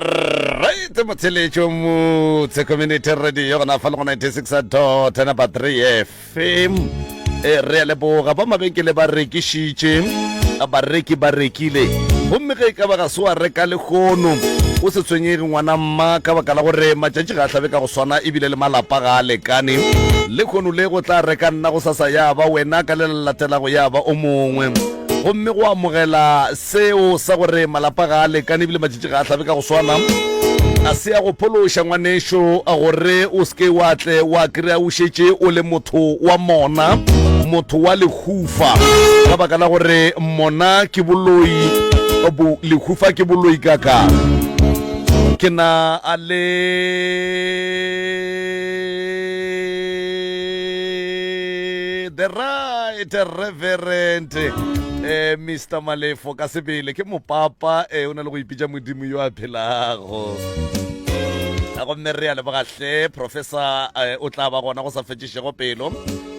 Alright, motheletšo motse community radio gona fa le go 96 dot number 3 fm e re a leboga ba mabenkele ba rekišitše bareki ba rekile gomme ge e ka ba ga se wa reka lehono o se tshwenyege ngwana mma ka baka la gore matšatši ga a hlabe ka go swana ebile le malapa ga a lekane lehono le go tla reka nna go sasa ya ba wena ka le le latelago ya ba o mongwe gomme go amogela Seo sa gore malapa ga a lekane ebile matšatši ga a hlabe ka go swana a se ya go phološa ngwanešo gore o se ke wa tle wa kry-a o šetše o le motho wa mona, motho wa lehufa, ka baka la gore mona ke boloi, bo, lehufa ke boloi kaka. Ke na a le the right reverend eh, Mr Malefo ka sebele ke mopapa eh, o na le go ipitša modimo yo a phelago gomme re a lebogahle professor eh, o tla ba gona go sa fetšišego pelo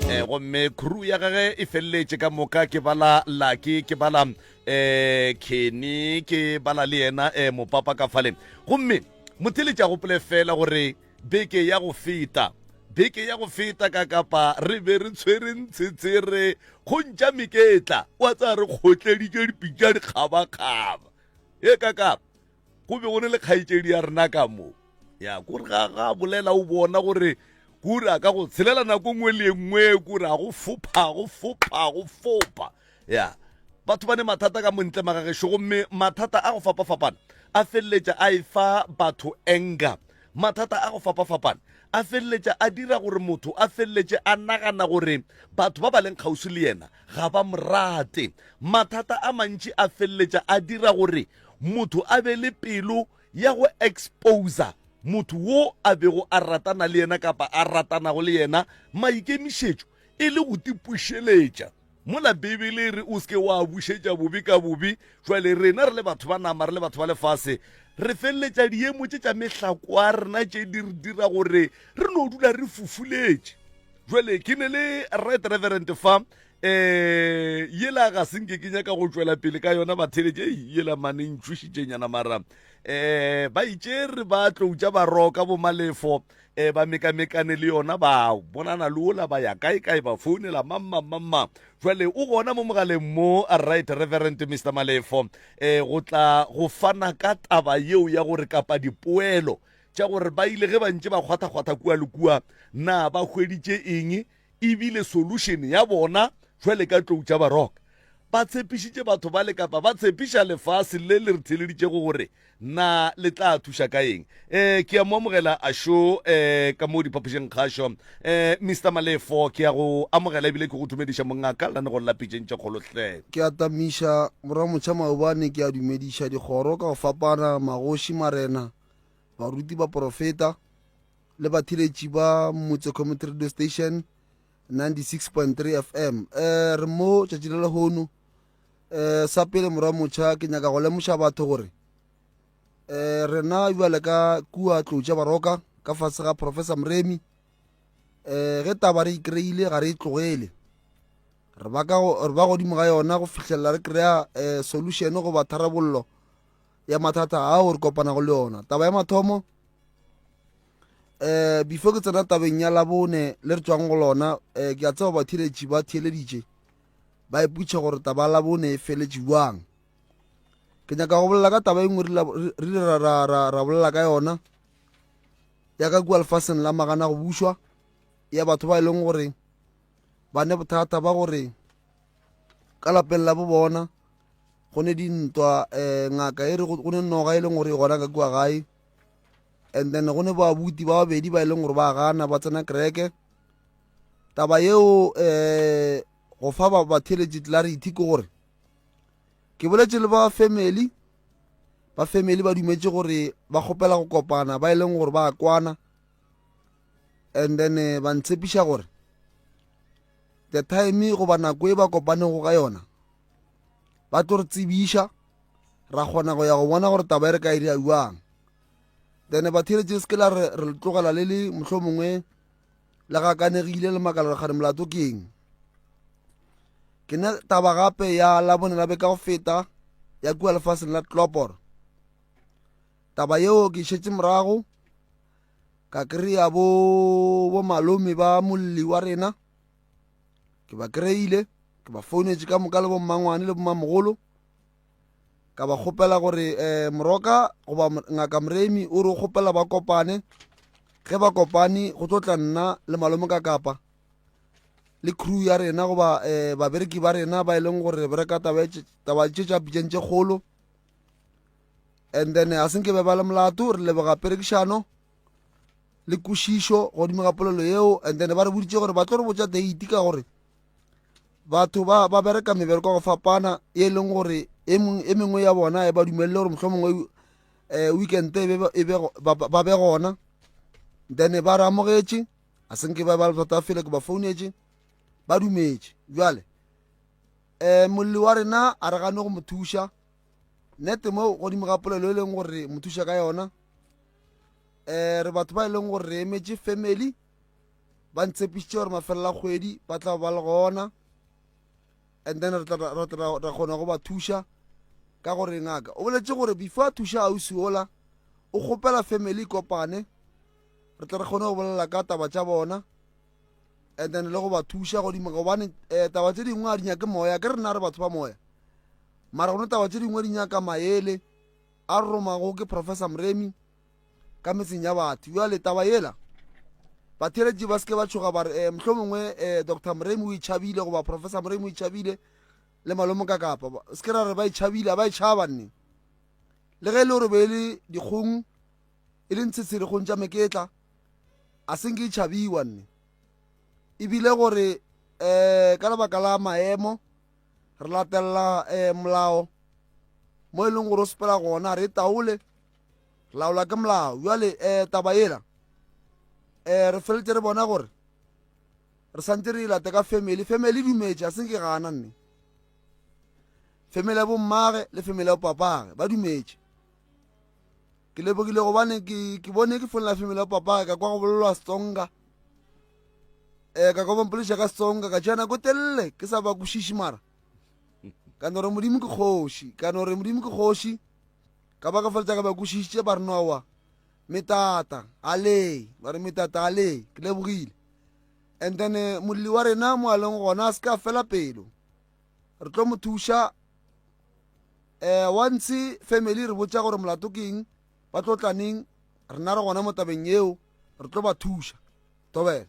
eh, gomme crew ya gage e feleletše ka moka ke bala laki ke bala eh, kenny ke bala le yena eh, mopapa ka fale gomme motheletši a gopole fela gore Beke ya go feta, beke ya go feta ka Kapa re be re tshwere ntshetsere go ntša meketla, wa tsaya re kgotleditše dipitša dikgabakgaba. E ka Kapa go be go ne le kgaetšedi ya rena ka mo. Ya kore ga ga bolela o bona gore kore a ka go tshelela nako nngwe le nngwe kore a go fopha go fopha go fopha. Ya batho ba ne mathata ka montle magagešo gomme mathata a go fapafapana a feleletša a efa batho anger. Mathata a go fapafapana a feleletša a dira gore motho a feleletše a nagana gore batho ba ba leng kgauswi le yena ga ba mo rate. Mathata a mantši a feleletša a dira gore motho a be le pelo ya go exposer motho wo a bego a ratana le yena kapa a ratanago le yena maikemišetšo e le go tipušeletša. Mola Beibele e re o se ke wa bušetša bobe ka bobe, jwale rena re le batho ba nama, re le batho ba lefase, re feleletša diemo tše tša mehlako a rena tše di re dira gore re no dula re fufuletše. Jwale ke ne le Right Reverend fa um yela ga se nke ke nyaka go tšwela pele ka yona batheletše yela mane ntšhošitšenyana mara um ba itše re ba tloutša baroka bomalefo E, ba mekamekane le yona, ba bonana le ola, ba ya kae kae, ba founela mang mang mang mang. Jwale o gona mo mogaleng mo, right Reverend Mr Malefo, e, go tla go fana ka taba yeo ya gore kapa dipoelo tša gore ba ile ge ba ntše ba kgwathakgwatha kua le kua, na ba hweditše eng, ebile solution ya bona jwale ka tlou tša baroka. Ba tshepišitše batho bale kapa ba tshepiša lefase le le re theleditšego gore Na le tla thuša ka eng? Eh, ke a mo amogela a šo eh, ka mo diphapošeng kgašo. Eh, Mister Malefo, ke a go amogela ebile ke go dumediša mongaka lenanegong la Pitšeng tše Kgolo hle. Ke a tamiša Morwamotšha maobane, ke a dumediša dikgoro ka go fapana, magoši, marena, baruti, baporofeta le batheeletši ba Motse Community Radio Station 96.3 FM. Eh, re mo tšatši la lehono. Eh, sa pele morwa motšha ke nyaka go lemoša batho gore eh rena bjale ka kua tlotša baroka ka fase ga professor Moremi eh ge taba re ikreile ga re e tlogele re ba ka re ba godimo ga yona go fihlelela re kry-a eh, solution goba tharabollo ya mathata ao re kopanago le yona taba ya mathomo eh before ke tsena tabeng ya labone le re tswang go lona eh ke a tseba batheeletši ba theeleditše ba ipotšiša gore taba ya Labone e feletše bjang. Ke nyaka go bolela ka taba e nngwe re ile ra, ra, ra, ra bolela ka yona ya ka kua lefaseng la magana go bušwa ya batho ba e leng gore ba ne bothata ba gore ka lapeng la bo bona go ne dintwa um ngaka e re go ne noga e leng gore e gona ka kua gae and then go ne babuti ba babedi ba e leng gore ba gana ba tsena kereke Taba yeo um go fa ba batheeletši clarity ke gore ke boletše le ba family ba family ba dumetše gore ba kgopela go kopana ba e leng gore ba kwana and then eh, ba ntshepiša gore the time goba nako e ba kopanego ka yona ba tlo re tsebiša ra kgona go ya go bona gore taba e re ka e dira jwang then batheeletši se ke la re re tlogela le le mohlomongwe le gakanegile le makala re gare molato ke eng ke ne taba gape ya labone la beka go feta ya kua lefaseng la tlopor Taba yeo ke e šetše morago ka kry-a bo bo malome ba molli wa rena ke ba kry-ile ke ba founetše ka moka le bommangwane le bommamogolo ka ba kgopela gore um moroka goba ngaka moremi o re o kgopela ba kopane ge ba kopane go tlo tla nna le malome ka kapa le crew ya rena goba um babereki ba rena ba e leng gore re bereka taba tše tša pitšeng tše kgolo and then a senke be ba le molato re leboga perekišano le kwešišo godimo ga polelo yeo and then ba re boditše gore ba tlo re botša date ka gore batho ba ba bereka mebereko go fapana e leng gore e, e mengwe ya bona e ba dumelele gore mohlho mongwe um eh, weekend e e ba be gona then ba re amogetše a senke ba ba le thata fele ke ba founetše ba dumetše bjale um molli wa rena a re gane go mo thuša nete mo godimo ga polelo e leng gore mo thuša ka yona um re batho ba e leng gore re emetše family ba ntshepišitše gore mafelelo a kgwedi ba tla ba le gona and then re tla ra kgona go ba thuša ka gore ngaka o boletse gore before a thuša ausi ola o kgopela family kopane re tle re kgone go bolela ka taba tša bona and then le go ba thuša godimo gobane um taba tše dingwe a di nyake moya ke rena re batho ba moya mara gone taba tše dingwe di nyaka maele a romago ke professor moremi ka metseng ya batho jale taba yela batheeletši ba seke ba tšhoga ba re um mohlho mongwe um eh, dr moremi o itšhabile goba professor moremi o itšhabile le malome ka kapa se ke ra re ba itšhabile a ba itšhaba nne le ge e le gore be e le dikgong e le ntshetsheregong tša meketla a senke e tšhabiwa nne ebile gore um ka lebaka la maemo re latelela um molao mo e leng gore o sepela gona re taole re laola ke molao jale um taba ela um re feletse re bona gore re santse re e late ka family family e dumetše a senke gana nne family ya bommage le family ya bopapage ba dumetše ke lebogile gobane ke ke bone ke fonela family ya papa ka kwa go bolelwa Setsonga eh ka kwa ba ka Setsonga ka tšea nako telele ke sa ba kwešiše mara ka no re modimo ke kgoši ka no re modimo ke kgoši ka ba ka feletša ka ba kwešišitše ba re nowa metata ale ba re metata ale ke lebogile and then eh, molli wa rena mo a leng gona a se ka fela pelo re tlo mo thuša eh once family re botša gore molato ke eng ba tlo tla neng rena re gona mo tabeng yeo re tlo ba thuša tobela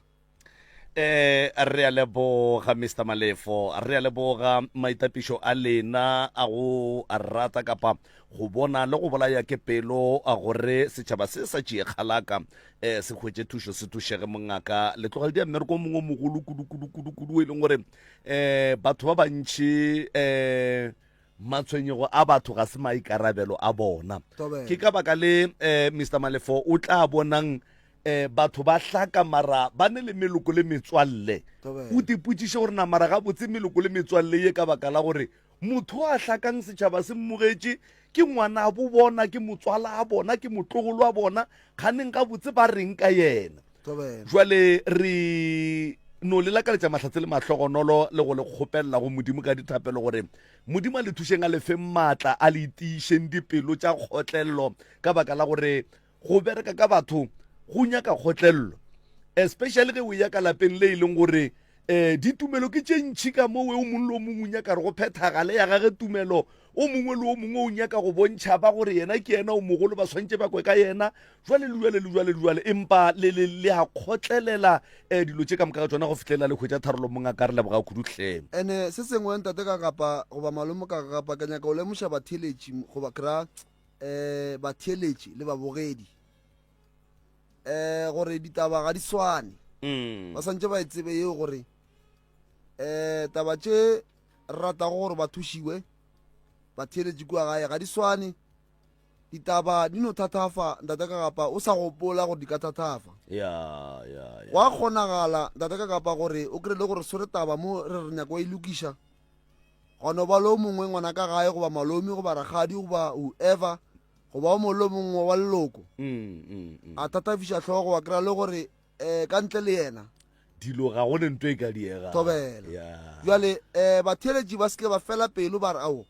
eh re a leboga mr malefo re a leboga maitapišo a lena a go rata kapa go bona le go bolaya ke pelo a gore setšhaba se sa tšee kgalaka um se hwetše thušo se thušege mongaka le tloga le dia mmereko o mongwe o mogolo kudu kudu kudu kudu e leng gore um batho ba bantši um Matshwenyego a batho ga se maikarabelo a bona. Ke ka baka le eh, Mr Malefo o tla bonang eh, batho ba hlaka mara ba ne le meloko le metswalle. O tipotšiše gore na mara gabotse meloko le metswalle ye ka baka la gore motho a hlakang setšhaba se mmogetše ke ngwana bo bona ke motswala a bona ke motlogolo a bona kganeng gabotse ba reng ka yena. Jwale re no le lakaletša mahlatse le mahlogonolo le go le kgopelela go Modimo ka dithapelo gore Modimo a le thušeng a le feng maatla a le tiišeng dipelo tša kgotlelelo ka baka la gore go bereka ka batho go nyaka kgotlelelo especially ge o ya ka lapeng le e leng gore um ditumelo ke tše ntšhi ka mowe o mongwe le o mongwe o nyaka re go phethagale ya gage tumelo o mongwe le o mongwe o nyaka go bontšha ba gore yena ke yena o mogolo ba swantše ba kwe ka yena jwale le jwale le jwale le jwale empa le le le a kgotlelela um dilo tše ka moka ga tsona go fihlelela le hwetša tharolo mong a ka re leboga kudu hle ene se sengwe ntate ka kapa goba malome ka kapa ke nyaka go lemoša batheeletši goba kra um batheeletši le babogedi um gore ditaba ga di swane mm. ba swantse ba e tsebe yeo gore um taba tše re ratago gore ba thušiwe batheeletši kua gae ga di swane ditaba di no thathafa ntate ka kapa o sa gopola gore di ka thathafa ya ya ya gwa kgonagala ntate ka kapa gore o kry le gore swere taba mo re re nyako e lokiša gwa no ba le o mongwe ngwana ka gae goba malome goba rakgadi goba whoever goba o mongwe le o mongwe wa leloko mm, mm, mm. a thatafiša hlogo wa kry-a le gore um ka ntle le yena dilo ga go ne nto e ka diega thobela jale um batheeletši ba seke ba fela pelo ba re ao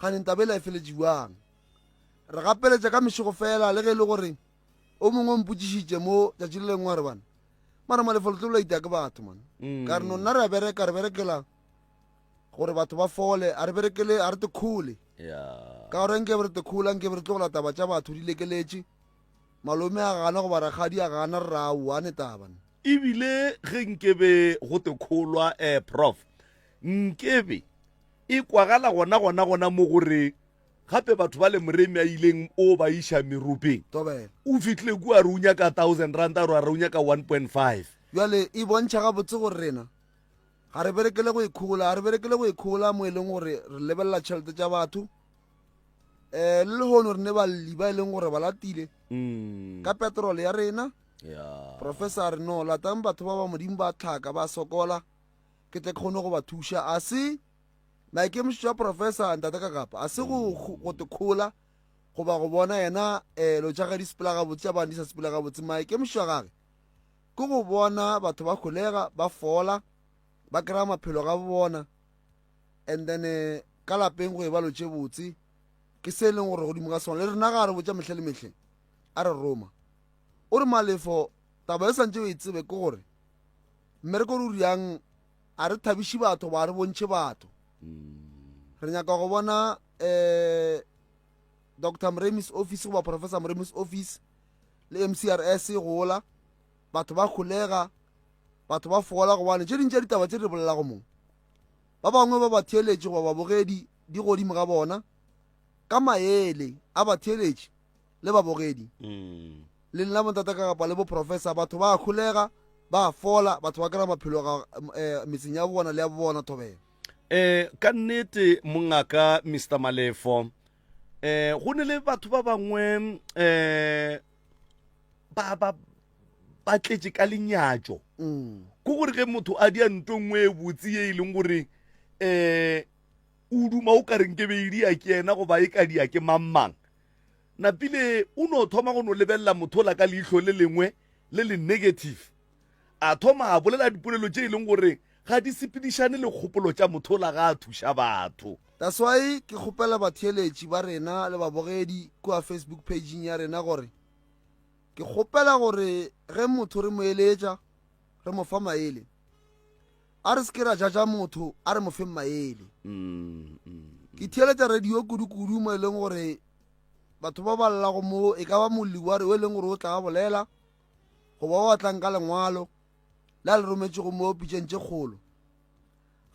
ganeng taba ela e feletše bjang? Re gapeletša ka mešego fela le ge e le gore o mongwe o mpotšišitše mo tšatši le lengwe a re bana mara malefo le tlo la ita ke batho man. Ka re no nna re a bereka re berekela gore batho ba fole a re berekele a re te khole. Ka gore nke be re te khola nke be re tlogela taba tša batho di lekeletše. Malome a gana goba rakgadi a gana re ra aowa ne taba. Ebile ge nkebe go te kholwa eh prof nkebe e kwagala gona gona gona mo gore gape batho ba le moremi a ileng o ba iša meropeng. Tobela. O fihlile kua a re o nyaka 1000 rand a re a re o nyaka 1.5. Bjale e bontšha gabotse gore rena ga re berekele go ikhola, ga re berekele go ikhola mo e leng gore re lebelela tšhelete tša batho. Um le lehono re ne balli ba e leng gore ba latile Mm. ka petrol ya rena. Yeah. Professor a re no latang batho ba ba modimo ba tlhaka ba sokola ke tle ke kgone go ba thuša. A se maikemišetšo a professor ntate ka kapa a se go go te khola goba go bona yena um lo tša ge di sepela gabotse tša bana di sa sepela gabotse. Maikemišetšo a gage ke go bona batho ba kgolega ba fola ba kry-a maphelo ga bona and then eh, ka lapeng go e ba lo tše botse ke se e leng gore godimo ga sona le rena ga re botša mehle le mehle a re roma o re malefo taba e santse o e tsebe ke gore mmereko re o riang a re thabiše batho ba re bontšhe batho re nyaka go bona um dr moremis office goba professor moremis office le mcrs e gola batho ba kgolega batho ba fola gobane tše ding tša ditaba tše re bolelago mo ba bangwe ba batheeletši goba babogedi di godimo ga bona ka maele a batheeletši le babogedi mm. le nna bontata ka kapa le boprofessor batho ba kgolega ba fola batho ba kry-a maphelo ga eh, metseng ya bona le ya bona thobela eh ka nnete mongaka Mr Malefo eh go ne le batho ba bangwe eh ba ba ba tletše ka lenyatšo mm. ko gore ge motho a dia nto nngwe e botse ye e leng gore eh o duma o ka reng ke be e dia ke yena goba e ka dia ke mang mang napile o no thoma go no lebelela motho ola ka leihlo le lengwe le le negative a thoma a bolela dipolelo tše e leng gore ga di sepedišane le kgopolo tša motho ola ga a thuša batho. That's why ke kgopela batheeletši ba rena le babogedi kua Facebook page-ing ya rena gore ke kgopela gore ge motho re mo eletša re mo fa maele a re se ke ra jaja motho a re mo feng maele. Ke theeletša radio kudu-kudu mo e leng gore batho ba ba llago mo e ka ba molli wa re o e leng gore o tla bolela goba o tlang ka lengwalo le a le rometšego mo pitšeng tše kgolo.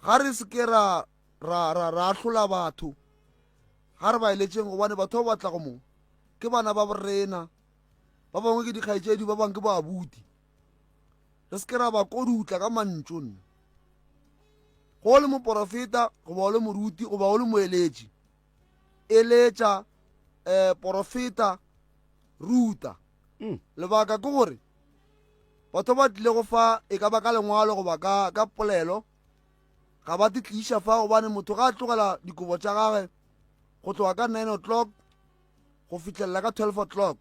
Ga re se ke ra ra ra ra ahlola batho ga re ba eletšeng gobane batho ba ba tlago mo ke bana ba borena ba bangwe ke dikgaetšedi ba bangwe ke boabuti re se ke ra ba kodutla ka mantšu nna go le moporofeta goba o le moruti goba o le moeletši eletša um porofeta ruta mm. lebaka ke gore batho ba tlilego fa e ka ba ka lengwalo goba ka, ka polelo ga ba te tliša fa gobane motho ga a tlogela dikobo tša gage go tloga ka 9 o'clock go fihlelela ka 12 o'clock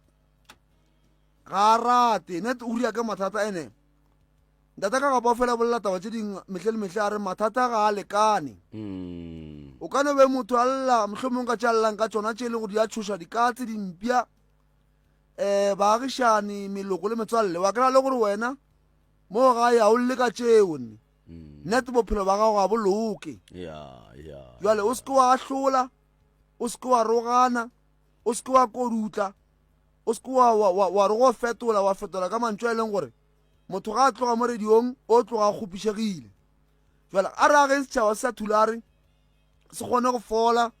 ga a rate net o ria ka mathata ene ntate ka gapa fela bolela taba tše dingwe mehle le mehle a re mathata ga a lekane mm. o ka no be motho a lla mohlomong ka tša llang ka tšona tše e leng gore di a tšhoša dikatse dimpša um baagišani meloko le metswalle wa kry-a le gore wena mo gae ga o lle ka tšeo nne mm. net bophelo ba gago ga bo loke jale o seke wa ahlola o seke wa rogana o seke wa kodutla o seke wa re go fetola wa fetola ka mantšu a e leng gore motho ga a tloga mo radiong o tloga a kgopišegile jale a re ageng setšhaba se sa thulare se kgone go fola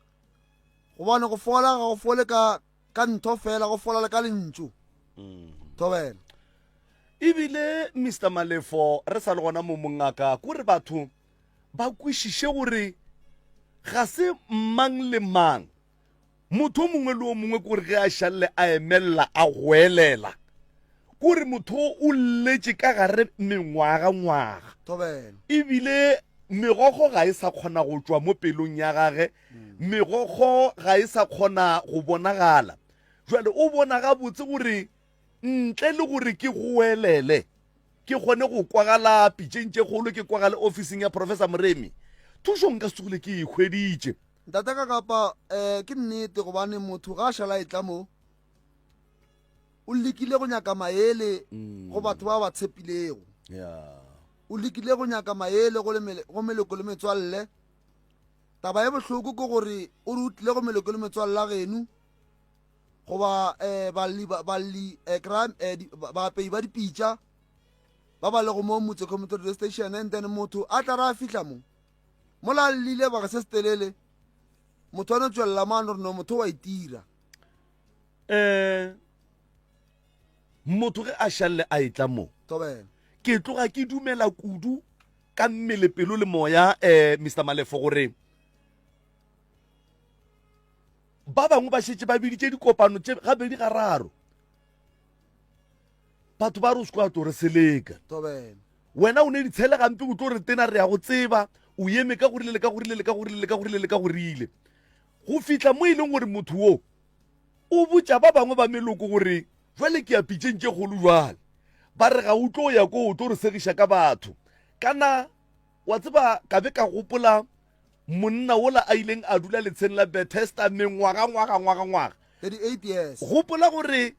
gobane go fola ga go fole ka ka ntho fela go fola le ka lentšu mm. thobela ebile mr malefo re sa le gona mo mongaka kore batho ba kwešiše gore ga se mang le mang Motho o mongwe le o mongwe kore ge a šalle a emelela a goelela, kore motho o lletše ka gare mengwaga-ngwaga. Thobela. Ebile megokgo ga e sa kgona go tšwa mo pelong ya gage, megokgo ga e sa kgona go bonagala. Jwale o bona gabotse gore ntle le gore ke goelele, ke kgone go kwagala pitšeng tše kgolo, ke kwagale ofising ya Professor Moremi, thušo nka se tsogile ke e hweditše. Ntate ka kapa um ke nnete gobane motho ga a šala e tla mo o lekile go nyaka maele mm. go batho ba ba tshepilego o lekile go nyaka maele go meloko le metswalle taba ye bohloko ke gore o re o tlile go meloko le metswalle la geno goba um balli balli um baapei ba dipitša ba ba lego mo motse community radio station and then motho a tla re a fihla mo mola a llile baka se se telele motho a no tswelela mo a no re no motho wa itira um motho ge a šalle a etla mo thobela ke tloga ke dumela kudu ka mmele pelo le moya um mr malefo gore ba bangwe ba šetše ba biditše dikopano tše gabedi gararo batho ba re o se kwa tlo re seleka thobela wena o ne ditshele gampe o tlo re tena re ya go tseba o eme ka gorile le ka gorile le ka gorile le ka gorile le ka gorile go fihla mo e leng gore motho wo o botša ba bangwe ba meloko gore jwale ke ya pitšeng tše kgolo jwale ba re ga o tlo ya ko o tlo re segiša ka batho kana wa tseba ka be ka gopola monna wola a ileng a dula letsheng la Bethesda mengwaga ngwaga ngwaga ngwaga 38 years gopola gore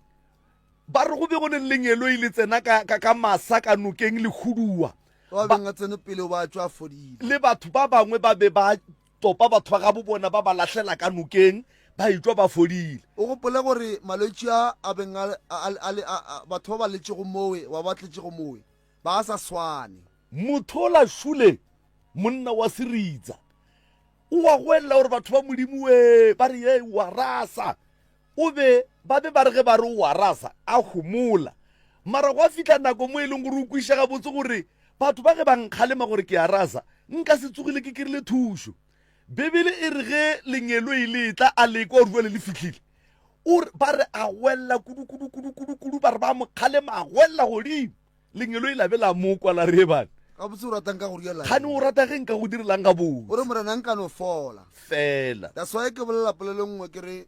ba re go be go ne lengeloi le tsena ka, ka, ka masa ka nokeng le huduwa ba beng a tsene pele ba tšwa fodile le batho ba bangwe ba be ba topa batho ba gabo bona ba ba lahlela ka nokeng ba etšwa ba fodile o gopole gore malwetši a a beng a, a, a, a, a, batho ba ba letšego mowe ba ba tletšego mowe ba sa swane motho ola šule monna wa seritsa o a goelela gore batho ba modimo we ba re ye wa rasa o be ba be ba re ge ba re o a rasa a homola mara gwa fihla nako mo e leng gore o kwiša gabotse gore batho ba ge ba nkgalema gore ke a rasa nka se tsogile ke krile thušo bibele e re ge lengeloi le tla a lekwa gore jale le fihlile o re ba re a welela kudu kudu kudu kudu kudu ba re ba mo kgalema a welela godimo lengeloi la be la mo kwa la re bane gabotse o ratang ka go direla kgane o rata ge nka go direlang gabotse o re morena nka no fola fela that's why ke bolela polelo nngwe ke re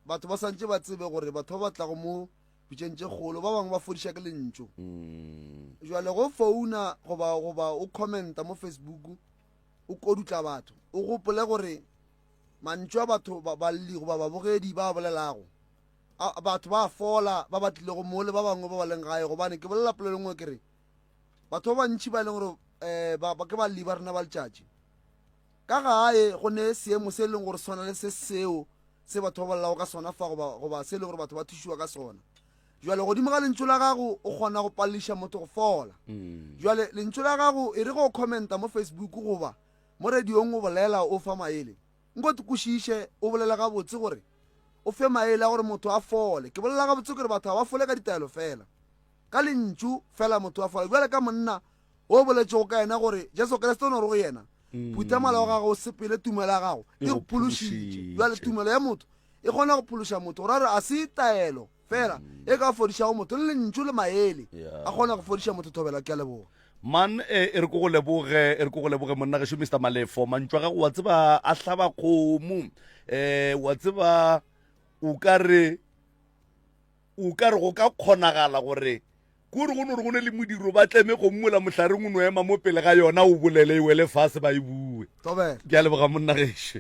batho ba santse ba tsebe gore batho ba ba tlago mo pitšeng tše kgolo ba bangwe ba fodiša ke lentšu mm. jale go founa goba goba o commenta mo facebook o kodutla batho o gopole gore mantšu a batho balli goba babogedi ba bolelago batho ba fola ba ba tlilego mo le ba bangwe ba ba leng gae gobane ke bolela polelo nngwe ke re batho ba bantši ba e leng gore um ke balli ba rena ba letšatši ka gae go ne seemo se e leng gore swana le se seo se batho ba bolelago ka sona fa goba goba se e leng gore batho ba thušiwa ka sona jale godimo ga lentšu la gago o kgona go paleliša motho go fola mm. jale lentšu la gago e re go commenta mo facebook goba mo radiong o bolela o fa maele nko te kwešiše o bolela gabotse gore o fe maele a gore motho a fole ke bolela gabotse gore batho ga ba fole ka ditaelo fela ka lentšu fela motho a fola bjale ka monna o boletšego ka yena gore jesu kriste o no re go yena mm. phutha mala wa gago o sepele tumelo ya gago e go phološitše bjale tumelo ya motho e kgona go phološa motho gore a re a se taelo fela mm. e ka fodišago motho le lentšu le maele a kgona go fodiša motho thobela ke a leboga man e, e re ko go leboge e re ko go leboge monna gešo mr malefo mantšu a gago wa tseba a hlaba kgomo um wa tseba o ka re o ka re go ka kgonagala gore kore go no re go ne le modiro ba tleme go mmola mohlareng o no ema mo pele ga yona o bolele e wele fase ba e bue ke a leboga monna gešo.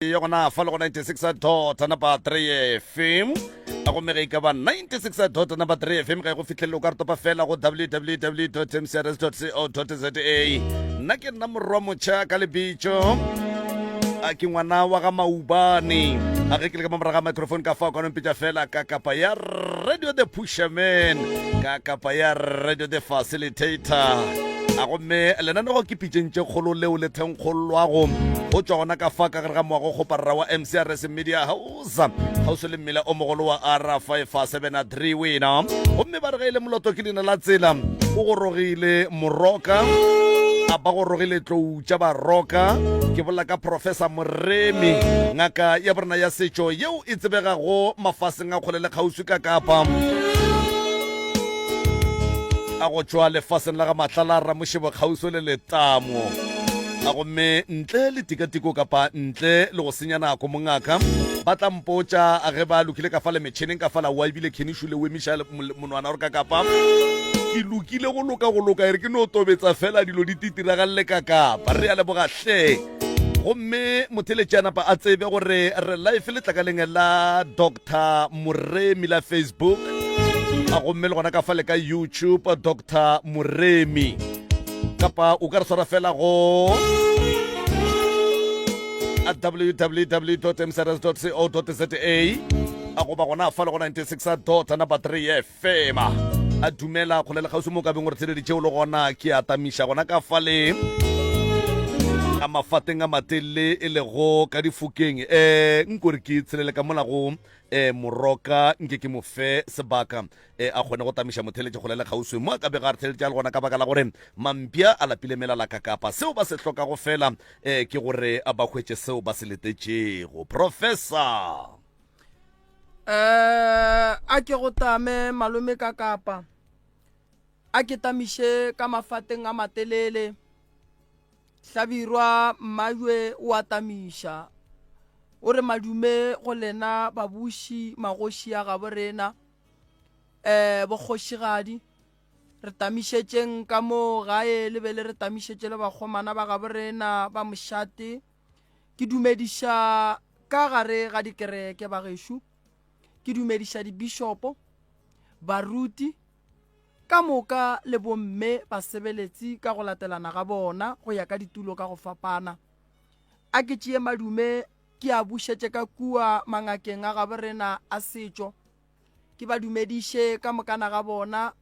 Ya gona fa le go 96 dot number 3 FM a gomme ge e ka ba 96 dot number 3 FM ga e go fihlelele o ka re topa fela go www mcrs co za. Nna ke nna morwa motšha ka lebitso a ke ngwana wa ga maubane a ge ke le ka moraga microphone ka fa o ka nompetša fela ka kapa ya radio the pusherman ka kapa ya radio the facilitator. A gomme lenanego ke pitšeng tše kgolo leo le thenkgolwago go tšwa gona ka fa ka gare ga moago kgoparara wa MCRS Media House kgauswi le mmila o mogolo wa R573 wena. Gomme ba re ge e le moloto ke leina la tsela o gorogile moroka a ba gorogile tlou tša baroka. Ke bolela ka Professor Moremi, ngaka ya borena ya setšo yeo e tsebegago mafaseng a kgole le kgauswi ka Kapa. A go tšwa lefaseng la ga Matlala Ramošebo kgauswi le Letamo. A gomme ntle le tikatiko kapa ntle le go senya nako mongaka ba tla mpotša ge ba lokile ka fale metšheneng ka fala wa ebile Kenny Shule o emiša monwana gore ka kapa ke lokile go loka go loka e re ke no tobetsa fela dilo di titiragalele ka kapa. Re a leboga hle. Gomme motheletši a napa a tsebe gore re live letlakaleng la Doctor Moremi la Facebook, a gomme le gona ka fale ka YouTube Doctor Moremi, kapa o ka re swara fela go www.mcrs.co.za a goba gona fa le go 96 dot number 3 FM. A dumela kgole le kgauswi mo ka beng gore theleditše o le gona ke a tamiša gona ka fale a mafateng a matelele e lego ka difokeng. Um nkore ke tshelele ka mola go um moroka nke ke mo fe sebaka um a kgone go tamiša motheletše kgole le kgauswi mo a ka bego a re theletše a le gona ka baka la gore mampša a lapile melala ka kapa seo ba se hlokago fela um ke gore ba hwetše seo ba se letetšego. Professor. Eh, a ke go tame malome ka kapa a ke tamiše ka mafateng a matelele. Hlabirwa mmajwe o a tamiša o re madume go lena babuši magoši a gabo rena, eh bokgošigadi re tamišetšeng ka moo gae le be le re tamišetše le bakgomana ba gabo rena ba mošate. Ke dumediša ka gare ga dikereke bagešo, ke dumediša dibishopo, baruti ka moka le bomme basebeletsi ka go latelana ga bona go ya ka ditulo ka go fapana. A ke tšee madume ke a bušetše ka kua mangakeng a gabo rena a setšo, ke ba dumediše ka mokana ga bona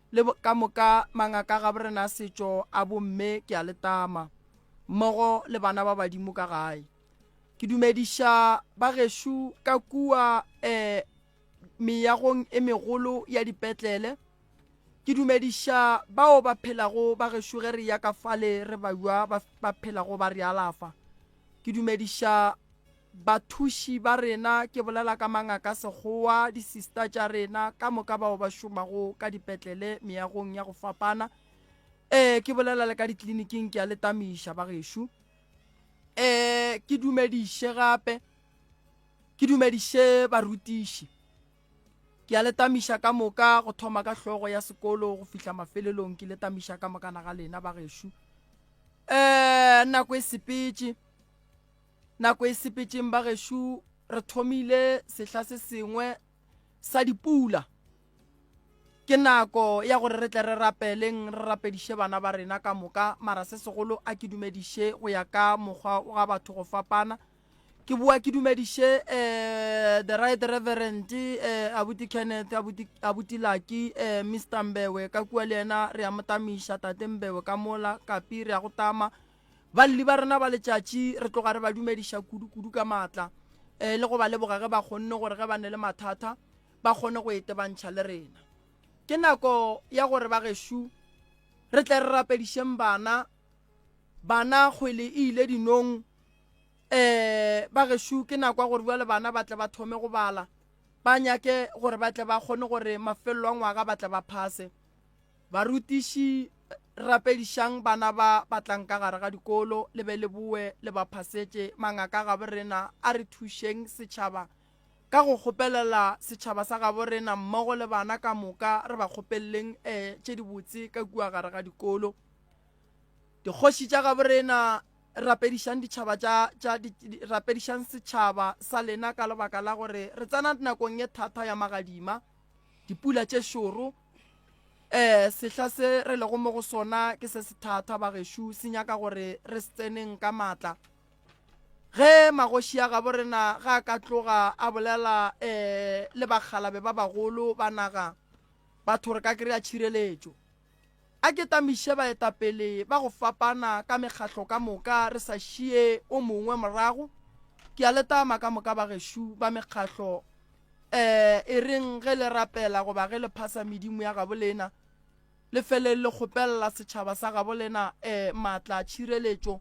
le ka moka mangaka a gabo rena a setšo a bomme ke a le tama mmogo le bana ba badimo ka gae. Ke dumediša ba gešo ka kua um meagong e megolo ya dipetlele. Ke dumediša bao ba phelago ba gešo ge re ya ka fale re ba jwa ba phelago ba re alafa. Ke dumediša Bathuši ba rena, ke bolela ka mangaka Sekgowa, disista tša rena, ka moka bao ba šomago ka dipetlele meagong ya go fapana. Ee, ke bolela le ka dikliniking, ke a le tamiša ba gešo. Ee, ke dumediše gape, ke dumediše barutiši. Ke a le tamiša ka moka, go thoma ka hlogo ya sekolo go fihla mafelelong, ke le tamiša ka mokana ga lena ba gešo. Ee, nako e sepetše. Nako e sepetšeng ba gešo re thomile sehla se sengwe sa dipula. Ke nako ya gore re tle re rapeleng, re rapediše bana ba rena ka moka, mara se segolo a ke dumediše go ya ka mokgwa wa batho go fapana. Ke boa ke dumediše eh, the right reverend eh, abuti Kenneth, abuti, abuti Lucky, eh, Mr Mbewe ka kua le yena re a mo tamiša, tate Mbewe ka mola, Kapi re a go tama. Balli ba rena ba letšatši re tloga re ba dumediša kudu-kudu ka maatla um le go ba leboga ge ba kgonne gore ge ba ne le mathata ba kgone go etebantšha le rena. Ke nako ya gore ba gešo re tle re rapedišeng bana. Bana kgwele e ile dinong. Um ba gešo ke nako ya gore bjale bana ba tle ba thome go bala, ba nyake gore ba tle ba kgone gore mafelelo a ngwaga ba tle ba phase. Barutiši, rapedišang bana ba ba tlang ka gare ga dikolo, le be le boe le ba phasetše. Mangaka a gabo rena a re thušeng setšhaba ka go kgopelela setšhaba sa gabo rena mmogo le bana ka moka, re ba kgopeleleng eh, tše dibotse ka kua gare ga dikolo. Dikgoši tša gabo rena. Rapedišang ditšhaba tša, tša, di, di, rapedišang setšhaba sa lena ka lebaka la gore re tsena nakong ye thata ya magadima, dipula tše šoro. Um sehla se re lego mo go sona ke se se thata bagešo, se nyaka gore re se tseneng ka maatla. Ge magoši a gabo rena ga a ka tloga a bolela um le bakgalabe ba bagolo ba naga, batho re ka kry-a tšhireletšo. A ke tamiše baetapele ba go fapana ka mekgahlo ka moka re sa šie o mongwe morago. Ke a le tama ka moka bagešo ba mekgahlo eh e reng ge le rapela goba ge le phasa medimo ya gabo lena le fele le kgopelela setšhaba sa gabo lena eh maatla, tšhireletšo,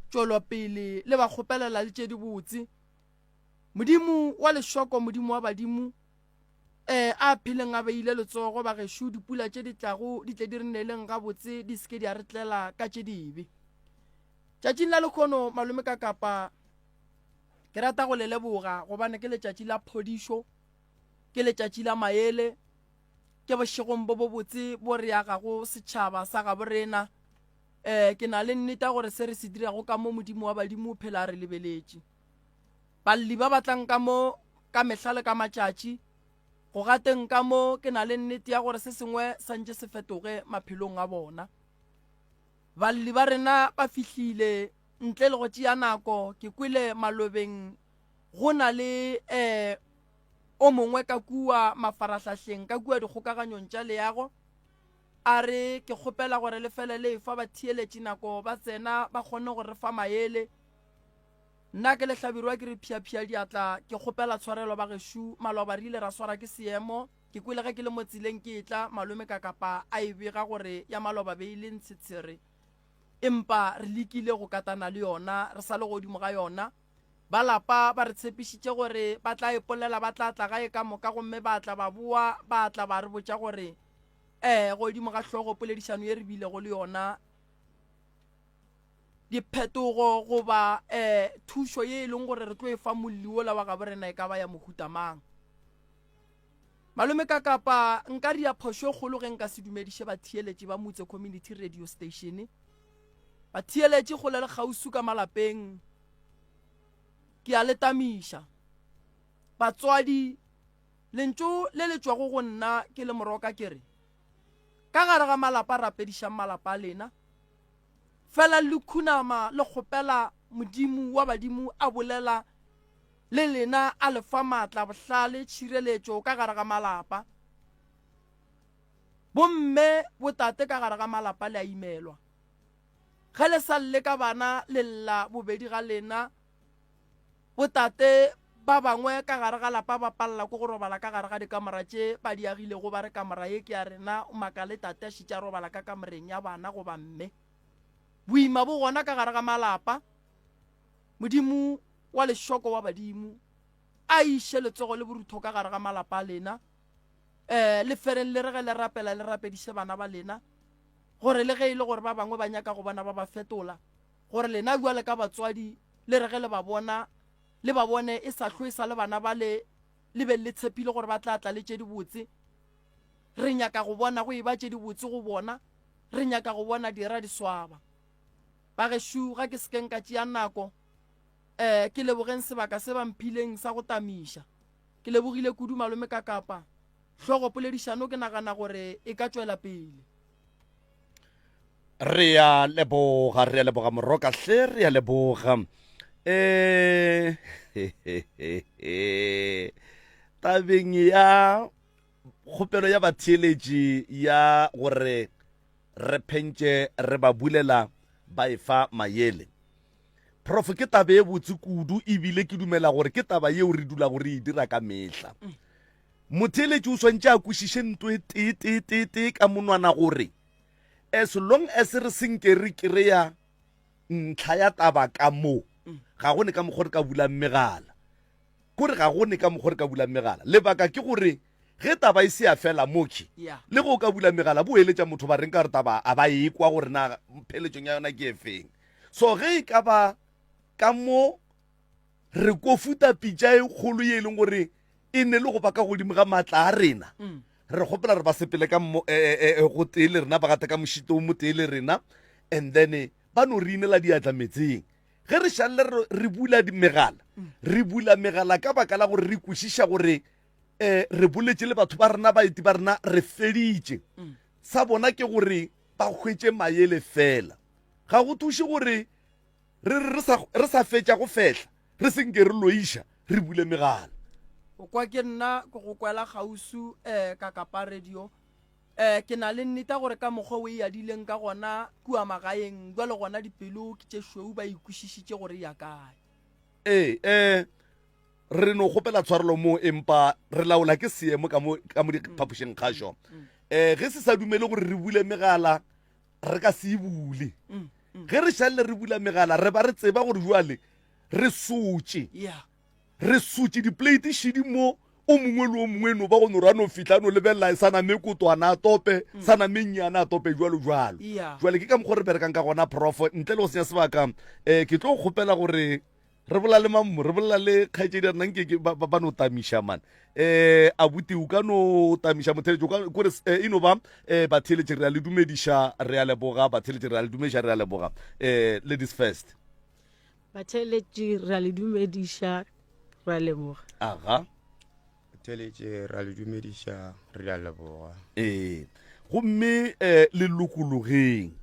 tšwelopele le ba kgopelela le tše dibotse. Modimo wa lešoko, Modimo wa badimo, Ee, a pheleng a beile letsogo, bagešo, dipula tše di tlago di tle di re neeleng gabotse, di se ke di a re tlela ka tše dibe. Tšatšing la lekhono, malome ka kapa, ke rata go le leboga gobane ke letšatši la phodišo, ke letšatši la maele, ke bošegong bo bobotse bo re agago setšhaba sa gabo rena. Um ke na le nnete ya gore se re se dirago ka mo Modimo wa badimo o phela a re lebeletše. Balli ba ba tlang ka mo ka mehla le ka matšatši, go gateng ka mo ke na le nnete ya gore se sengwe sa ntše se fetoge maphelong a bona. Balli ba rena ba fihlile ntle le go tšea nako, ke kwele malobeng go na le um o mongwe ka kua mafarahlahleng, ka kua dikgokaganyong tša leago, a re ke kgopela gore le fele le efa batheeletši nako ba tsena ba kgone go re fa maele. Nna ke le Hlabirwa ke re phiaphia diatla ke kgopela tshwarelo bagešo maloba re ile ra swara ke seemo ke kwele ge ke le mo tseleng ke etla malome ka kapa a e bega gore ya maloba be e le ntshetshere empa re lekile go katana le yona re sa le godimo ga yona ba lapa ba re tshepišitše gore ba tla ipolela ba tla tla gae ka moka gomme ba tla ba boa ba tla ba re botša gore eh godimo ga hlogo poledišano ye re bilego le yona Diphetogo goba um thušo ye e leng gore re tlo e fa molli wola wa gabo rena e ka ba ya mohuta mang. Malome ka kapa nka ria phošo e kgolo ge nka se dumediše batheeletši ba Mutse Community Radio Station. Batheeletši kgole le kgauswi ka malapeng ke a le tamiša. Batswadi, lentšu le le tšwago go nna ke le moroka ke re, ka gare ga malapa rapedišang malapa a lena. Fela le khunama le kgopela Modimo wa badimo a bolela le lena a le fa maatla, bohlale, tšhireletšo ka gare ga malapa. Bomme, botate ka gare ga malapa le a imelwa. Ge le sa lle ka bana le lla bobedi ga lena. Botate ba bangwe ka gare ga lapa ba palela ke go robala ka gare ga dikamora tše ba di agilego ba re kamora ye ke ya rena, o makale tate a šetše a robala ka kamoreng ya bana goba mme. Boima bo gona ka gare ga malapa. Modimo wa lešoko wa badimo a iše letsogo le borutho ka gare ga malapa a lena. Um le fereng le re ge le rapela le rapediše bana ba lena gore le ge e le gore ba bangwe ba nyaka go bona ba ba fetola gore lena bjale ka batswadi le re ge le ba bona le ba bone e sa hlwe e sa le bana ba le le be le tshepile gore ba tla tla le tše dibotse. Re nyaka go bona go eba tše dibotse go bona, re nyaka go bona dira di swaba. Bagešo ga ke se ke nka tšea nako um ke lebogeng sebaka se ba mphileng sa go tamiša. Ke lebogile kudu malome ka kapa hlogo poledišano ke nagana gore e ka tšwela pele. Re a leboga, re a leboga moroka hle, re a leboga. Eh tabeng ya kgopelo ya batheeletši ya gore re phentše re ba bulela ba efa mayele. Prof ke taba e botse kudu ebile ke dumela gore ke taba yeo re dulago re e dira ka mehla. Motheeletši o swantše a kwešiše nto e tee tee tee tee ka monwana gore as long as re senke re kry-a ntlha ya taba ka mo, ga go ne ka mokgwa re ka bulang megala. Kore ga go ne ka mokgwa re ka bulang megala. Lebaka ke gore ge taba e se ya fela mokhi, le ge o ka bula megala bo eletša motho ba reng ka gore taba a ba e kwa gore na pheletšong ya yona ke efeng. So ge e ka ba ka mo re kofuta pitša e kgolo ye e leng gore e ne le go ba ka godimo ga maatla a rena mm. re kgopela re ba sepele ka e, e, e, go tee le rena ba gata ka mošito o motee le rena and then ba no re inela diatla metseng. Ge re šalle re, re bula megala, re bula megala ka baka la gore re kwešiša gore um re boletše le batho ba rena, baeti ba rena, re feditše. Sa bona ke gore ba hwetše maele fela. Ga go thuše gore re re sa, re sa fetša go fehla, re se nke re loiša, re bule megala. O kwa ke nna ke go kwela kgausu um ka kapa radio. Um ke na le nneta gore ka mokgwa o e adileng ka gona kua magaeng, bjale gona dipelo ke tše šweu ba e kwešišitše gore e ya kae. Ee, um re no kgopela tshwarelo mo, empa re laola ke seemo ka mo, ka mo diphapošeng kgašo. Um ge se sa dumele gore re bule megala, re ka se e bule. Ge re šalle re bula megala, re ba re tseba gore jwale re sotše. Yeah. Re sotše diplate šidi mo, o mongwe le o mongwe e no ba go no ra no fihla no lebelela sa name kotwana a tope, sa name nnyane a tope, jwalo jwalo. Yeah. Jwale ke ka mokgwa re berekang ka gona, Prof. Ntle le go senya sebaka, um ke tlo kgopela gore re bolela le mang mo? Re bolela le kgaetšedi ya rena nke ke ba, ba, ba no tamiša man. Um abuti o ka no tamiša motheeletši, o ka kore e no ba um batheeletši re a le dumediša, re a leboga, batheeletši re a le dumediša, re a leboga. Um ladies first. Batheeletši re a le dumediša, re a leboga. Aga. Batheeletši re a le dumediša, re a leboga. Ee. Gomme eh, le lokologeng.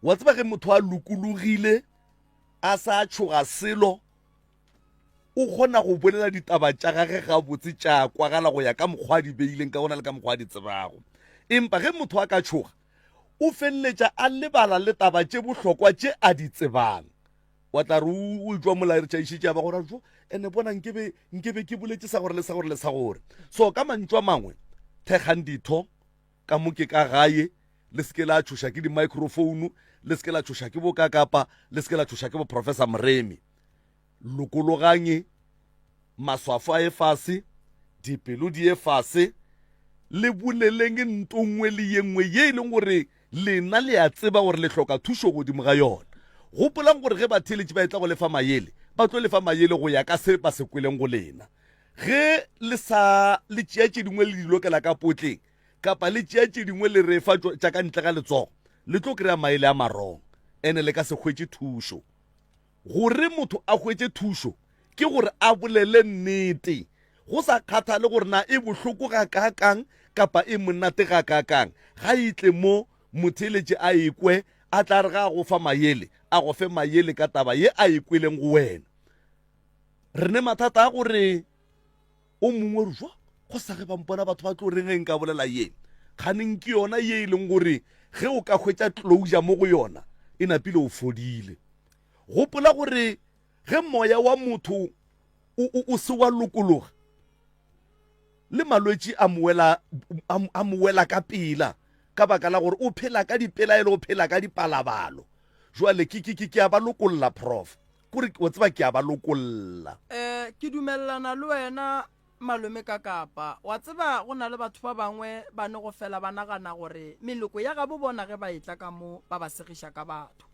Wa tseba ge motho a lokologile a sa tšhoga selo, o kgona go bolela ditaba tša gage gabotse tša kwagala go ya ka mokgwa a di beileng ka gona le ka mokgwa a di tsebago. Empa ge motho a ka tšhoga, o feleletša a lebala le taba tše bohlokwa tše a di tsebang. Wa tla re o etšwa mola re tšaišitše ya ba gore jo ene bona nkebe nkebe ke boletše sa gore le sa gore le sa gore. So ka mantšu a mangwe, thekgang ditho ka mo ke ka gae, le se ke la tšhoša ke di-microphone, le se ke la tšhoša ke bokakapa, le se ke la tšhoša ke bo Professor Moremi. Lokologanye, maswafo a ye fase, dipelo di ye fase, le boleleng nto nngwe le ye nngwe ye e leng gore lena le a tseba gore le hloka thušo godimo ga yona. Gopolang gore ge batheeletši ba etla go le fa mayele, ba tlo le fa mayele go ya ka se ba se kweleng go lena. Ge le sa le tšea tše dingwe le di lokela ka potleng, kapa le tšea tše dingwe le re fa tša ka ntle ga letsogo, le tlo kry-a maele a marong ene le ka se hwetše thušo. Gore motho a hwetše thušo ke gore a bolele nnete, go sa kgathale gore na e bohloko gakaakang kapa e monate gakaakang. Ga e tle mo, motheeletši a e kwe, a tla re ga a go fa mayele, a go fe mayele ka taba ye a e kweleng go wena. Re ne mathata a gore o mongwe re jwa go sa ge ba mpona batho ba tlo reng ge nka bolela ye. Kganeng ke yona ye e leng gore ge o ka hwetša closure mo go yona, e napile o fodile. Gopola gore ge moya wa motho o, o, o se wa lokologa, le malwetši a mo wela, a mo wela ka pela ka baka la gore o phela ka dipelaelo, o phela ka dipalabalo. Jwale ke, ke, ke, ke a ba lokolla, Prof. Kore, wa tseba, ke a ba lokolla. Eh, ke dumelelana le wena, Malome Kakapa. Wa tseba, go na le batho ba bangwe ba ne go fela ba nagana gore meloko ya gabo bona ge ba etla ka mo ba ba segiša ka batho.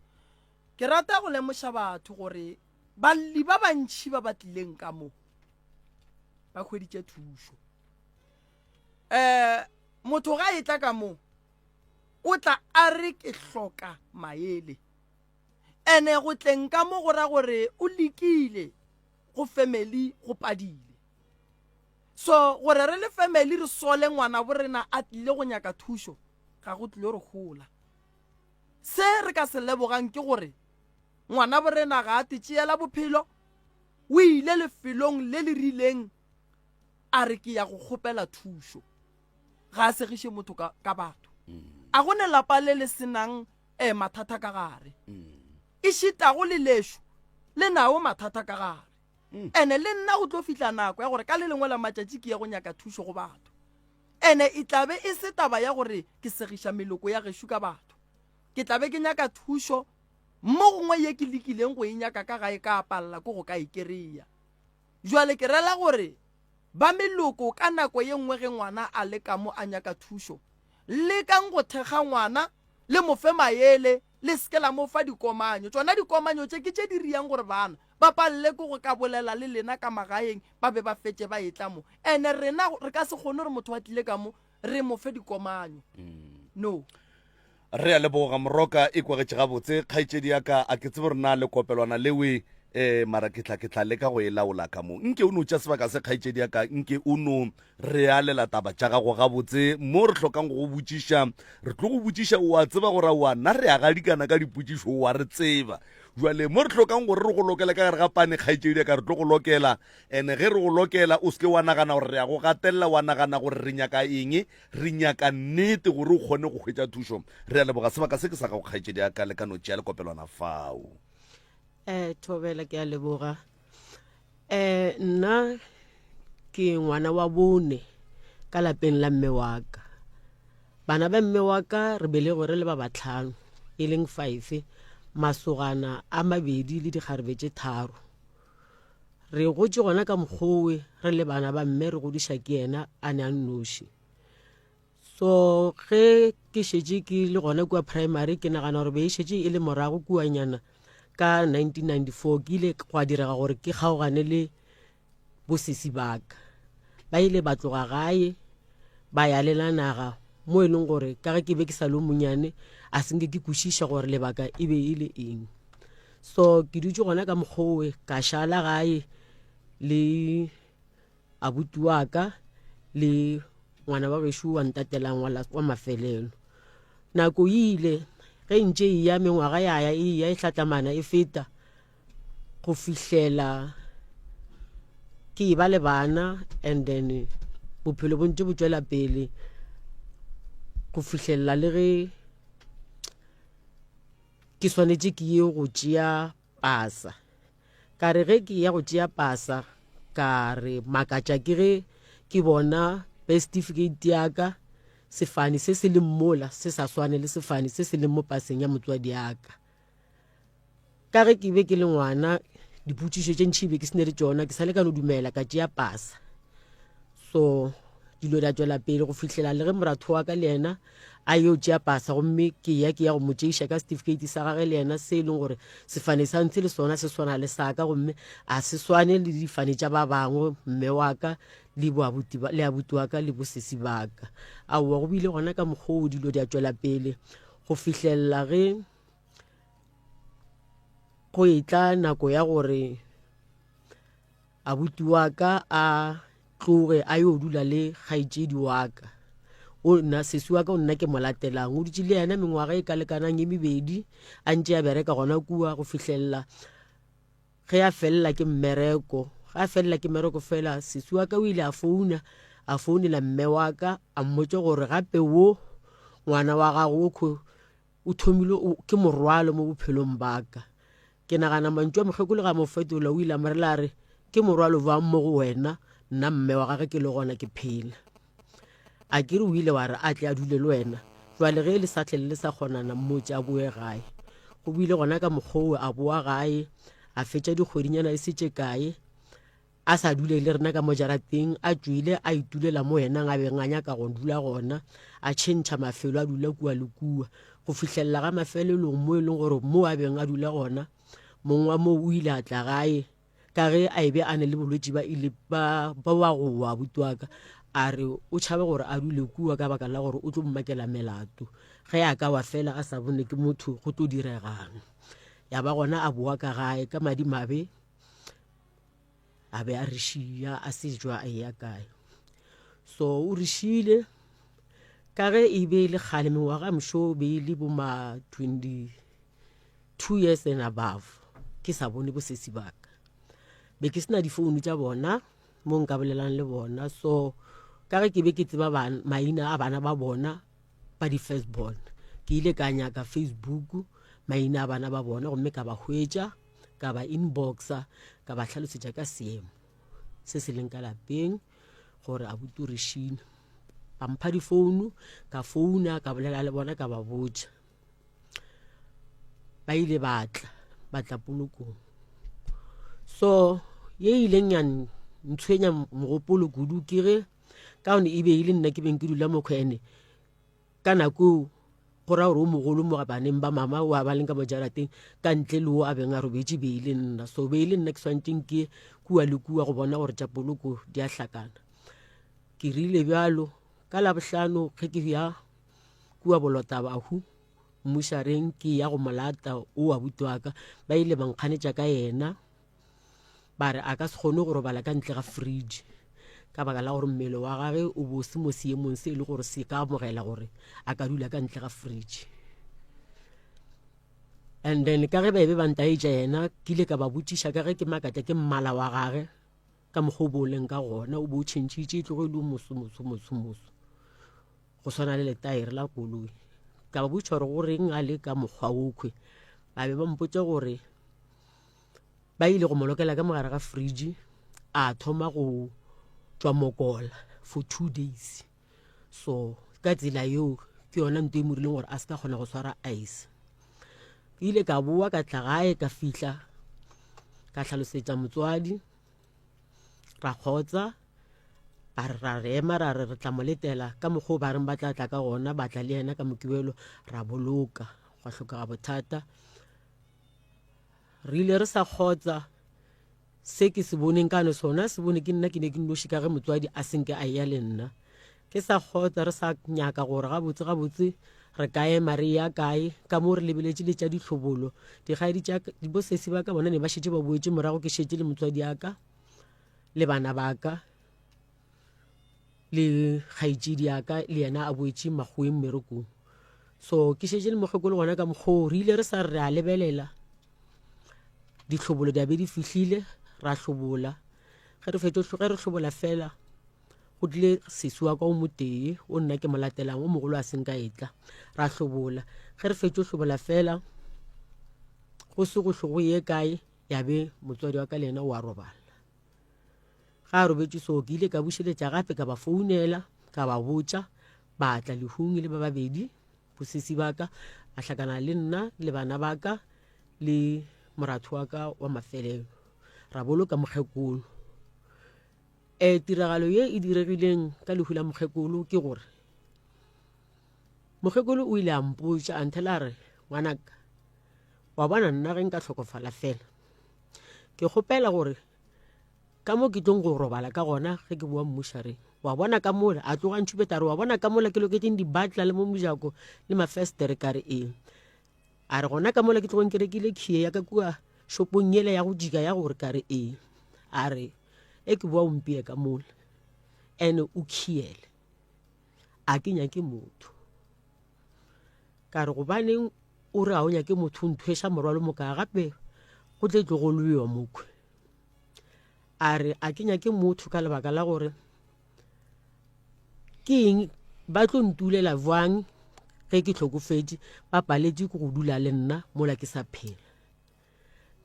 Ke rata go lemoša batho gore balli ba bantši ba ba tlileng ka mo ba hweditše thušo. Um motho ga etla ka mo o tla a re ke hloka maele. Ene go tleng ka mo go ra gore o lekile go family go padile. So gore re le family re sole ngwana bo rena a tlile go nyaka thušo ga go tlile re hola. Se re ka se lebogang ke gore ngwanabo rena ga a titšeela bophelo, o ile lefelong le le rileng a re ke ya go kgopela thušo. Ga a segiše motho ka, ka batho. A go ne lapa le le se nang eh, mathata ka gare. E šitago le lešo le nawo mathata ka gare. Ene le nna go tlo fihla nako ya gore ka le lengwe la matšatši ke ye go nyaka thušo go batho. Ene e tla be e se taba ya gore ke segiša meloko ya gešo ka batho. Ke tla be ke nyaka thušo mo gongwe ye ke lekileng go e nyaka ka gae ka palela ke go ka e kereya. Jwale ke rela gore ba meloko ka nako ye nngwe ge ngwana a le ka mo a nyaka thušo, lekang go thekga ngwana le mo fe maele, le se ke la mo fa dikomanyo. Tšona dikomanyo tše ke tše di riang gore bana ba palele ke go ka bolela le lena ka magaeng ba be ba fetše ba etla mo. Ene rena re ka se kgone gore motho a tlile ka mo re mo fe dikomanyo. No. Re a leboga Moroka, e kwagetše gabotse kgaetšedi ya ka. A ke tsebe gore na le kopelwana lewe eh, mara ke tla ke tla leka go e laola ka mo. Nke o no tša sebaka se kgaetšedi ya ka, nke o no re alela taba tša gago gabotse mo re hlokang go go botšiša. Re tlo go botšiša, o a tseba gore aowa nna re a gadikana ka dipotšišo, o a re tseba. Jwale mo re hlokang gore re go lokele ka gare ga pane kgaetšedi ya ka, re tlo go lokela. Ene ge re go lokela o se ke wa nagana gore re a go gatelela, wa nagana gore re nyaka eng. Re nyaka nnete gore o kgone go hwetša thušo. Re a leboga. Sebaka se ke sa gago kgaetšedi ya ka, le ka no tšea lekopelwana fao. Eh, Thobela, ke a leboga. Eh, nna ke ngwana wa bone ka lapeng la mme wa ka. Bana ba mme wa ka re belegwe re le ba batlhano, e leng five, masogana a mabedi le dikgarebe tše tharo. Re gotše gona ka mokgowe re le bana ba mme re godiša ke yena a ne a nnoši. So ge ke šetše ke le gona kua primary ke nagana gore be e šetše e le morago kuanyana ka 1994 ke ile gwa direga gore ke kgaogane le bosesi baka. Ba ile ba tloga gae ba ya le la naga mo e leng gore ka ge ke be ke sa le monyane a se nke ke kwešiša gore lebaka e be e le eng. So ke dutše gona ka mokgowe ka šala gae le abuti wa ka le ngwana wa gešo wa ntatelang wa mafelelo. Nako e ile ge e ntše e ya mengwaga ya ya e ya e hlatlamana e feta go fihlela ke e ba le bana and then bophelo bo ntše bo tšwela pele go fihlelela le ge ke swanetše ke ye go tšea pasa. Ka re ge ke ya go tšea pasa ka re makatša ke ge ke bona birth certificate ya ka sefane se se leng mola se sa swane le sefane se se leng mo paseng ya motswadi ya ka. Ka ge ke be ke le ngwana dipotšišo tše ntši be ke se ne le tšona ke sa le ka no dumela ka tšea pasa. So dilo di a tšwela pele go fihlela le ge moratho wa ka le yena a yo tšea pasa gomme ke ya ke ya go mo tšeiša ka certificate sa gage le yena se e leng gore sefane sa ntshe le sona se swana le sa ka gomme a se swane le difane tša ba bangwe mme wa ka le boabuti le abuti wa ka le bosesi ba ka. Aowa go bile gona ka mokgwa o dilo di a tšwela pele go fihlelela ge go etla nako ya gore abuti wa ka a tloge a yo dula le kgaetšedi wa ka. O nna sesi wa ka o nna ke mo latelang. O dutše le yena mengwaga e ka lekanang e mebedi a ntše a bereka gona kua go fihlelela ge a felela ke mmereko. Ge a felela ke mmereko fela sesi wa ka o ile a founa a founela mme wa ka a mmotša gore gape wo ngwana wa gago o kho o thomile ke morwalo mo bophelong ba ka. Ke nagana mantšu a mokgekolo ga mo fetola o ile a mo rela a re ke morwalo bjang mo go wena nna mme wa gage ke le gona ke phela. A ke re o ile wa re a tle a dule le wena jwale ge le sa tlele le sa kgonana mmotse a boe gae. Go bile gona ka mokgwa oo a boa gae a fetša dikgwedinyana e se tše kae a sa dule le rena ka mo jarateng a tšwele a itulela mo yena a beng a nyaka go dula gona a tšhentšha mafelo a dula kua le kua go fihlelela ga mafelelong mo e leng gore mo a beng a dula gona mong wa moo o ile a tla gae ka ge a ebe a ne le bolwetši ba ile ba ba wa go wa abuti wa ka a re o tšhabe gore a dule kua ka baka la gore o tlo mmakela melato ge a ka wa fela a sa bone ke motho go tlo diregang ya ba gona a boa ka gae ka madimabe a be a re šia a se jwa a eya kae so o re šiile ka ge e be e le kgale mengwaga mošo be e le bo ma 22 years and above ke sa bone bosesi baka be ke se na difounu tša bona mo nka bolelang le bona so ka ge ke be ke tseba maina a bana ba bona ba di-first born ke ile ka nyaka facebook maina a bana ba bona gomme ka ba hwetša ka ba inboxa ka ba hlalosetša ka seemo se se leng ka lapeng gore abuti o re šile ba mpha difounu ka founa ka bolela le bona ka ba botša ba ile ba tla ba tla polokong so ye ileng ya ntshwenya mogopolo kudu ke ge ka gone e be e le nna ke beng ke dula mokgwene Ka nako eo, go ra gore o mogolo mo baneng ba mama o a ba leng ka mo jarateng ka ntle le o a beng a robetše be e le nna. So be e le nna ke swanetšeng ke kua le kua go bona gore tša poloko di a hlakana. Ke rile bjalo ka Labohlano ge ke ya kua Bolotabahu. mmušareng ke ya go mo lata o abuti wa ka, ba ile ba nkganetša ka yena ba re a ka se kgone go robala ka ntle ga fridge ka baka la gore mmele wa gage o bo se mo seemong se e le gore se ka amogela gore a ka dula ka ntle ga fridge. And then ka ge ba ebe ba ntaetša yena, ke ile ka ba botšiša ka ge ke makatša ke mmala wa gage ka mokgwa o bo o leng ka gona, o bo o tšhentšhitše e tloge e le moso moso moso moso go swana le letaere la koloi. Ka ba botša gore go reng a le ka mokgwa okhwe, ba be ba mpotša gore ba ile go mo lokela ka mogare ga fridge, a thoma go tšwa mokola for 2 days. So ka tsela yeo ke yona nto e mo rileng gore a se ka kgona go swara ice. Ke ile ka boa ka tla gae ka fihla ka hlalosetša motswadi, ra kgotsa ba re ra re ema ra re re tla mo letela ka mokgwa o ba reng ba tla tla ka gona, ba tla le yena ka Mokibelo ra boloka, gwa hlokega bothata. Re ile re sa kgotsa se ke se boneng kane sona se bone ke nna ke ne ke nnoši ka ge motswadi a senke a eya le nna. Ke sa kgotsa re sa nyaka gore gabotse gabotse re ka ema re ya kae ka mo re lebeletše le tša dihlobolo. Dikgaedi tša bosesi ba ka bona ne ba šetše ba boetše morago, ke šetše le motswadi a ka le bana ba ka le kgaetšedi ya ka le yena a boetše makgoweng mmerekong. So ke šetše le mokgekolo gona ka mokgoo re ile re sa re re a lebelela dihlobolo di a be di fihlile, ra hlobola. Ge re fetšo ge re hlobola fela go tlile sesi wa ka o motee o nna ke mo latelang o mogolo a seng ka etla, ra hlobola. Ge re fetšo hlobola fela go se go hlo go ye kae ya be motswadi wa ka le yena o a robala. Ga a robetše so ke ile ka bušeletša gape ka ba founela ka ba botša, ba tla lehung e le ba babedi bosesi ba ka, ba hlakana le nna le bana ba ka le moratho wa ka wa mafelelo, ra boloka mokgekolo. Um tiragalo ye e diregileng ka lehu la mokgekolo ke gore mokgekolo o ile a mpotša a nthela a re, ngwanaka wa bona nna ge nka hlokofala fela ke kgopela gore ka mo ke tlong go robala ka gona ge ke boa mmušareng, wa bona ka mola a tloga ntšhupeta a re wa bona ka mola ke loketseng dibatla le mo mojako le mafestere, ka re eng? A re gona ka mola ke tlogong ke rekile khie ya ka kua shopong yela ya go jika ya gore, ka re eng? A re e ke boa o mpie ka mola ene o khiele, a ke nyake motho. Ka re gobaneng o re ga o nyake motho, o nthweša morwalo moka gape go tle tlo go lwewa mokhwe. A re a ke nyake motho ka lebaka la gore ke eng ba tlo ntulela jwang ge ke hlokofetše, ba paletše ke go dula le nna mola ke sa phela.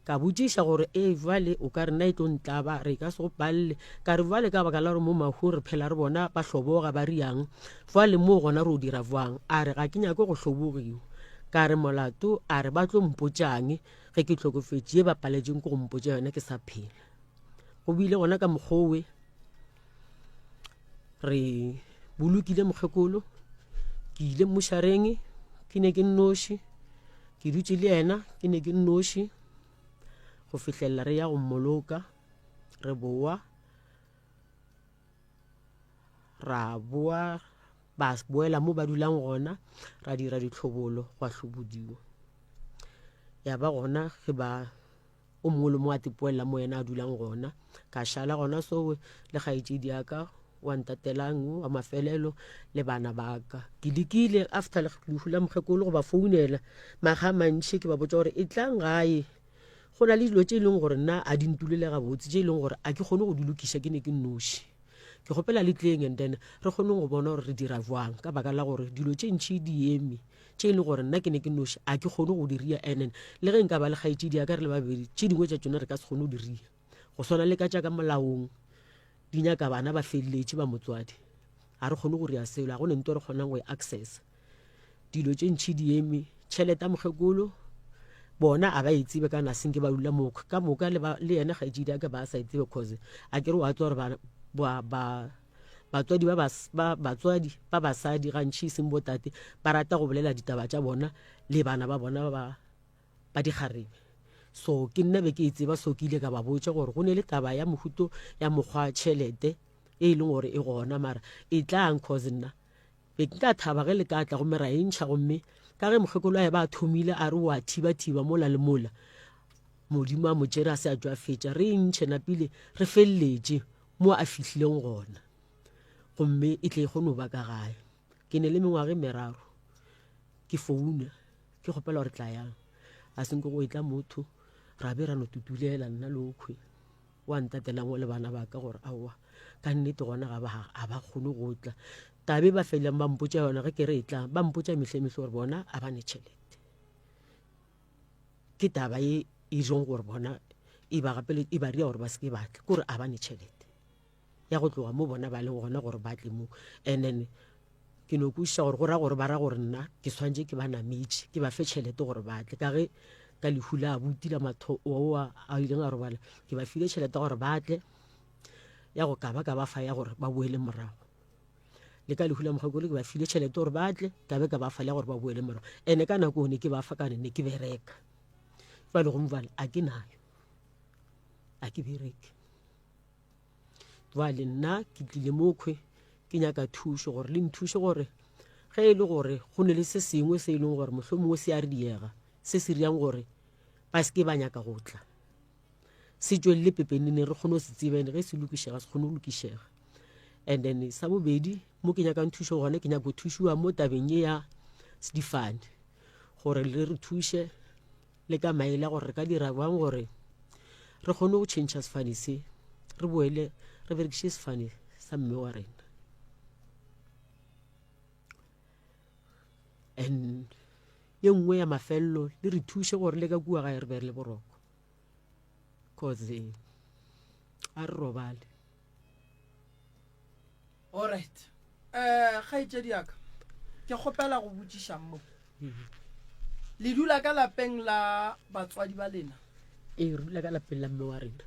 Ka botšiša gore ee jwale o ka re nna e tlo ntlaba, re ka se go palle. Ka re jwale ka baka la gore mo mahung re phela re bona ba hloboga ba riang, jwale moo gona re o dira jwang? A re ga ke nyake go hlobogiwa. Ka re molato? A re ba tlo mpotšang ge ke hlokofetše, ye ba paletšeng ke go mpotša yona ke sa phela. Go bile gona ka mokgowe re bolokile mokgekolo, ke ile mmušareng ke ne ke nnoši, ke dutše le yena ke ne ke nnoši go fihlelela re ya go mmoloka. Re boa ra boa ba boela mo ba dulang gona, ra dira ditlhobolo gwa hlobodiwa. Ya ba gona ge ba o mongwe le mongwe a tipoelela mo yena a dulang gona. Ka šala gona sowe le kgaetšedi ya ka wa ntatelang wa mafelelo le bana ba ka. Ke lekile after lehu la mokgekolo go ba founela makga a mantši ke ba botša gore e tlang gae, go na le dilo tše e leng gore nna a di ntulele gabotse, tše e leng gore a ke kgone go di lokiša ke ne ke nnoši. Ke kgopela le tleng and then re kgone go bona gore re dira jwang, ka baka la gore dilo tše ntši di eme tše e leng gore nna ke ne ke noši a ke kgone go di ria. And then le ge nka ba le kgaetšedi ya ka re le babedi, tše dingwe tša tšona re ka se kgone go di ria, go swana le ka tša ka molaong di nyaka bana ba feleletše ba motswadi, ga re kgone go ria selo, ga go ne nto re kgonang go e accessa. Dilo tše ntši di eme, tšhelete ya mokgekolo bona a ba e tsebe ka naseng ke ba dula mo ka moka le ba le yena kgaetšedi ya ka ba sa e tsebe, cause a ke re wa tswa gore ba ba batswadi ba ba batswadi ba basadi gantši e seng botate ba rata go bolela ditaba tša bona le bana ba bona ba ba dikgarebe. So ke nna be ke e tseba, so ke ile ka ba botša gore go ne le taba ya mohuto ya mokgwa tšhelete e leng gore e gona, mara e tlang cause nna be ke ka thaba ge le ka tla gomme ra e ntšha gomme. Ka ge mokgekolo a e ba a thomile a re o a thiba-thiba mola le mola, Modimo a mo tšere a se a tšwa a fetša. Re e ntšhe napile re feleletše mo a fihlileng gona, gomme e tle e kgone go ba ka gae. Ke ne le mengwaga e meraro ke founa ke kgopela gore tla yang, a senke go etla motho, ra be ra no tutulela nna le okhwe wa ntatelang o le bana ba ka gore aowa ka nnete gona ga ba ga ba kgone go tla. Tabe ba felelang ba mpotša yona ge ke re e tla, ba mpotša mehle mehle gore bona a ba ne tšhelete. Ke taba e e jong gore bona e ba gapele e ba ria gore ba se ke ba tla, kore a ba ne tšhelete ya go tloga mo bona ba leng gona gore ba tle mo. And then ke no kwešiša gore go ra gore ba ra gore nna ke swanetše ke ba nametše ke ba fe tšhelete gore ba tle, ka ge ka lehu la abuti la matho oa a ileng a robala ke ba file tšhelete gore ba tle ya go ka ba ka ba fa ya gore ba boele morago. Le ka lehu la mokgekolo ke ba file tšhelete gore ba tle, ka be ka ba fa le ya gore ba boele morago. Ene ka nako ne ke ba fa ka ne ke bereka, jwale gomme jwale a ke nayo, a ke bereke. Jwale nna ke tlile mokhwe ke nyaka thušo gore le nthuše gore ge e le gore go ne le se sengwe se e leng gore mohlomongwe se a re diega, se se riang gore ba se ke ba nyaka go tla, se tšwelele pepeneneng re kgone go se tseba, ene ge se lokišega se kgone go lokišega. And then sa bobedi mo ke nyakang thušo gona, ke nyaka go thušiwa mo tabeng ye ya difane gore le re thuše le ka maele a gore re ka dira bjang gore re kgone go tšhentšha sefane se, re boele re berekiše sefane sa mme wa rena. And ye nngwe ya mafelelo, le re thuše gore le ka kua gae re be re le boroko, cause a re robale. Alright. Eh, kgaetšedi ya ka, ke kgopela go botšiša mo. Le dula ka lapeng la batswadi ba lena? Ee, re dula ka lapeng la mme wa rena.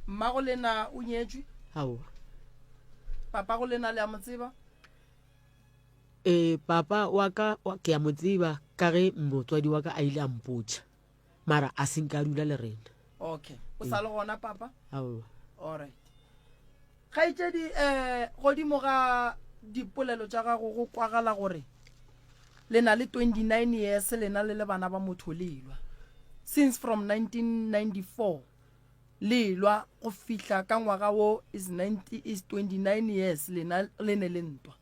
Mmago lena o nyetšwe? Aowa. Papago lena le a mo tseba? Ee, papa wa ka ke a mo tseba ka ge motswadi wa ka a ile a mpotša, mara a se nka a dula le rena. Okay. O sa le gona papa? Aowa. Alright. Kgaetšedi, um godimo ga dipolelo tša gago go kwagala gore le na le 29 years lena le le bana ba motho le elwa since from 1994 le elwa go fihla ka ngwaga wo is 90 is 29 years lena le ne le ntwa.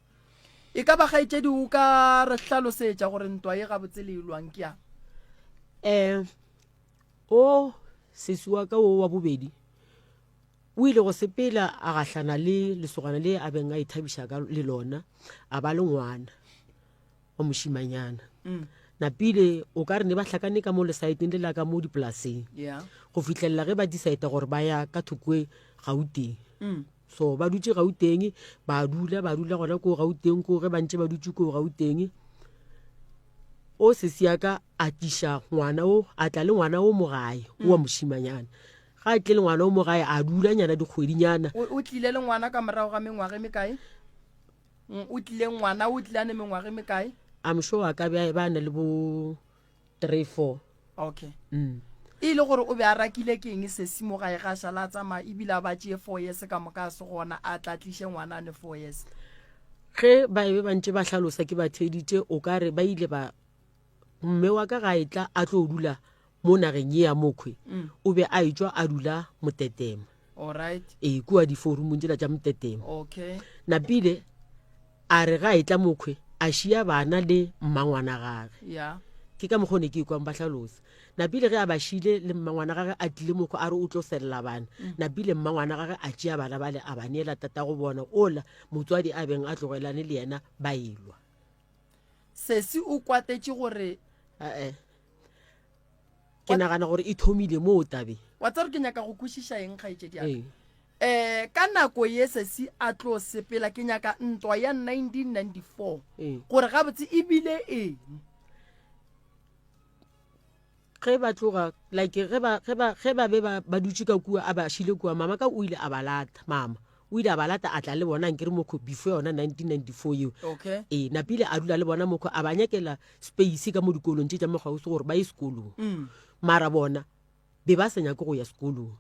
E ka ba kgaetšedi o ka re hlalosetša gore ntwa ye gabotse le elwang ke yang? Um o sesi wa ka wo wa bobedi o ile go sepela a gahlana le lesogana le a beng a ithabiša ka le lona, a ba le ngwana wa mošimanyana. Mm. Napile o ka re ne ba hlakane ka mo lesaeteng le la ka mo dipolaseng yeah. go fihlelela ge ba decide gore ba ya ka thokwe Gauteng. Mm. So ba dutše Gauteng, ba dula ba dula gona ko Gauteng ko ge ba ntše ba dutše ko Gauteng, o sesi ya ka a tliša ngwana o, a tla le ngwana o mo gae o wa mm. mošimanyana. Ga a tle le ngwana o mo gae a dula nyana dikgwedinyana. O tlile le ngwana ka morago ga mengwaga e mekae? Mm, o tlile ngwana o tlile a ne mengwaga e mekae? I'm sure a ka be ba na le bo 3 4. Okay. Mm. E le gore o be a rakile ke eng sesi mo gae ga šala a tsamaya ebile a ba tšee 4 years ka moka a se gona a tla tliše ngwana a ne 4 years. Ge ba be ba ntše ba hlalosa ke ba theeditše o ka re ba ile ba mme wa ka ga e tla a tlo dula mo nageng ye ya mokhwe mm. o be a etšwa a dula motetema Alright. ee kua diforumong tsela tša motetema okay. napile a re ga e tla mokhwe a šia bana le mmangwana gage yeah. ke ka mokgwa o ne ke ikwang ba hlalosa napile ge a ba šile le mmangwana gage a tlile mokgwa a re o tlo selela bana mm. napile mmangwana gage a tšea bana bale a ba neela tata go bona ola motswadi a beng a tlogelane le yena ba elwa sesi o kwatetše gore ee ke nagana gore e thomile moo tabe wa tsare ke nyaka go kwešiša eng kgaetšedi yaka um eh, ka nako ye sesi a tlo sepela ke nyaka ntwa ya 1994 gore gabotse e bile eng ge ba tloga like ge ba ge ba ge ba be ba ba dutše ka kua a ba šile kua mama ka o ile a ba lata mama o ile a ba lata a tla le bona nkere mokho before yona 1994 eo okay ee napile a dula le bona mokho a ba nyakela space ka mo dikolong tše tša mokgausi gore ba ye sekolong mm. mara bona be ba sa nyake go ya sekolong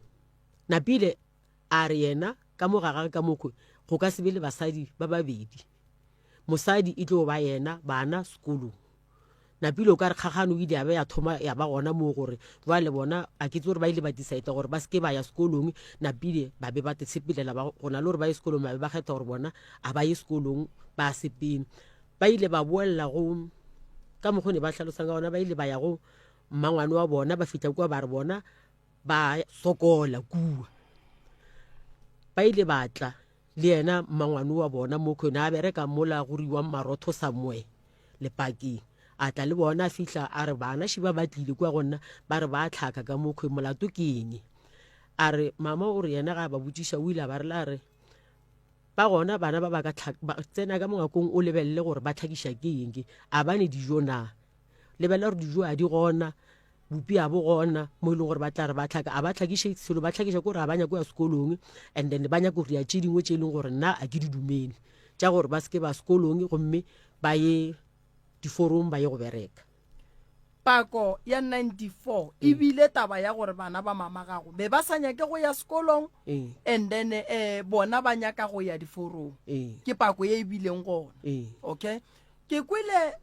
napile a re yena ka mo ga gage ka mokho go ka se be le basadi ba babedi mosadi e tlo ba yena bana sekolong. Napile o ka re kgagano o ile ya be ya thoma ya ba gona moo gore jwale bona a ke tse gore ba ile ba decide gore ba se ke ba ya sekolong. Napile ba be ba te tshepelela ba go na le gore ba ye sekolong ba be ba kgetha gore bona a ba ye sekolong ba sepele. Ba ile ba boelela go ka mokgwa ne ba hlalosang ka gona ba ile ba ya go mmangwane wa bona ba fihla kua ba re bona ba sokola kua. Ba ile ba tla le yena mmangwane wa bona mo khone a bereka mola go riwang marotho somewhere lepakeng a tla le bona a fihla a re bana šiba ba tlile kua go nna ba re ba tlhaka ka mo khwe molato ke eng a re mama o re yena ga a ba botšiša o ile a ba re la re ba gona bana ba ba ka tsena ka mongakong o lebelele gore ba tlhakiša ke eng ke a ba ne dijo na lebelela gore dijo a di gona Bupi a bo gona mo e leng gore ba tla re ba tlhaka a ba tlhakiše selo ba tlhakiša ko gore a ba nyako ya sekolong and then ba nyako go ya tše dingwe tše e leng gore nna a ke di dumele tša gore ba seke ba sekolong gomme ba ye diforong ba ye go bereka. Pako ya 94 e bile taba ya gore bana ba mama gago be ba sa nyake go ya sekolong and then eh bona ba nyaka go ya diforong. Ke pako ye e bileng gona. Okay. Ke kwele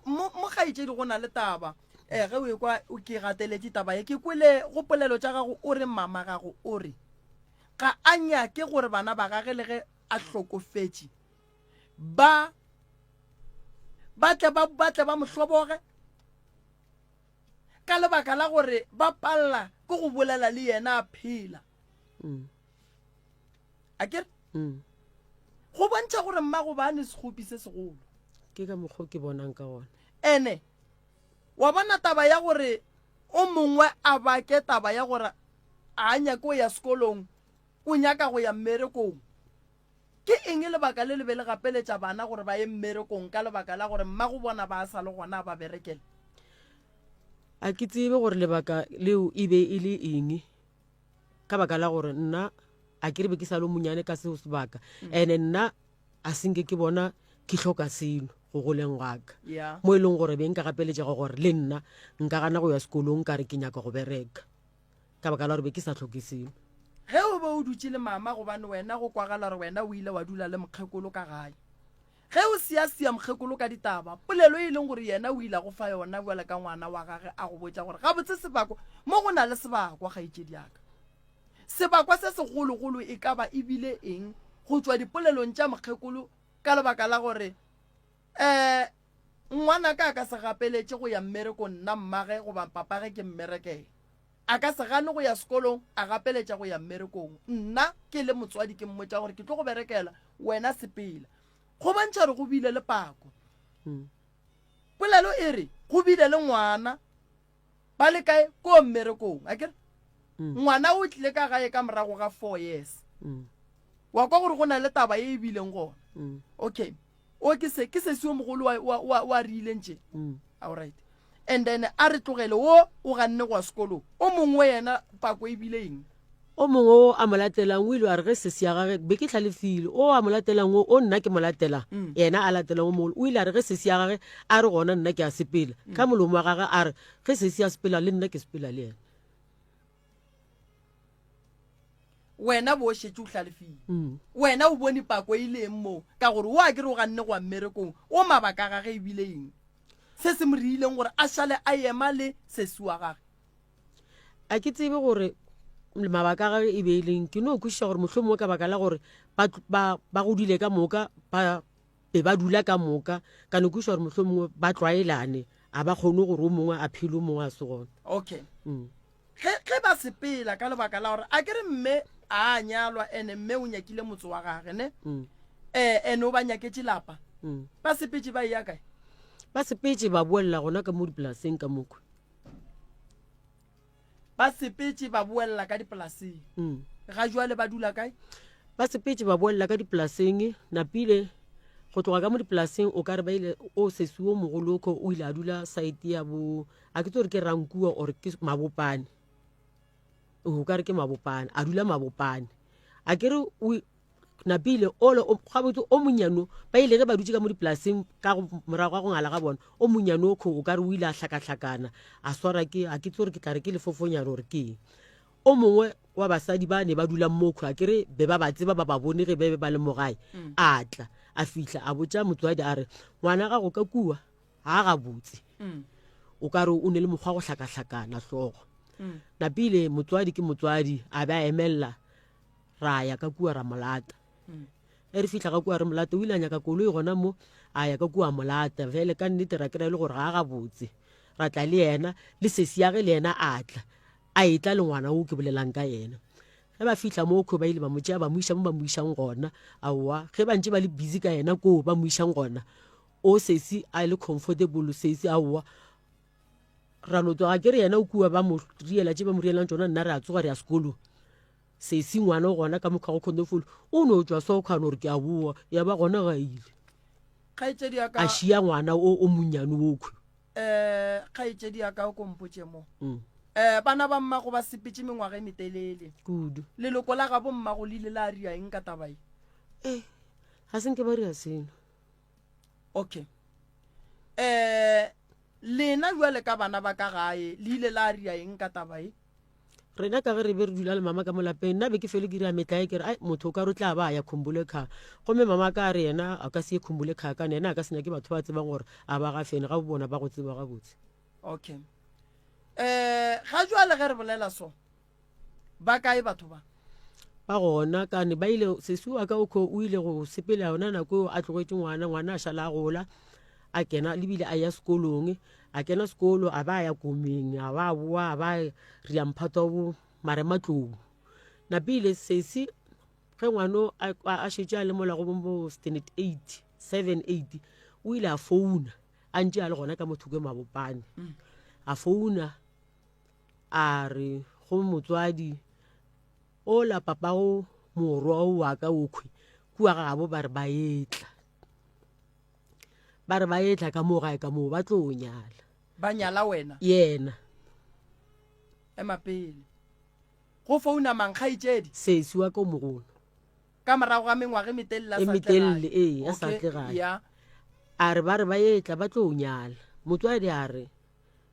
mo mo kgaetšedi go na le taba um ge o ekwa ke gateletše taba ye ke kwele go polelo tša gago o re mama gago o re ga a nyake gore bana ba gage le ge a hlokofetše ba ba tle ba ba tle ba mo hloboge ka lebaka la gore ba palela ke go bolela le yena a phela mm. A ke re? Mm. Go bontšha gore mmago ba ne sekgopi se segolo. Ke ka mokgwa ke bonang ka gona. Ene wa bona taba ya gore o mongwe a bake taba ya gore a nyake go ya sekolong, o nyaka go ya mmerekong. Ke eng lebaka le le be le gapeletša bana gore ba ye mmerekong ka lebaka la gore mmago bona ba sa le gona a ba berekela? A ke tsebe gore lebaka leo e be e le eng. ka baka la gore nna a ke re be ke sa le monyane ka seo sebaka mm. ene nna a senke ke bona ke hloka selo go goleng gaka yeah. mo e leng gore be nka gapeletšega gore le nna nka gana go ya sekolong ka re ke nyaka go bereka ka baka la gore be ke sa hloke selo ge o be o dutše le mama gobane wena go kwagala gore wena o ile wa dula le mokgekolo ka gae Ge o siasia mokgekolo ka ditaba, polelo e leng gore yena o ile a go fa yona bjale ka ngwana wa gage a go botša gore gabotse sebakwa mo go na le sebakwa kgaetšedi ya ka. Sebakwa se segologolo e ka ba e bile eng go tšwa dipolelong tša mokgekolo ka lebaka la gore um ngwanaka a ka se gapeletše go ya mmerekong nna mmage goba papage ke mmerekela. A ka se gane go ya sekolong, a gapeletša go ya mmerekong. Nna ke le motswadi ke mmotša gore ke tlo go berekela, wena sepela. Go bontšha gore go bile le pako. Polelo e re go bile le ngwana ba le kae ko mmerekong, akere? Ngwana o tlile ka gae ka morago ga 4 years. Wa kwa gore go na le taba ye e bileng gona. Okay. O ke se ke sesi o mogolo wa wa wa, wa rileng tše. All right. And then a re tlogele wo o ganne go ya sekolong. O mongwe yena pako e bile eng? O mongwe o a mo latelang o ile a re ge sesi ya gage be ke hlalefile o a mo latelang o o nna ke mo latelang mm. yena a latelang o mogolo o ile a re ge sesi ya gage a re gona nna ke a sepela mm. ka molomo wa gage a re ge sesi a sepela le nna ke sepela le yena Wena bo šetše o hlalefile. Mm. Wena o bone pako e ile eng moo? Ka gore o a kere o ganne go ya mmerekong, o mabaka a gage e bile eng? Se se mo riileng gore a šale a ema le sesi wa gage. A ke tsebe gore mabaka a gage e be e leng. Ke no kwešiša gore mohlomongwe ka baka la gore ba, ba, ba godile ka moka, ba be ba dula ka moka, ka no kwešiša gore mohlomongwe ba tlwaelane, a ba kgone gore o mongwe a phele o mongwe a se gona. Okay. Mm. Ge, ge ba sepela ka lebaka la gore a ke re mme a a nyalwa ene mme o nyakile motse wa gage ne mm. eh, ene o ba nyaketše lapa mm. ba sepetše ba eya kae ba sepetše ba boelela gona ka mo dipolaseng ka mokwe ba sepetše ba boelela ka dipolaseng mm. ga jwale ba dula kae ba sepetše ba boelela ka dipolaseng napile go tloga ka mo dipolaseng o ka re ba ile o sesi o mogolo o ile a dula saete ya bo A ke tse gore ke Rankua or ke Mabopane. O ka re ke Mabopane, a dula Mabopane. A ke re o napile ole gabotse o monyano ba ile ge ba dutše ka mo dipolaseng ka morago ga go ngala ga bona o monyano o kho o ka re o ile a hlakahlakana a swara ke a ke tse gore ke tla re ke lefofonyana gore ke eng o mongwe wa basadi ba ne ba dulang mo kho a ke re be ba ba tseba ba ba bone ge be ba le mo gae mm. a tla a fihla a botša motswadi a re ngwana gago ka kua ga gabotse mm. O ka re o ne le mokgwa go hlakahlakana hlogo. Napile motswadi ke motswadi a be a emelela ra ya ka kua ra molata. Ge re fihla ka kua re molata o ile a nyaka koloi gona mo a ya ka kua molata bjale ka nnete ra kry-a e le gore ga a gabotse. Ra tla le yena le sesi ya ge le yena a tla a etla le ngwana wo ke bolelang ka yena. Ge ba fihla mo kho ba ile ba mo tšea ba mo iša mo ba mo išang gona. Aowa ge ba ntše ba le busy ka yena koo ba mo išang gona o sesi a le comfortable sesi aowa ra no tsoga ke re yena o kua ba mo riela tše ba mo rielang tšona nna re a tsoga re ya sekolong. Sesi ngwana o gona ka mokgwa go kgondofolo o no tšwa so kgano gore ke a boa ya ba gona ga ile. Kgaetšedi ya ka A šia ngwana o o monnyane okhwe. Eh, kgaetšedi ya ka o ko mpotše mo. Mm. Eh, bana ba mmago ba sepetše mengwaga e metelele. Kudu. Leloko la gabo mmago le ile la ria eng ka taba ye? Eh, ga se nke ba ria seno. Okay. Eh, lena jwale ka bana ba ka gae le ile la ria eng ka taba ye? Rena ka ge re be re dula le mama ka mo lapeng, nna be ke fele ke dira metlae ke re, ai motho o ka re o tla ba a ya Khumbule Kha. Gomme mama ka a re yena a ka se ye Khumbule Kha kane yena a ka se nyake batho ba tsebang gore a ba gafene ga bona ba go tseba gabotse. Okay. Eh, ga jwale ge re bolela so, ba kae batho ba? Ba gona kane ba ile, sesi wa ka o kho o ile go sepela yona nako eo a tlogetše ngwana, ngwana a šala a gola, a kena le bile a ya sekolong. A kena sekolo, a ba a ya komeng, a ba a boa, a ba a ria mphato wa bo marematlou. Napile sesi ge ngwano a, a, a šetše a le mola go bo standard 8, 7, 8, o ile a founa a ntše a le gona ka mo thoko mabopane. A founa a re go motswadi ola papago morwa wa ka okhwi kua gabo ba re ba etla. Ba re ba etla ka moo gae ka moo ba tlo nyala. Ba nyala wena? Yena. Ema pele. Go founa mang, kgaetšedi? Sesi wa ka o mogolo. Ka morago ga mengwaga e metelele a E sa tle metelele, gae. ee, a sa Okay, tle gae. ya. A re ba re ba etla ba tlo nyala. Motswadi a re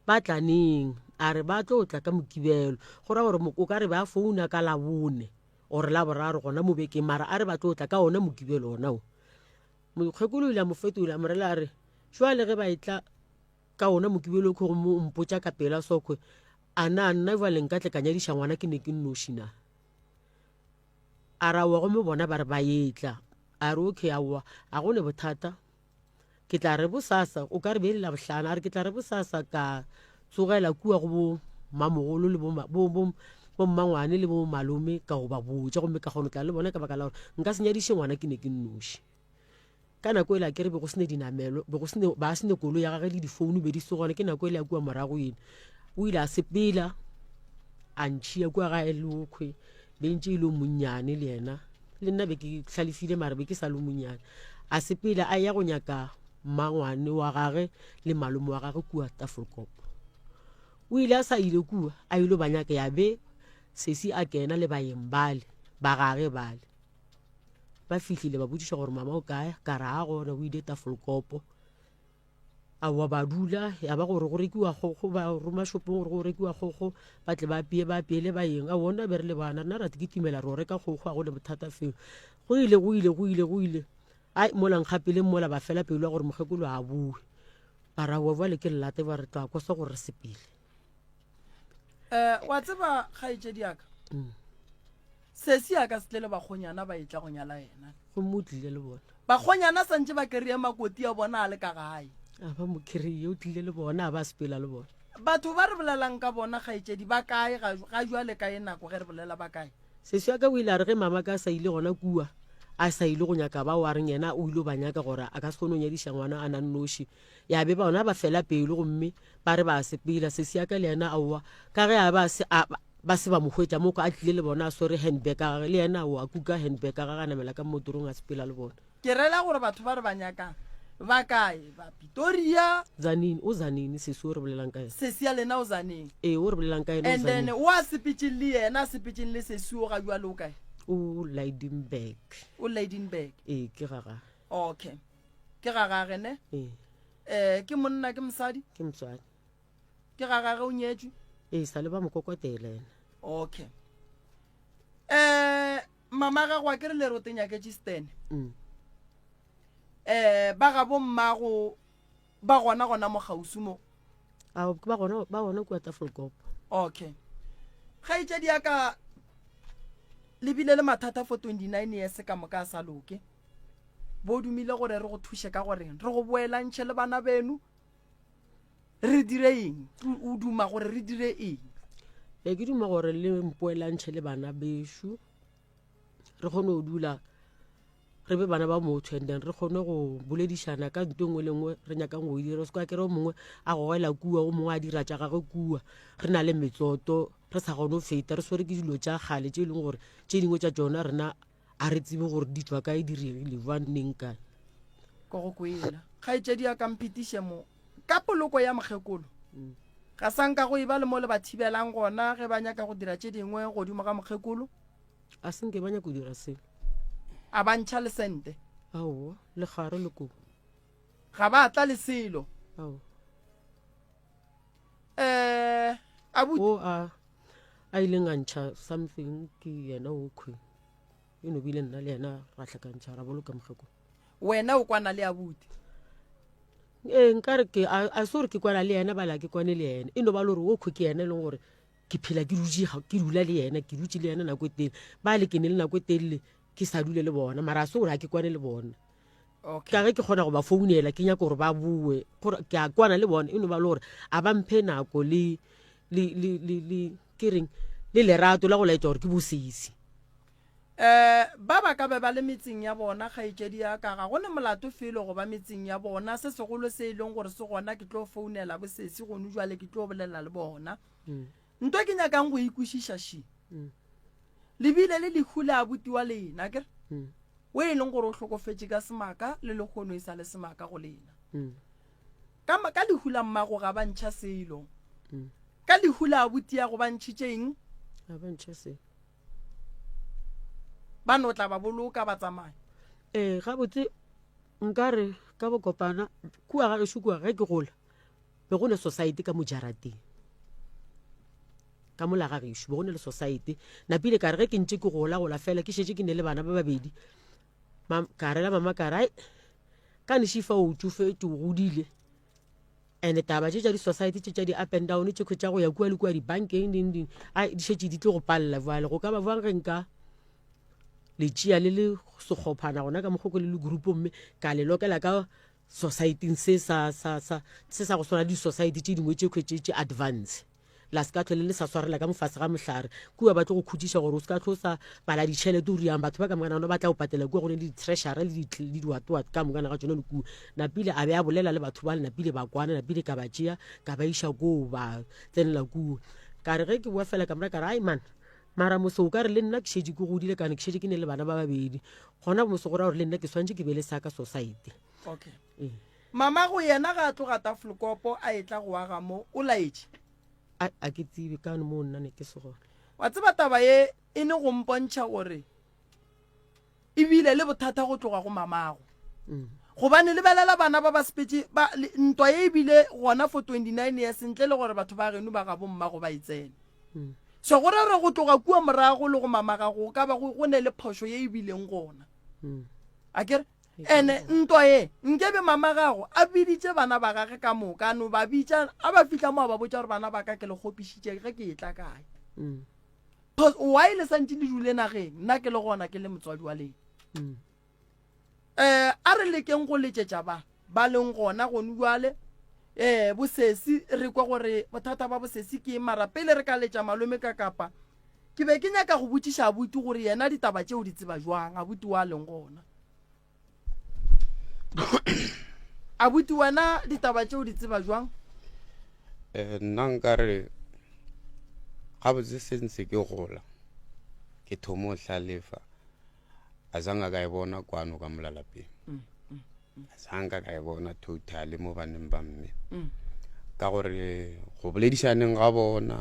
ba tla neng? A re ba tlo tla ka Mokibelo. Go ra gore o ka re ba founa ka Labone or Laboraro gona mo bekeng mara a re ba tlo tla ka ona Mokibelo ona o. Mokgekolo o ile a mo fetola a mo rela a re, Jwale ge ba etla ka ona mokibelo okhwe gomme o mpotša ka pela sokhwe, a na nna jwale nka tle ka nyadiša ngwana ke ne ke nnoši na? A re aowa gomme bona ba re ba etla. A re okay aowa a go ne bothata ke tla re bosasa o ka re be e le labohlano a re ke tla re bosasa ka tsogela kua go bo mamogolo le bommangwane le bo malome ka go ba botša gomme ka kgona tla le bona ka baka la gore nka se nyadiše ngwana ke ne ke nnoši ka nako ele a kere be go sene dinamelo be go sene ba sene koloi ya gage le difounu be di se gona ke nako ele ya kua morago ene o ile a sepela a ntšhia kua gae leokhwe be ntše e le monnyane le yena le nna be ke hlalefile mare be ke sa le monnyane a sepela a ya go nyaka mmangwane wa gage le malome wa gage kua Tafelkop. O ile a sa ile kua a ile ba nyaka ya be sesi a kena le baeng bale ba gage bale. Ba fihlile ba botšiša gore mama o kae ka ra a gona o ile Tafelkop. Aowa ba dula ya ba gore go rekiwa kgogo ba roma shopong gore go rekiwa kgogo ba tle ba apeye ba apeele baeng. Aowa nna be re le bana rena ra kitimela ro reka kgogo ga go ne bothata felo. Go ile go ile go ile go ile ai mola nkgapeleng mola ba fela pelo ya gore mokgekolo a boe. Ba ra aowa bjale ke lelate ba re tla kosa gore re sepele. Um wa tseba kgaetšedi ya ka sesi ya ka se tle le bakgonyana ba etla go nyala yena. Gomme o tlile le bona. Bakgonyana santše ba kry-e makoti a bona a le ka gae. A ba mo kry-e o tlile le bona a ba sepela le bona. Batho ba re bolelang ka bona kgaetšedi ba kae ga ga jwale ka e nako ge re bolela ba kae? Sesi wa ka o ile a re ge mama ka a sa ile gona kua a sa ile go nyaka bao a reng yena o ile ba nyaka gore a ka se kgone go nyadiša ngwana a na nnoši ya be bona ba fela pelo gomme ba re ba sepela. Sesi ya ka le yena aowa ka ge a ba se a ba se ba mo hwetša mo a tlile le bona a swere handbag a gage le yena aowa a kuka handbag a gage a namela ka motorong a sepela le bona. Ke rela gore batho ba re ba nyakang ba kae? Ba Pitoria. Zanini, o Zanini sesi o re bolelang ka yena. Sesi ya lena o Zanini. Ee, o re bolelang ka yena o And then Zanini. o a sepetšeng le yena, a sepetšeng le sesi o ga jwale o kae? O Lydenburg. O Lydenburg. Ee, ke ga gage. Okay. Ke ga gage ne? Ee. Eh, ke monna ke mosadi? Ke mosadi. Ke ga gage o nyetšwe? Ee, sa le ba mo kokotela yena. Okay. Eh, mama gago a ke re le re o te nyaketše Stan. Mm. Eh, ba ga bo mmago ba gona gona mo kgauswi mo. A ba gona ba gona kua Tafelkop. Okay. Kgaetšedi ya ka le bile le mathata for 29 years ka moka a sa loke. Bo dumile gore re go thuše ka goreng re go boelantšhe le bana beno re dire eng o duma gore re dire eng Ee ke duma gore le mpoelantšhe le bana bešo re kgone go dula re be bana ba motho and then re kgone go boledišana ka nto nngwe le nngwe re nyakang go e dira se kwa kere o mongwe a gogela kua o mongwe a dira tša gagwe kua re na le metsoto re sa kgone go feta re swere ke dilo tša kgale tše e leng gore tše dingwe tša tšona rena a re tsebe gore di tšwa kae di regile jwang neng kae ko go kwela kgaetšedi ya kamphetiše mo ka poloko ya mokgekolo mm. ga sa nka go e ba le mo le ba thibelang gona ge ba nyaka go dira tše dingwe godimo ga mokgekolo A se nke ba nyaka go dira selo. A ba ntšha le sente. Aowa, le gare le ko. Ga ba tla le selo. Aowa. Eh, abuti. O a a ileng a ntšha something ke yena o khwe. E no bile nna le yena ra hlakantšha ra boloka mokgekolo. Wena o kwana le abuti. Ee, nkare ke a a se gore ke kwana le yena bala ke kwane le yena. E no ba le gore o khwe ke yena e leng gore ke phela ke dutše ke dula le yena ke dutše le yena nako e telele ba le ke ne le nako e telele ke sa dule le bona mara a se gore ga ke kwane le bona ka ge ke kgona go ba founela ke nyaka gore ba boe gore ke a kwana le bona e no ba le gore a ba mphe nako le le le le le ke reng le lerato la go laetša gore ke bosesi um ba ba ka be ba le metseng ya bona kgaetšedi ya ka ga go ne molato felo go ba metseng ya bona se segolo se e leng gore se gona ke tlo founela bosesi gone jwale ke tlo bolela le bona mm. Nto ke nyakang go e kwešiša še. Mm. Le bile le lehu le abuti wa lena kere? Mm. O e leng gore o hlokofetše ka semaka le lekgono e sa le semaka go lena. Mm. Ka, ka lehu la mmago ga ba ntšha selo. Mm. Ka lehu la abuti ya go ba ntšhitše eng? Ga ba ntšha selo. Ba no tla ba boloka ba tsamaya. Ee, gabotse nkare ka bokopana kua ga gešo kua ge ke gola be go ne society ka mo jarateng ka mola ga gešo be go ne le society napile ka re ge ke ntše ke gola gola fela ke šetše ke ne le bana ba babedi ka rela mama ka re ai ka nešifa o tšofetše o godile and taba tše tša di-society tše tša di-up and down tše tša go ya kua le kua dibankeng ding ding a di šetše di tlo go palela jale go ka ba jang ge nka le tšea le le sekgophana gona ka mokgoko le le group mme ka le lokela ka society se sa sa sa se sa go swana le di-society tše dingwe tše tše tše advance la se ka tlhole le sa swarela ka mofase ga mohlare kua ba tlo go khutiša gore o se ka tlho sa bala ditšhelete o riang batho ba ka mokana ba tla go patela kua go ne le di-treasure le diwatoat ka mokana ga tsone le kua napile a be a bolela le batho ba le napile ba kwana napile ka ba tšea ka ba iša koo ba tsenela kua ka re ge ke boa fela ka mora ka re ai man mara mose o ka re le nna ke šetše ke godile kane ke šetše ke ne le bana ba babedi gona mose go ra gore le nna ke swantše ke be le sa ka society okay ee. Mama go yena ga a tloga Tafelkopo a etla go aga mo, o laetše. A, a ke tsebe ka moo nna ne ke se gona. Wa tseba taba ye e ne go mpontšha gore e bile le bothata go tloga go mamago. Mm. Gobane lebelela bana ba ba sepetše ba ntwa ye e bile gona for 29 years ntle le gore batho ba geno ba ga bommago ba e tsene. Mm. So go ra go tloga kua morago le go mama gago go ka ba go ne le phošo ye e bileng gona. Mm. A kere Ene ntwa ye, nkebe mama gago a biditše bana ba gage ka moka, a no ba bitša, a ba fihla mo a ba botša gore bana ba ka ke le kgopišitše ge ke etla kae. Mm. Why le santše le dule nageng, nna ke le gona ke le motswadi wa lena. Mm. Eh, a re lekeng go letšetša ba ba leng gona gone jwale eh bosesi re kwe gore bothata ba bosesi ke eng mara pele re ka letša malome ka kapa Ke be ke nyaka go botšiša abuti gore yena ditaba tšeo di tseba jwang, abuti wa leng gona. Abuti wena ditaba tšeo di tseba jwang? Eh, nna nkare gabotse se ntse ke gola ke thomo hlalefa a zanga ka e bona kwano ka mola lapeng mm, mm, mm. a zanga ka e bona totally mo baneng ba mme ka gore go boledišaneng ga bona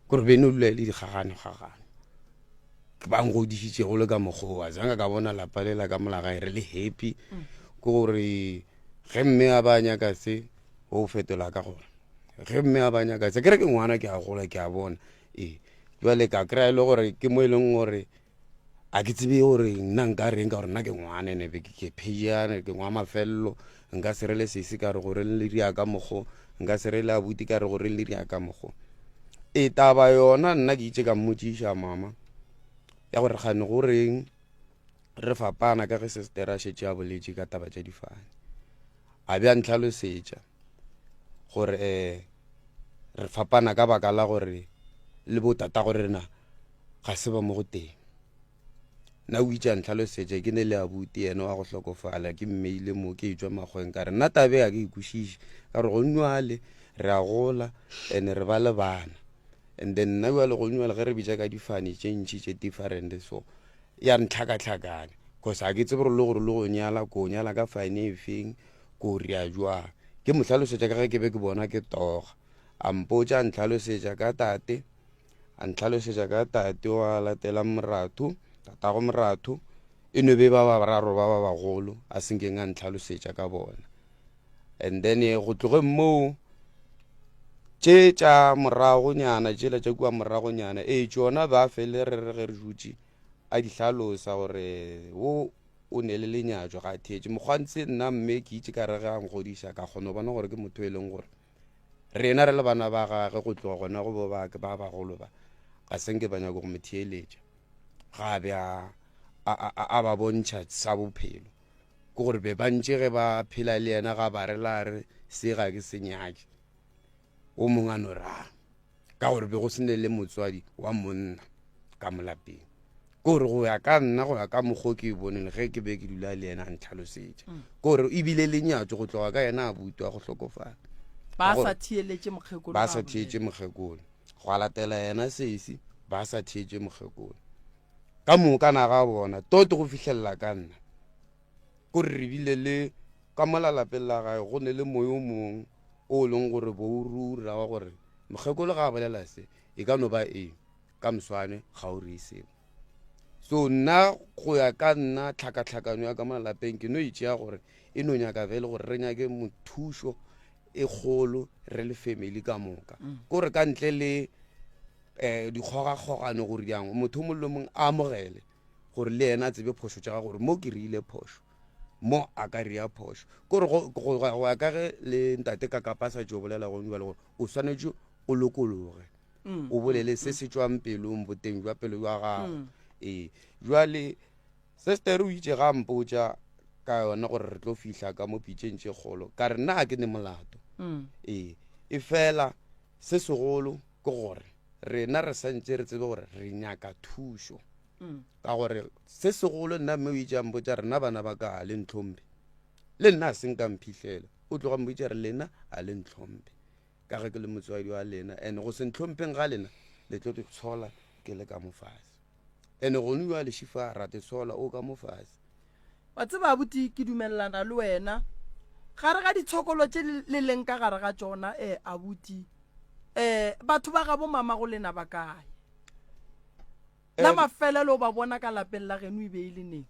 Kore be no dula e le dikgagane-kgagane. Ke ba ngodišitšego le ka mokgowa. Zanga ka bona lapa lela ka mola gae re le happy. Ke gore ge mme a ba nyaka se, o fetola ka gore ge mme a ba nyaka se, ke re ke ngwana ke a gola ke a bona. Ee, jwale ka kry-a e le gore ke mo e leng gore a ke tsebe gore nna nka reng ka gore nna ke ngwana ene be ke phejane ke ngwa mafelelo. Nka se rele sesi ka re goreng le ria ka mokgo, nka se rele abuti ka re goreng le ria ka mokgo. E taba yona nna ke itše ka mmotšiša mama ya gore kgane goreng re fapana ka ge sister a šetše a boletše ka taba tša difane. A be a ntlhalosetša gore um re fapana ka baka la gore le botatago rena ga se ba mo go teng. Nna o itše a ntlhalosetša ke ne le abuti yena wa go hlokofala ke mmeile mo ke etšwa makgweng ka re nna tabe ga ke e kwešiše ka gore gonywale re a gola and re ba le bana and then nna jale gonywale ge re bitša ka difane tše ntši tše different so ya ntlhakatlhakane cause ga ke tsebe gore le gore le go nyala ko nyala ka fane e feng ko ria jwang ke mo hlalosetša ka ge ke be ke bona ke toga a mpotša a ntlhalosetša ka tate A ntlhalosetša ka tate wa latelang moratho, tatago moratho, e no be ba ba bararo ba ba bagolo a senkeng a ntlhalosetša ka bona. And then eh, go tlogeng moo tše tša moragonyana tšela tša kua moragonyana ee tšona ba fele re re ge re dutše a di hlalosa gore wo o ne le lenyatšo ga a theetše mokgwantse nna mme ke itše ka re ge a nkgodiša ka kgona go bona gore ke motho e leng gore Rena re le bana ba gage go tloga gona go bo ba ba bagolo ba ga se nke ba nyaka go mo theeletša ga a be a a ba bontšha sa bophelo ke gore be ba ntše ge ba phela le yena ga ba re la re se ga ke se nyake o mongwe a no rang ka gore be go se ne le motswadi wa monna ka molapeng Kore go ya ka nna, go ya ka mokgo ke e boneng ge ke be ke dula le yena a ntlhalosetša. Mm. Kore ebile lenyatso go tloga ka yena a butwa go hlokofala. Ba sa theeletše mokgekolo. Ba sa theetše mokgekolo. Go a latela yena sesi, ba sa theetše mokgekolo. Ka moka na ga bona, toto go fihlelela ka nna. Kore re bile le ka mola lapeng la gae go ne le moyo o mong o leng gore bo o rura wa gore mokgekolo ga a bolela se e ka no ba eng. Ka moswane ga o reye seo. So nna go ya ka nna tlhakatlhakano ya ka mo lapeng ke no e tšea gore e no nyaka fele gore re nyake mothušo e kgolo re le family ka moka. Mm. Kore ka ntle le um dikgogakgogano gore jang motho o mongwe le mongwe a amogele gore le yena a tsebe phošo tša gagwe gore mo ke reile phošo mo a ka rea phošo kore go ya ka ge le ntate ka kapa sa tšo bolela gone jale gore o swanetše o lokologe mm. o bolele se se tšwang pelong boteng jwa pelo jwa gago mm. ee jwale sister o itše ga mpotša ka yona gore re tlo fihla ka mo pitšeng tše kgolo ka re nna ga ke ne molato mm. ee e fela se segolo ke gore rena re santse re tsebe gore re nyaka thušo ka gore se segolo nna mme o itše a mpotša rena bana ba ka a le ntlhomphe le nna a se nka mphihlela o tloga mpotša re lena a le ntlhomphe ka ge ke le motswadi wa lena and go se ntlhompheng ga lena le tlo tshola ke le ka mo fase and gone jale šifa ra te tshola o ka mo fase. Wa tseba abuti ke dumelelana le wena gare ga ditshokolo tše le leng ka gare ga tšona eh abuti eh batho ba gabo mama go lena ba kae la mafelelo o ba bona ka lapeng la geno e be e le neng?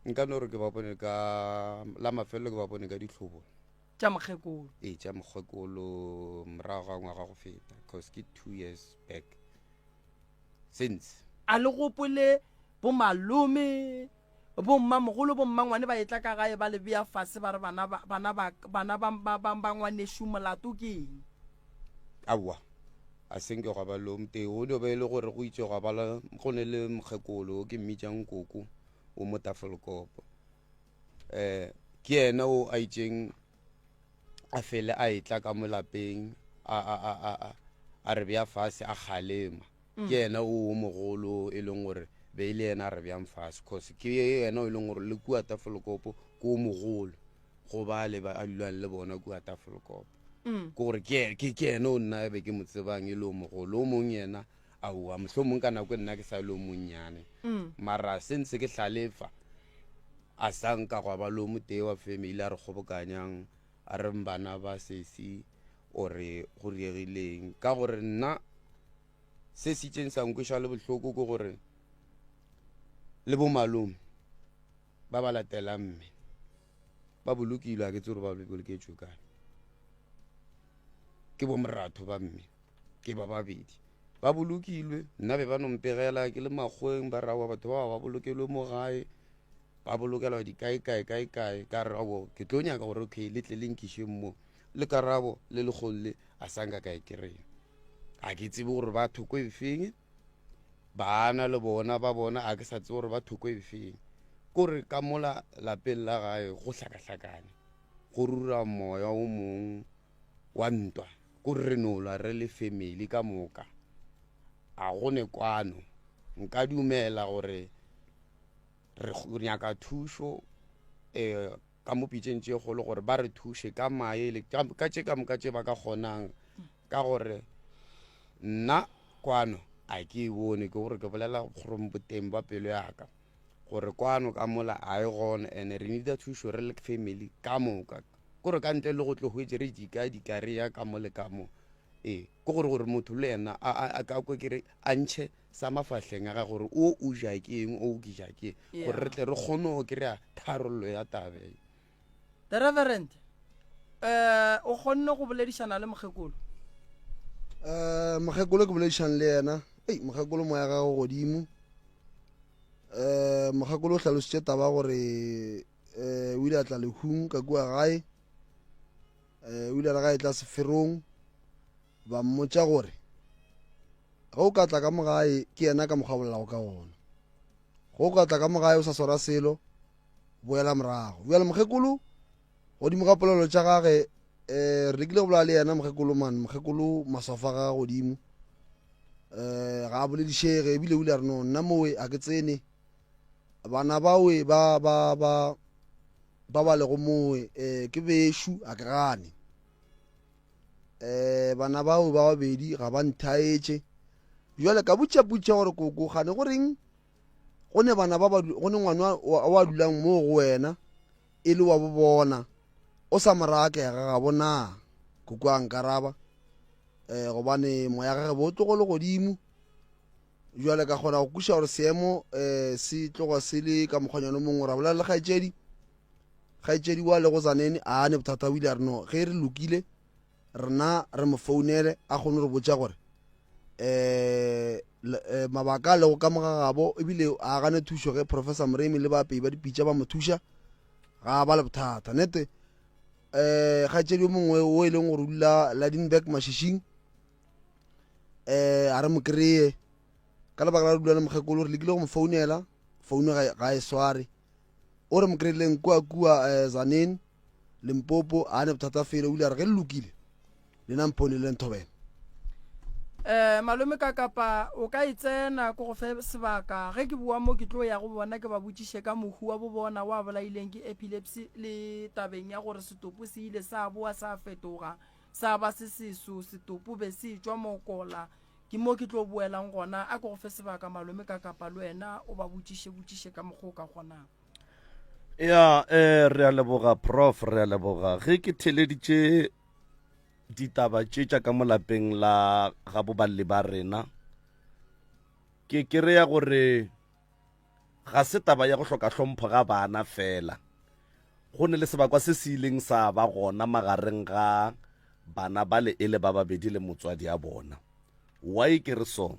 Nka no re ke ba bone ka la mafelelo ke ba bone ka ditlhobolo. Tša mokgekolo. Ee, tša mokgekolo morago ga ngwaga go feta cause ke two years back since. A le gopole bomalome, bommamogolo, bommangwane ba etla ka gae ba le bea fase ba re bana ba, bana ba, bana ba, ba, ba, ba ngwanešu molato ke eng? Aowa, a se nke gwa ba le o motee. Go dio ba e le gore go itše gwa ba le, go ne le mokgekolo o ke mmitšang koko o mo Tafelkopo. um ke yena o a itšeng a fele a etla ka mo lapeng a, a, a, a, a, a re bea fase a kgalema mm. ke yena o mogolo e leng gore be e le yena a re bjang fase cause ke yena o e leng gore le kua tafelkopo ke o mogolo go ba le ba a dulang le bona kua tafelkopo mm. ke gore ke yena o nna be ke mo tsebang e le o mogolo o mong yena aowa mohlomong ka nako e nna ke sa le o monnyane mm. mara se ntse ke hlalefa a sa nka gwa ba le o motee wa family a re kgobokanyang a re bana ba sesi ore go riegileng ka gore nna se se itseng sa nkweša le bohloko ke gore le bomalome ba ba latelang mme ba bolokilwe a ke tse gore ba boloketšwe kae ke bomoratho ba mme ke ba babedi ba bolokilwe nna be ba no mpegela ke le makgweng ba rawa batho ba ba bolokelwe mo gae. Ba bolokelwa di kae kae kae kae ka re abo ke tlo nyaka gore okay le tle le nkišeng mo le karabo le lekgolo le a sa nka ka e kry-a. Ga ke tsebe gore ba thoko e feng bana le bona ba bona a ke sa tsebe gore ba thoko e feng. Kore ka mola lapeng la gae go hlakahlakane go rura moya o mong wa ntwa kore re no lwa re le family ka moka a go ne kwano. Nka dumela gore re nyaka thušo um ka mo pitšeng tše kgolo gore ba re thuše ka maele ka tše ka moka tše ba ka kgonang ka gore nna kwano a ke e bone ke gore ke bolela from boteng ba pelo ya ka gore kwano ka mola a e gona and re needa thušo re le family ka moka kore ka ntle le go tlo hwetše re dika dika re ya ka mo le ka mo ee ke gore gore motho le yena a ka kwe ke re a ntšhe sa mafahleng a ga gore o o ja ke eng o ke ja ke eng gore re tle re kgone go kry-a tharollo ya taba e. The Reverend, eh, o kgonne go boledišana le mokgekolo? Eh, mokgekolo ke boledišang le yena. Ei, mokgekolo moya gago godimo. Eh, mokgekolo o hlalositše taba gore eh, o ile a tla lehung ka kua gae. Eh, o ile a re ga e tla seferong ba mmotša gore Ge o ka tla ka mo gae, ke yena ka mokgwa a bolelago ka gona. Ge o ka tla ka mo gae o sa swara selo, boela morago. Bjale mokgekolo, godimo ga polelo tša gage, um re lekile go bolela le yena mokgekolo man, mokgekolo maswafo a gage godimo. Um ga a boledišege ebile o ile a re no nna mowe a ke tsene. Bana bawe ba ba ba ba ba lego mowe um ke bešu a ke gane. um bana bao ba babedi ga ba nthaetše jale ka botša putša gore koko gane go reng go ne bana ba go ne ngwana wa dulang moo go wena e le wa bo bona o sa mo rakega ga bona koko a nkaraba um gobane moya gage bo tlogo le godimo jale ka kgona go kweša gore seemo um se tloga se le ka mokgwanyana o mongwe ra bolela le kgaetšedi Kgaetšedi wa lego Zaneni a ne bothata o ile a re no ge re lokile rena re mo founele a kgone re botša gore um mabaka a lego ka mo ga gabo ebile a gane thušo ge Professor Moremi le baapei ba dipitša ba mo thuša ga ba le bothata nete um kgaetšedi yo mongwe o e leng gore o dula Lydenburg Mashishing um a re mo kry-e ka lebaka la re dula le mokgekolo re lekile go mo founela founu ga e sware O re mo kry-ileng kua kua eh, Tzaneen, Limpopo, a ne bothata felo, o ile a re ge le lokile, lena mphone le nthobela. Eh, malome ka kapa o ka e tsena ko go fe sebaka ge ke boa mo ke tlo ya go bona ke ba botšiše ka mohu wa bo bona wa bolaileng ke epilepsy le tabeng ya gore setopo se ile sa boa sa fetoga sa ba se seso setopo be se etšwa mokola Ke mo ke tlo boelang gona. A ke go fe sebaka, malome, ka kapa le wena o ba botšiše, botšiše ka mokgwa o ka kgonang. Ya, eh, re a leboga, Prof, re a leboga. Ge ke theleditše ditaba tše tša ka mo lapeng la gabo balli ba rena, ke kereya gore ga se taba ya go hloka hlompho ga bana fela. Go ne le sebakwa se se ileng sa ba gona magareng ga bana bale e le ba babedi le motswadi a bona. Why ke re so?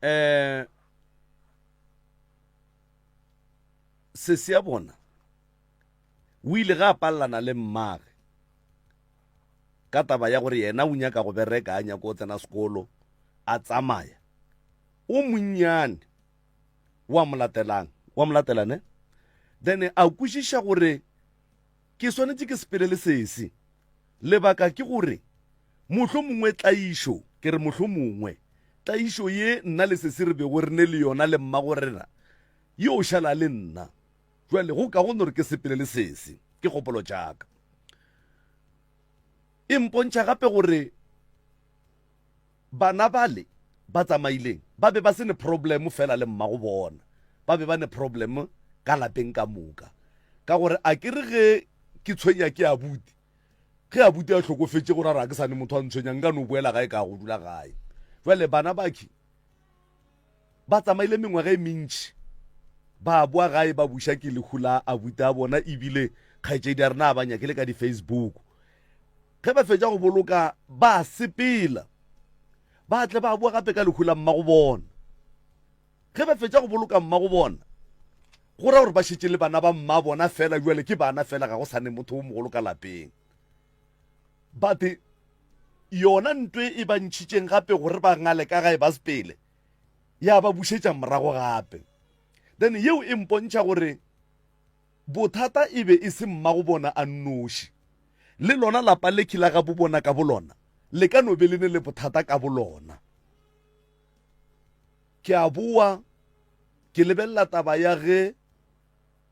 Eh, sesi ya bona o ile ga a palelana le mmage ka taba ya gore yena o nyaka go bereka a nyaka go tsena sekolo a tsamaya o monnyane wa mo latelang wa mo latela ne then a kwešiša gore ke swanetše ke sepele le sesi lebaka ke gore mohlo mongwe tlaišo ke re mohlo mongwe tlaišo ye nna le sesi re bego re ne le yona le mmago rena yo šala le nna jwale go ka go no re ke sepele le sesi ke kgopolo tšaka e mpontšha gape gore Bana bale ba tsamaileng ba be ba se ne problem fela le mmago bona, ba be ba ne problem ka lapeng ka moka. Ka gore a ke re ge ke tshwenya ke abuti, ge abuti a hlokofetše go ra gore a ke sa ne motho a ntshwenyang, nka no boela gae ka go dula gae. Jwale bana bakhi ba tsamaile mengwaga e mentši ba boa gae ba buša ke lehu la abuti a bona ebile kgaetšedi ya rena a ba nyakile ka di-Facebook. Ge ba fetša go boloka ba sepela, ba tle ba boa gape ka lehu la mmago bona. Ge ba fetša go boloka mmago bona, Go ra gore ba šetše le bana ba mma bona fela bjale ke bana fela ga go sa ne motho o mogolo ka lapeng. But yona ntwe e ba ntšhitšeng gape gore ba ngale ka gae ba sepele ya ba bušetša morago gape. Then yeo e mpontšha gore bothata e be e se mmago bona a nnoši. Le lona lapa lekhi la gabo bona ka bolona le ka no be le ne le bothata ka bolona. Ke a boa ke lebelela taba ya ge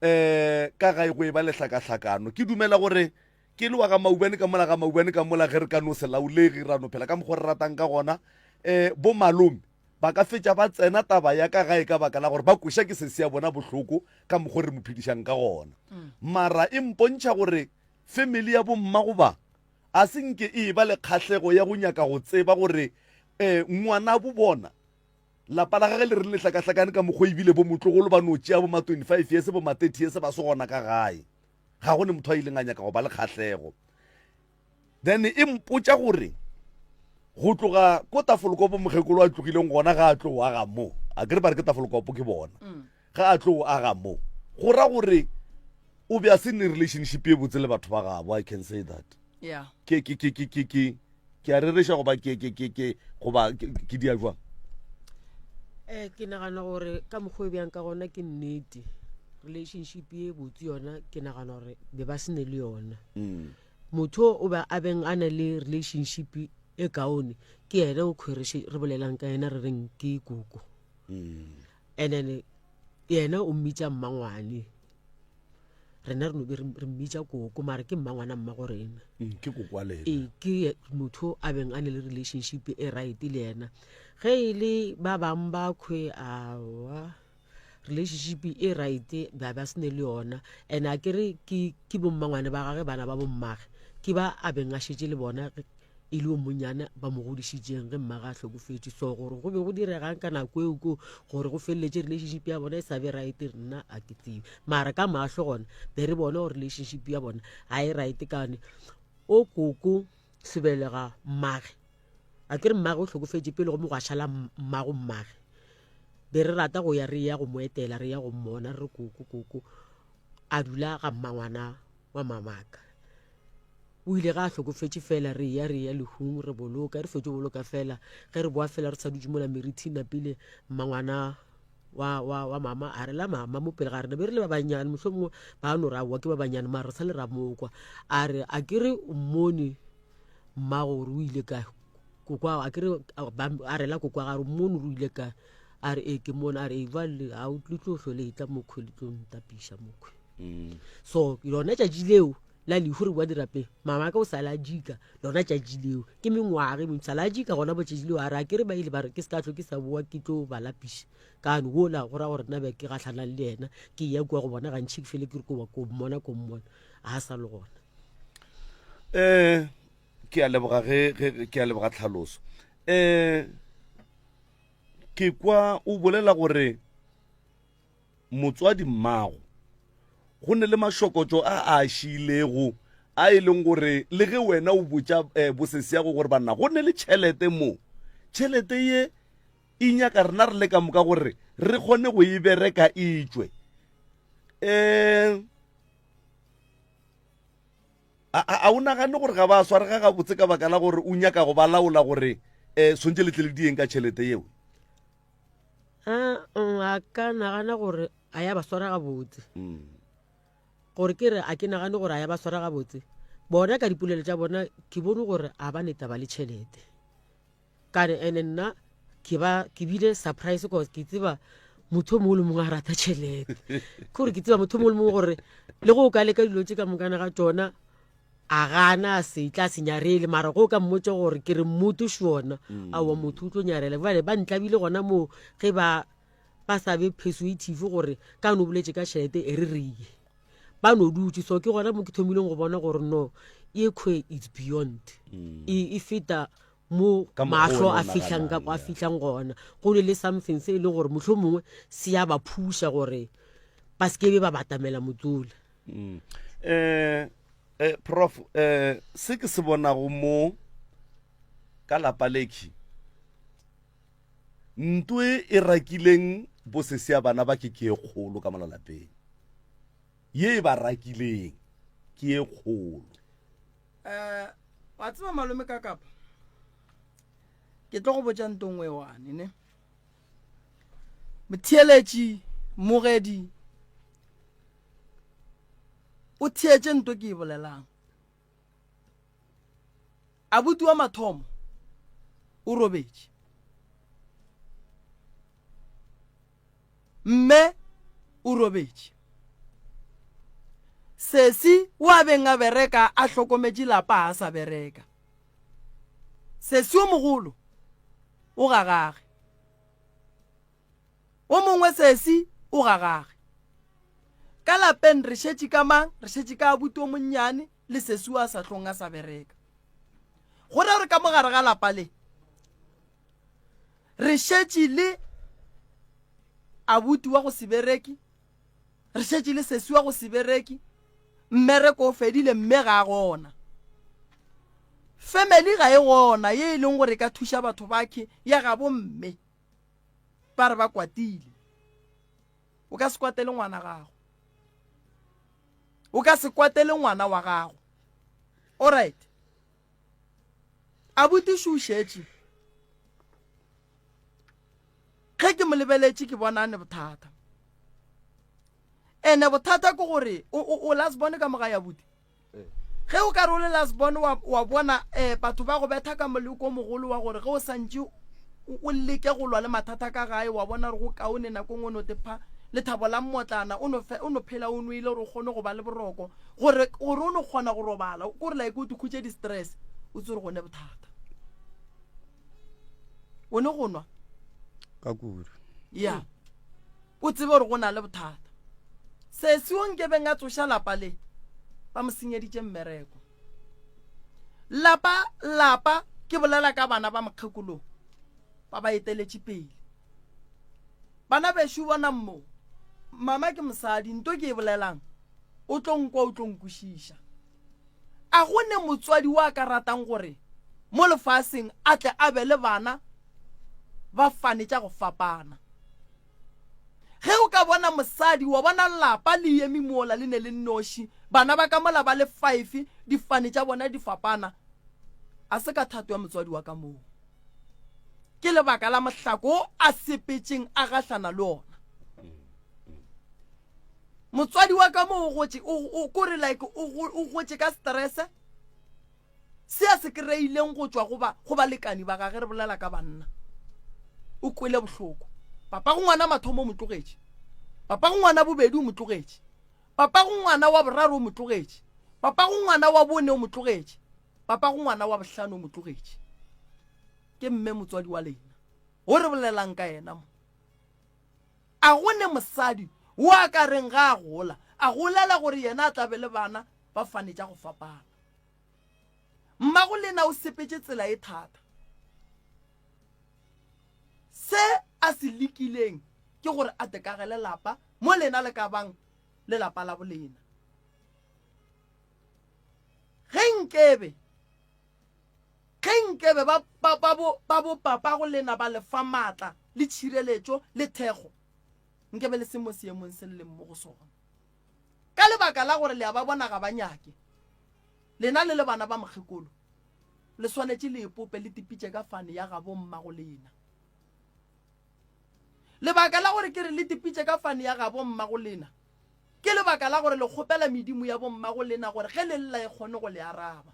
um ka gae go e ba lehlakahlakano. Ke dumela gore ke le wa ga Maubane ka mola ga Maubane ka mola ge re ka no se laolege ra no phela ka mokgwa re ratang ka gona um bo malome ba ka fetša ba tsena taba ya ka gae ka baka la gore ba kweša ke sesi ya bona bohloko ka mokgwa re mo phedišang ka gona. Mara e mpontšha gore family ya bomma goba a se nke e eba le kgahlego ya go nyaka go tseba gore um ngwanabo bona Lapa la gage le reng le hlakahlakane ka mokgwa ebile bo motlogolo ba no tšea bo ma 25 years bo ma 30 years ba se gona ka gae. Ga go ne motho a ileng a nyaka go ba le kgahlego. Then e mpotša gore go tloga ko Tafolkopo mokgekolo a tlogileng gona ga a tlo aga mo. A kere ba re ke Tafolkopo ke bona. Ga a tlo aga mo. Go ra gore o be a se ne relationship e botse le batho ba gabo, I can say that. Yeah. Ke ke ke ke ke ke ke a rereša goba ke ke ke ke goba ke dia jwang? Eh ke nagana gore ka mokgwa e bjang ka gona ke nnete. Relationship e botse yona ke nagana gore be ba se ne le yona. Motho o be a beng a na le relationship e kaone ke yena o khwereše re bolelang ka yena re reng ke koko. And then yena o mmitša mmangwane. Rena re no be re mmitša koko mara ke mmangwana mma go rena. Ke koko wa lena. Ee, ke motho a beng a ne le relationship e right le yena. Ge e le ba bang ba khwe awa relationship e right ba ba sene le yona. And a ke re ke ke bommangwane ba gage bana ba bommage ke ba a beng a šetše le bona e le o monnyane ba mo godišitšeng ge mmage a hlokofetše. So gore go be go diregang ka nako eo ko gore go feleletše relationship ya bona e sa be right, nna a ke tsebe. Mara ka mahlo gona be re bona gore relationship ya bona ga e right kane o koko sebelega mmage. A ke re mmage o hlokofetše pele gomme gwa šala mmago mmage. Be re rata go ya re ya go mo etela, re ya go mmona, re re koko koko a dula ga mmangwana wa mamaka. O ile ga a hlokofetše fela re eya re eya lehung re boloka, re fetše boloka fela ge re boa fela re sa dutše mola merithi napile mmangwana wa, wa, wa mama a re la mama mo pele ga rena be re le ba bannyane mohlomongwe ba no re aowa ke ba bannyane mara re sa le ra mokwa a re a ke re o mmone mmago gore o ile kae kokwa a ke re a rela kokwa ga re mmone gore o ile kae a re ee ke mmone a re ee jwale ga o le tlo hlole e tla mokhwe le tlo ntapiša mokhwe so lona tšatši leo la lehu re bua dirapeng mama ka o sala a jika lona tšatši leo ke mengwaga e mentši sala a jika gona botšatši leo a re a ke re ba ile ba re ke se ka tlo ke sa boa ke tlo ba lapiša kane wola go ra gore nna be ke gahlanang le yena ke ya kua go bona gantši ke fele ke re ko ko mmona ko mmona a sa le gona. Eh ke a leboga ge ge ke a leboga tlhaloso. Eh ke kwa o bolela gore Motswadi mmago, go ne le mašokotšo a a šiilego a e leng gore le ge wena o botša eh, bosesiago gore banna go ne le tšhelete mo, tšhelete ye e nyaka rena re le ka moka gore re kgone go e bereka e tšwe. Um a o nagane gore ga ba swarega gabotse ka baka la gore o nyaka go ba laola gore um swantše le tle le dieng ka tšhelete yeo? A a ka nagana gore a ya ba swara gabotse. Gore ke re a ke nagane gore a ya ba swara gabotse. Bona ka dipolelo tša bona ke bone gore a ba ne taba le tšhelete. Kane ene nna ke ba ke bile surprise cause ke tseba motho o mongwe le mongwe a rata tšhelete. Ke gore ke tseba motho o mongwe le mongwe gore le go o ka leka dilo tše ka mokana ga tšona a gana a se tla se nyarele mara go ka mmotša gore ke re mmoto šona mm. aowa motho o tlo nyarela bjale ba ntlabile gona moo ge ba ba sa be persuative gore ka no boletse ka tšhelete e re reye ba no dutse so ke gona mo ke thomileng go bona gore no e kgwe it's beyond mm. e, e feta mo mahlo a fihlang ka a fihlang gona go ne le something se e leng gore mohlho mongwe se ya ba phuša gore ba se ke be ba batamela motsola mm. eh Eh, prof eh, se ke se bonago mo ka lapa lekhi ntwe e rakileng Bosesi ya bana ba ke ke e kgolo ka mola lapeng. Ye e ba rakileng ke e kgolo. Eh, wa tseba malome ka kapa ke tlo go botša nto nngwe wane ne motheeletši mogedi o theetše nto ke e bolelang Abuti wa mathomo o robetše. Mme o robetše. Sesi o a beng a bereka a hlokometše lapa a sa bereka. Sesi o mogolo o gagage. O mongwe sesi o gagage. Ka lapeng re šetše ka mang? Re šetše ka abuti o monnyane le sesi o a sa hlong a sa bereka. Go ra gore ka mo gare ga lapa le re šetše le abuti wa go se bereke, re šetše le sesi wa go se bereke, mmereko o fedile mme ga a gona. Family ga e gona ye e leng gore e ka thuša batho bakhe ya gabo mme. Ba re ba kwatile. O ka se kwatele ngwana gago. O ka se kwatele ngwana wa gago. Alright. Abuti šo šetše. Ge ke mo lebeletše ke bona a ne bothata. Ene bothata ke gore o, o, o last born ka moga ya abuti. Ge o ka re o le last born wa, wa bona eh, batho ba go betha ka moleko o mogolo wa gore ge o santše o leke go lwa le mathata ka gae wa bona gore go kaone nako nngwe no te pha lethabo la mmotlana o no, o no phela o nwele gore o kgone go ba le boroko gore gore o no kgona go robala ko re like o tikhutše di-stress o tse gore gone bothata o ne go nwa ka kudu ya yeah. O tsebe gore go na le bothata. Sesi o nkebeng a tsoša lapa le, ba mo senyeditše mmereko. Lapa, lapa, ke bolela ka bana ba mokgekolong, ba ba eteletše pele. Bana bešo bonang mo, mama ke mosadi, nto ke e bolelang, o tlo nkwa o tlo nkwešiša. A go ne motswadi wa ka ratang gore mo lefaseng a tle a be le bana ba fane tša go fapana? Ge o ka bona mosadi, wa bona lapa le eme mola le ne le nnoši, bana ba ka mola ba le five, difane tša bona di fapana, a se ka thato ya motswadi wa ka moo. Ke lebaka la mohlako o a sepetšeng a gahlana le ona. Motswadi wa ka moo o gotše, o, o, kore like o, o gotše ka stress, Se a se kreileng go tšwa go ba, go balekani ba gage, re bolela ka banna. O kwele bohloko. Papago ngwana mathomo o mo tlogetše. Papago ngwana bobedi o mo tlogetše. Papago ngwana wa boraro o mo tlogetše. Papago ngwana wa bone o mo tlogetše. Papago ngwana wa bohlano o mo tlogetše. Ke mme motswadi wa lena. O re bolelang ka yena mo. A go ne mosadi wo a ka reng ga a gola, a golela gore yena a tla be le bana ba fane tša go fapana. Mmago lena o sepetše tsela e thata. Se a se lekileng ke gore a tekagele lapa mo lena le ka bang le lapa la bolena. Ge nkebe, ge nkebe ba, ba, ba, bo, ba bo papago lena ba le fa maatla le tšhireletšo le thekgo, nkebe le se mo seemong se le leng mo go sona. Ka lebaka la gore le a ba bona ga ba nyake. Lena le le bana ba mokgekolo, le swanetše le ipope le tipitše ka fane ya gabo mmago lena. Lebaka la gore ke re le tipitše ka fane ya gabo mmago lena, ke lebaka la gore le kgopela medimo ya bommago lena gore ge le lla e kgone go le araba.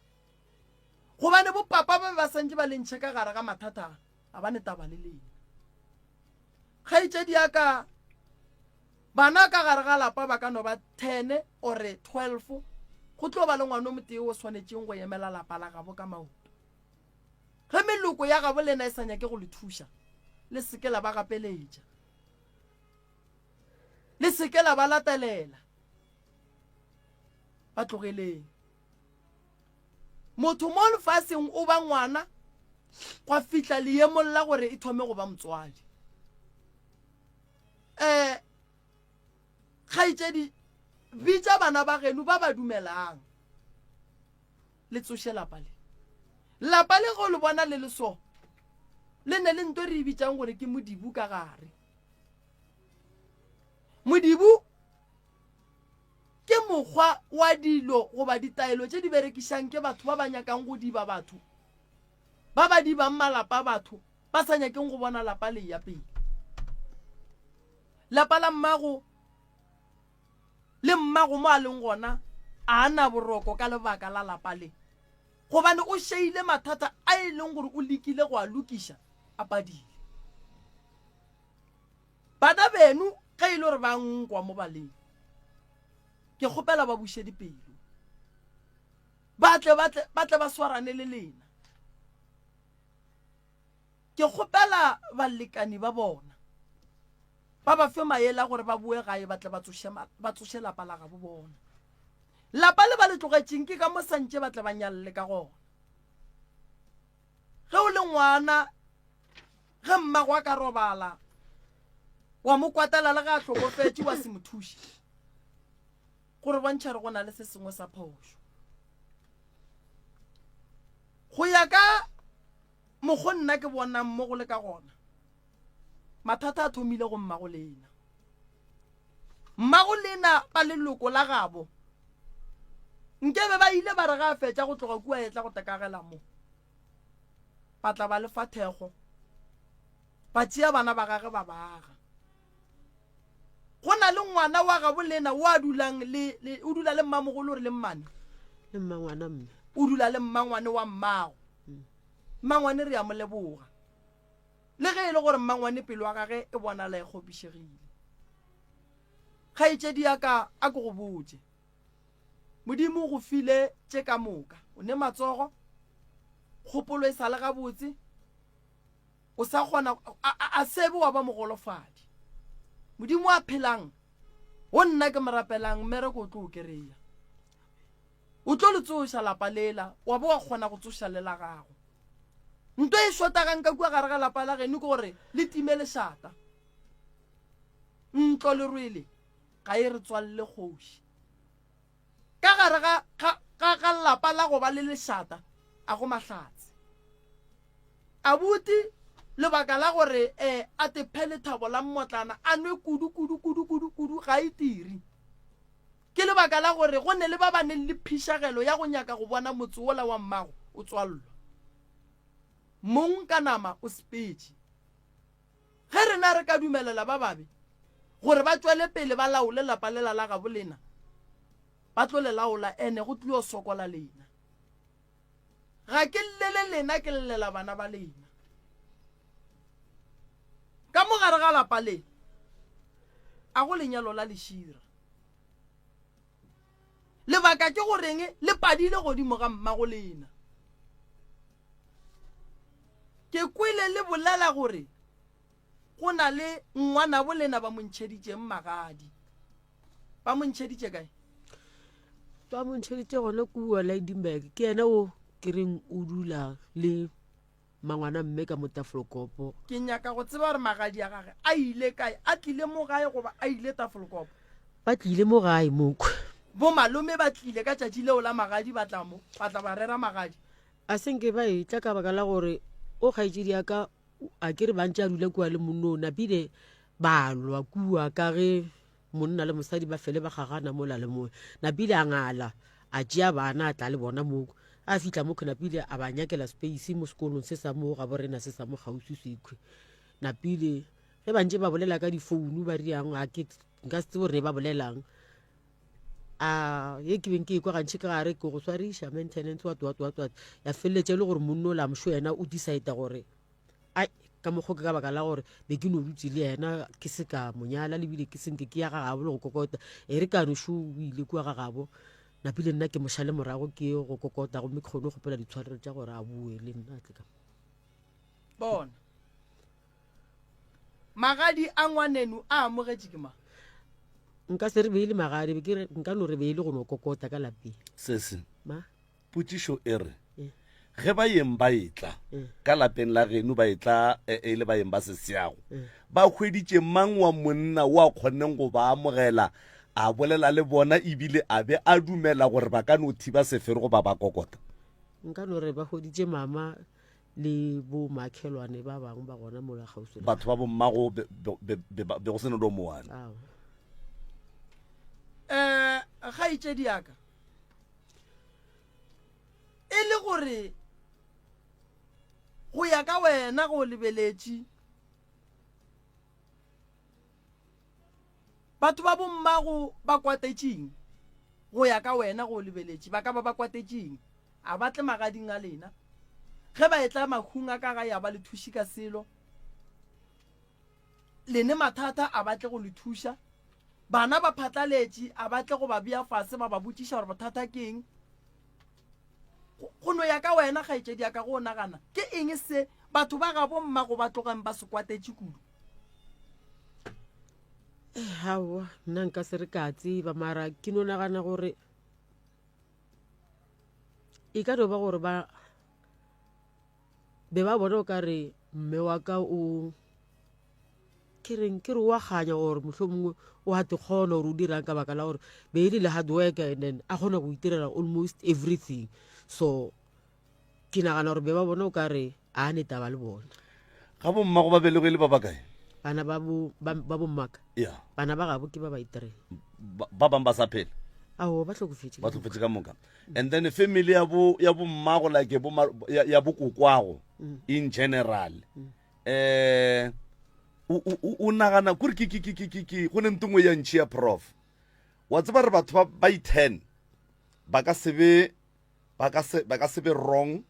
Gobane bopapa ba be ba santše ba le ntšhe ka gare ga mathata a, ga ba ne taba le lena. Kgaetšedi ya ka, Bana ka gare ga lapa ba ka no ba 10 ore 12, go tlo ba le ngwana o motee o swanetšeng go emela lapa la gabo ka maoto. Ge meloko ya gabo lena e sa nyake go le thuša, le se ke la ba gapeletša. Le se ke la ba latelela. Ba tlogeleng. Motho mo lefaseng o ba ngwana gwa fihla leemong la gore e thome go ba motswadi. um kgaetšedi bitša bana ba geno ba ba dumelang le tsoše lapa le lapa le go le bona le le so le ne le nto re e bitsang gore ke modibu ka gare. Modibo ke mokgwa wa dilo goba ditaelo tše di berekišang ke batho ba ba nyakang go diba batho, ba ba dibang malapa a batho, ba sa nyakeng go bona lapa le eya pele. Lapa la mmago le mmago mo a leng gona a a na boroko ka lebaka la lapa le, gobane o šeile mathata a e leng gore o lekile go a lokiša a padile. Bana beno ge e le gore ba nkwa mo baleng, ke kgopela ba buše dipelo, ba tle, ba tle, ba tle ba swarane le lena. Ke kgopela balekani ba bona ba ba fe maele a gore ba boe gae ba tle ba tsoše, ba tsoše lapa la gabo bona. Lapa le ba le tlogetšeng ke ka mo santše ba tle ba nyalle ka gona. Ge o le ngwana, ge mmago a ka robala, wa mo kwatela le ge a hlokofetše wa se mo thuše, go re bontšha re go na le se sengwe sa phošo. Go ya ka mokgo nna ke bonang mo go le ka gona, mathata a thomile go mmago lena. Mmago lena ba leloko la gabo nkebe ba ile ba re ga a fetša go tloga kua etla go tekagela mo, ba tla ba le fa thekgo, ba tšea bana ba gage ba ba aga. Go na le ngwana wa gabo lena o a dulang le, le o dula le mmamogolo re le mmane? Le mmangwana mme. O dula le mmangwane wa mmago. Mmangwane re a mo leboga. Le ge e le gore mmangwane pelo ya gage e bonala e kgopišegile. Kgaetšedi ya ka, a ke go botše. Modimo o go file tše ka moka. O ne matsogo, kgopolo e sa le gabotse, o sa kgona, a, a, a sebe wa ba mogolofadi. Modimo a phelang, wo nna ke mo rapelang, mmereko o tlo o kereya. O tlo le tsoša lapa lela, wa bo wa kgona go tsoša le la gago. Nto e šotagang ka kua gare ga lapa la geno ke gore le time lešata. Ntlo lerwele ga e re tswalle kgoši. Ka gare ga, ga, ga, ga lapa la go ba le lešata a go mahlatse. Abuti, lebaka la gore eh, a te phe lethabo la mmotlana a nwe kudu, kudu, kudu, kudu, kudu ga e tiri. Ke lebaka la gore go ne le ba ba neng le phišagelo ya go nyaka go bona motse wola wa mmago o tswallwa. Mong ka nama o sepetše. Ge rena re ka dumelela ba babe gore ba tšwele pele ba laole lapa lela la gabo lena, ba tlo le laola ene go tlio sokola lena. Ga ke llele lena, ke llela bana ba lena. Ka mo gare ga lapa le, a go lenyalo la lešira. Lebaka ke goreng le padile godimo ga mmago lena. Ke kwele le bolela gore go na le ngwanabo lena ba mo ntšheditšeng magadi. Ba mo ntšheditše kae? Ba mo ntšheditše gona kua Lydenburg. Ke yena o ke reng o dula le Mangwana mme ka mo Tafelkopo. Ke nyaka go tseba gore magadi a gage a ile kae, a tlile mo gae goba a ile Tafelkopo? Ba tlile mo gae mokhwi. Bo malome ba tlile ka tšatši leo la magadi ba tla mo, ba tla ba rera magadi. A se nke ba etla ka baka la gore o kgaetšedi ya ka a ke re ba ntše a dula kua le monno o napile ba lwa kua ka ge Monna le mosadi ba fele ba gagana mola le mola. Napile a ngala, a tšea bana a tla le bona mo. A fihla mo Napile a ba nyakela space mo sekolong se sa mo gabo rena se sa mo kgauswi sekhwi. Napile ge ba ntše ba bolela ka difounu ba riang a ke nka se tsebe gore ne ba bolelang. A ye ke beng ke ekwa gantši ka gare ke go swariša maintenance what what what what ya feleletša e le gore monno la mosho yena o decide gore Ai, ka mokgo ke ka baka la gore be ke no dutse le yena ke se ka mo nyala lebile ke senke ke ya ga gabo le go kokota e re ka nošo o ile kua ga gabo napile nna ke mošale morago ke go kokota gomme ke kgone go kgopela ditshwarelo tša gore a boe le nna tle ka bona magadi a ngwaneno a amogetše ke mang nka se re beile magadi ke re nka no re beile go no kokota ka lapeng sese ma Potšišo e re, Ge baeng ba etla ka lapeng la geno, ba etla e, e le baeng ba seseago, ba hweditše mang wa monna wo a kgonneng go ba amogela, a bolela le bona ebile a be a dumela gore ba ka no thiba sefero goba ba kokota? Nka no re ba hweditše mama le bo makhelwane ba bangwe ba gona mola kgauswi. Batho ba bommago be, be, be, be, be go se ne do mowane. Aowa. Um kgaetšedi ya ka, e le gore go ya ka wena go lebeletše batho ba bommago ba kwatetšeng go ya ka wena go lebeletše ba ka ba ba kwatetšeng a ba tle magading a lena ge ba etla mahung a ka gae a ba le thuše ka selo lene mathata a ba tle go le thuša bana ba phatlaletše a ba tle go ba bea fase ba ba botšiša gore bothata ke eng Go no ya ka wena, kgaetšedi ya ka, go o nagana, ke eng se batho ba gabo mmago ba tlogang ba se kwatetše kudu? Eh, aowa, nna nka se re ka tseba, mara ke no nagana gore e ka no ba gore ba be ba bona o ka re mme wa ka o ke reng ke re o a kganya gore mohlho mongwe o a te kgona gore o dirang ka baka la gore be e le le hard worker and then a kgona go itirela almost everything so ke nagana gore be ba bona o ka re a ne taba le bona. Ga bommago ba belegwe e le ba bakae? Bana ba bo ba ba bommaka? Ya. Bana ba gabo ke ba ba itirela. Ba bang ba sa phela? Aowa, ba hlokofetše. Ba hlokofetše ka moka. And then family ya bo ya bommago like bo ya, ya bokokwago mm. in general. Mm. Eh o nagana kore ke ke ke ke ke go ne ntongwe ya ntšhi ya prof. Wa tseba re batho ba ba i10 ba ka se be ba ka se ba ka se be wrong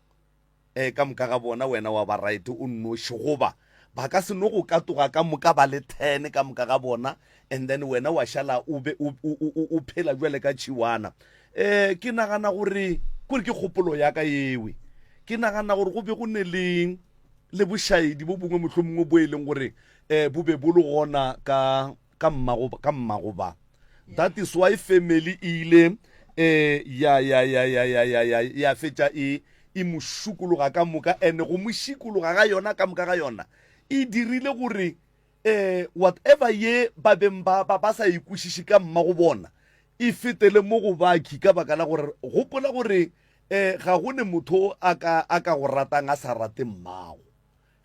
eh ka moka ga bona wena wa ba right o nnoši goba ba ka se no go katoga ka moka ba le 10 ka moka ga bona and then wena wa šala o be o phela jwale ka tšhiwana eh ke nagana gore kore ke kgopolo ya ka ewe ke nagana gore go be go ne le le bošaedi bo bongwe mohlomongwe bo e leng gore um bo be bo le gona ka ka mmago ka mmago ba that is why family e ile eh ya ya ya ya ya ya ya ya fetša e e mo šukologa ka moka and go mo šikologa ga yona ka moka ga yona e dirile gore eh whatever ye ba beng ba ba ba sa e kwešiše ka mmago bona e fetele mo go baki ka baka la gore gopola gore eh ga go ne motho a ka a ka go ratang a sa rate mmago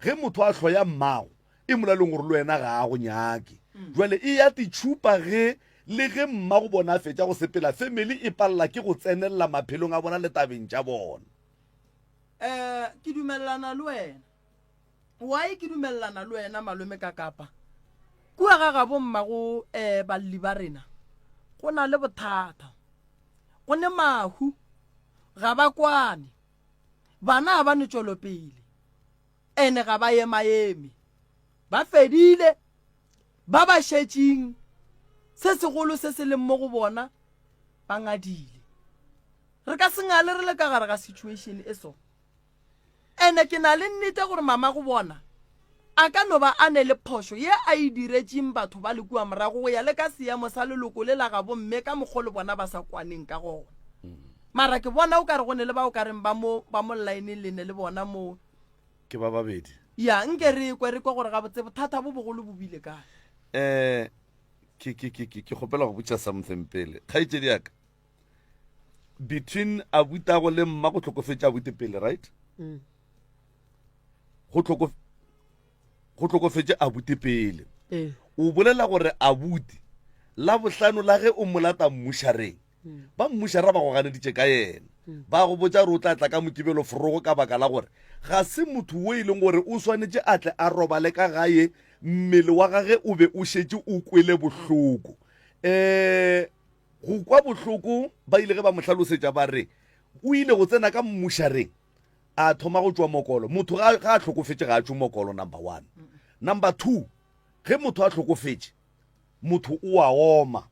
Ge motho a hloya mmago, e molaleng gore le wena ga a go nyake. Jwale e ya titšhupa ge le ge mmago bona a fetša go sepela, family e palela ke go tsenelela maphelong a bona le tabeng tša bona. Eh, ke dumelelana le wena. Why ke dumelelana le wena malome ka kapa? Kua ga gabo mmago eh balli ba rena go na le bothata. Go ne mahu, ga ba kwane. Bana ga ba ne tšwelopele ene ga ba emaeme. Ba fedile. Ba ba šetšeng, se segolo se se leng mo go bona, ba ngadile. Re ka se ngale re le ka gare ga situation e so. Ene ke na le nnete gore mama go bona a ka no ba a ne le phošo ye a e diretšeng batho ba le kua morago go ya le ka seemo sa leloko le la gabo mme ka mokgo le bona ba sa kwaneng ka gona. Mara ke bona o ka re go ne le ba o ka reng ba mo ba mo line le ne le bona mo. Ke ba babedi. Ya, nke re kwe re kwe gore gabotse bothata bo bogolo bo bile kae. Eh, ke ke ke ke ke kgopela go botša something pele. Kgaetšedi ya ka. Between abutago le mma go hlokofetše abuti pele, right? Mm. Go hloko go hlokofetše abuti pele. Eh. O bolela gore abuti la bohlano la ge o molata mmušareng. Ba mmušara ba go ganeditše ka yena. Ba go botša gore o tla tla ka Mokibelo forogo ka baka la gore ga se motho wo e leng gore o swanetše a tle a robale ka gae mmele wa gage o be o šetše o kwele bohloko. Um go kwa bohloko ba ile ge ba mo hlalosetša ba re o ile go tsena ka mmušareng a thoma go tšwa mokolo. Motho ga a hlokofetše ga a tšwe mokolo number one. Number two, ge motho a hlokofetše motho o a oma.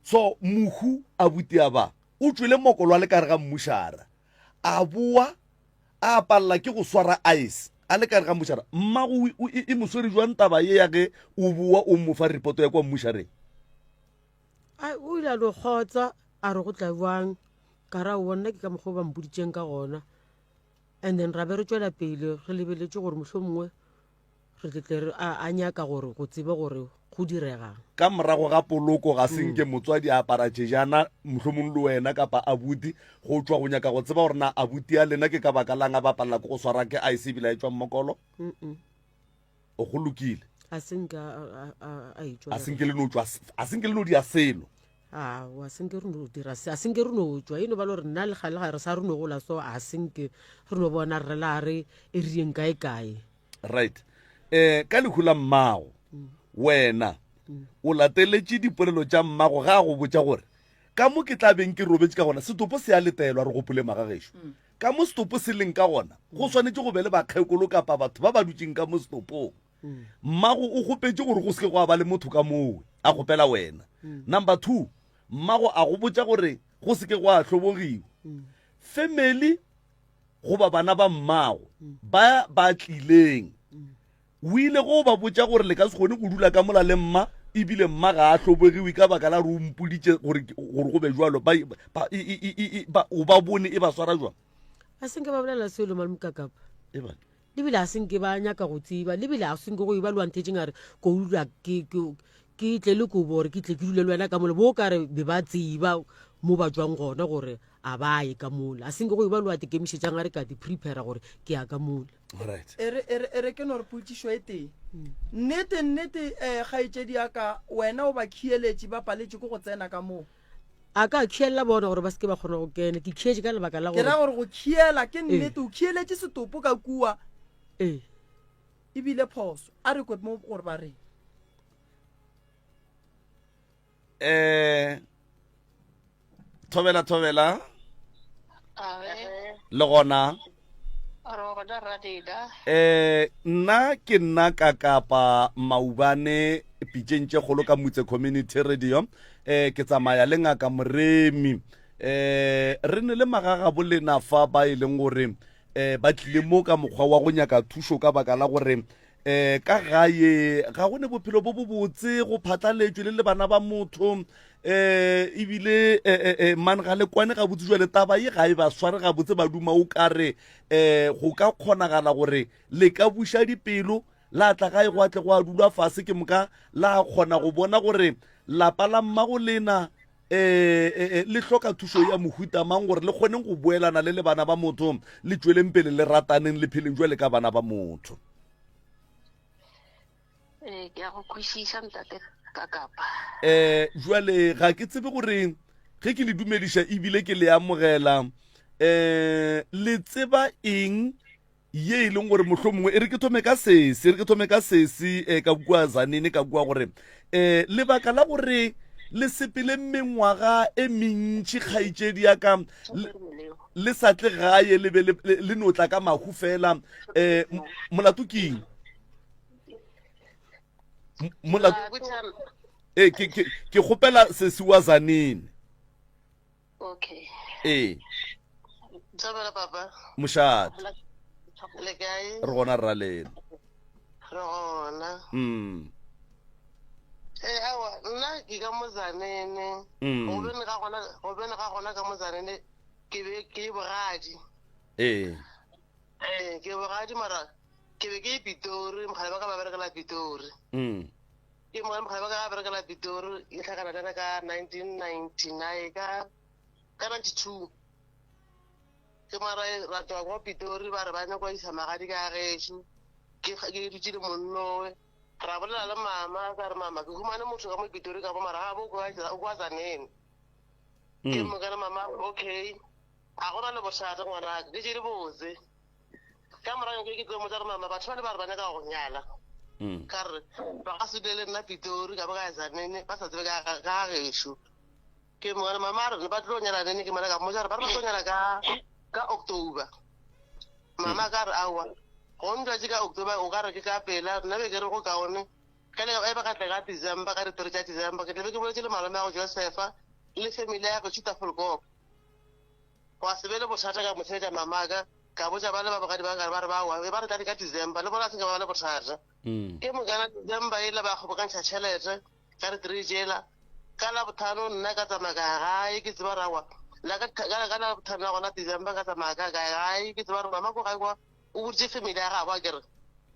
So mohu abuti a ba o tšwele mokolo a le ka gare ga mmušara, a boa a palela ke go swara ice a le ka gare ga mmušara. Mmago e, e mo swere jwang taba ye ya ge o boa o mo fa reporto ya kwa mmušareng? Ai, o ile a no kgotsa a re go tla bjang ka ra aowa nna ke ka mokgwa o ba mpoditšeng ka gona and then ra be re tšwela pele re lebeletše gore mohlomongwe re tle tle re a, a nyaka gore go tsebe gore go diregang. Ka morago ga poloko ga se nke motswadi a apara tšejana, mohlomong le wena kapa abuti, go tšwa go nyaka go tseba gore na abuti ya lena ke ka baka lang a bapalela ke go swara ke ice ebile a etšwa mmokolo? O go lokile. A se nke a, a, a, a etšwa A le se nke le no tšwa, a se nke le no dia selo. Aowa, a se nke re no dira se, a se nke re no tšwa. E no ba le gore nna le gale ga re sa re no gola so, a se nke re no bona rre la re e re yeng kae kae. Right. Eh, ka lehu la mmago, wena o lateletše dipolelo tša mmago ga a go botša gore ka mo ke tla beng ke robetše ka gona, setopo se a letelwa, re gopole magagešo. Ka mo setopo se leng ka gona, go swanetše go be le bakgekolo kapa batho ba ba dutšeng ka mo setopong. Mmago o kgopetše gore go se ke gwa ba le motho ka mowe, a kgopela wena. Number 2, mmago a go botša gore go se ke gwa hlobogiwa. Family goba bana ba mmago ba ba tlileng, o ile go ba botša gore le ka se kgone go dula ka mola le mma, ebile mma ga a hlobogiwe ka baka la gore o mpoditše gore gore go be jwalo. Ba, ba, e, e, e, e, ba, o ba bone e ba swara jwang? A se nke ba bolela selo malomkakapa. E ba. Lebile a se nke ba nyaka go tseba, lebile a se nke go eba lwanthetšeng a re ko dula ke, ke, ke tle le kobo gore ke tle ke dule le wena ka mola, bo ka re be ba tseba mo ba tšwang gona gore a ba ye ka mola. A se nke go eba lwa tekemišetšang a re ka di prepare gore ke ya ka mola. Right. E re, e re, e re ke no re potšišo e tee. Nnete, nnete, eh, kgaetšedi ya ka, wena o ba khieletše, ba paletše ke go tsena ka moo. A ka khielela bona gore ba se ke ba kgona go kena. Ke khietše ka lebaka la Ke ra gore gore go khiela ke nnete, o khieletše setopo ka kua. Ee. E bile phoso. A re kwe mo gore ba reng. Eh, thobela, thobela. Awe. Le gona. Re gona Radila. Eh, nna ke nna ka kapa maubane pitšeng tše kgolo ka Mutse Community Radio. Eh, ke tsamaya le ngaka Moremi. Eh, re ne le magagabo lena fa ba e leng gore eh ba tlile mo ka mokgwa wa go nyaka thušo ka baka la gore eh ka gae ga go ne bophelo bo bobotse, go phatlaletšwe le le bana ba motho, eh ebile eh, eh, eh, man ga le kwane gabotse. Jwale taba ye ga e ba sware gabotse, ba duma o kare eh go ka kgonagala gore le ka buša dipelo la tla gae go atle go a dulwa fase, ke moka la kgona go bona gore lapa la mmago lena eh, eh, eh, le hloka thušo ya mohuta mang gore le kgoneng go boelana le le bana ba motho, le tšweleng pele le rataneng le pheleng jwale ka bana ba motho. Ee, ke a go kwešiša ntate ka kapa. Eh, jwale ga ke tsebe gore ge ke le dumediša ebile ke le amogela, eh, le tseba eng ye e leng gore mohlomongwe e re ke thome ka sesi, e re ke thome ka sesi eh, ka kua Zanene ka kua gore eh, lebaka la gore le sepele mengwaga e mentši kgaetšedi ya ka le sa tle gae le be le no tla ka mahu fela eh, molato ke eng? Molato eh, ke, ke, ke kgopela sesi wa Zanene. Okay. Ee. Thobela papa. Mošate. Le kae? Re gona rra lena. Re gona. Eh awa nna ke ka Mozanene. Go bene ga gona go bene ga gona ka Mozanene ke be ke bogadi. Ee. Eh ke bogadi mara ke be ke Pitori mogala ba ka ba berekela Pitori. Ke mo mogala ba ka ba berekela Pitori ke hlakana le ka 1999 ka ka 92. Ke mara ra tloga kwa Pitori ba re ba nyaka go isa magadi ka gešo. Ke ke dutše le monnowe ra bolela le mama ka re mama ke humane motho ka mo Pitori ka mo mara ga bo o kwa Tzaneen. Ke mo ka re mama okay a gona le bothata ngwanaka ke tše di botse. Ka morago ke ke tlo motsa gore mama batho ba le ba re ba nyaka go nyala. Ka re ba ka se dule le nna Pitori ka ba ka ya Tzaneen ba sa tsebe ka ka ga gešo. Ke mo re mama a re ba tlo nyala nene ke mona ka mmotsa gore ba re ba tlo nyala ka ka October. Mama ka re aowa go ntwatše ka October o ka re ke ka pela nna be ke re go kaone ge le e ba ka tla ka December ka ditoro tša December ke tla be ke boletše le malome ya go Josepha le family ya go Tšhutafolkop. Gwa se be le bothata ka mo theetša mamaka, ka botša ba le ba bogadi ba ka ba re ba wa, ba re tladi ka December, le bona se nka ba le bothata. Ke mokana December ela ba kgobokantšha tšhelete ka re three tšela, ka Labohlano nna ka tsamaya ka ya gae ke tseba gore aowa la ka ka ka Labohlano la gona December ka tsamaya ka ka ya gae ke tseba gore mama ko gae kwa o boditše family ya gabo akere.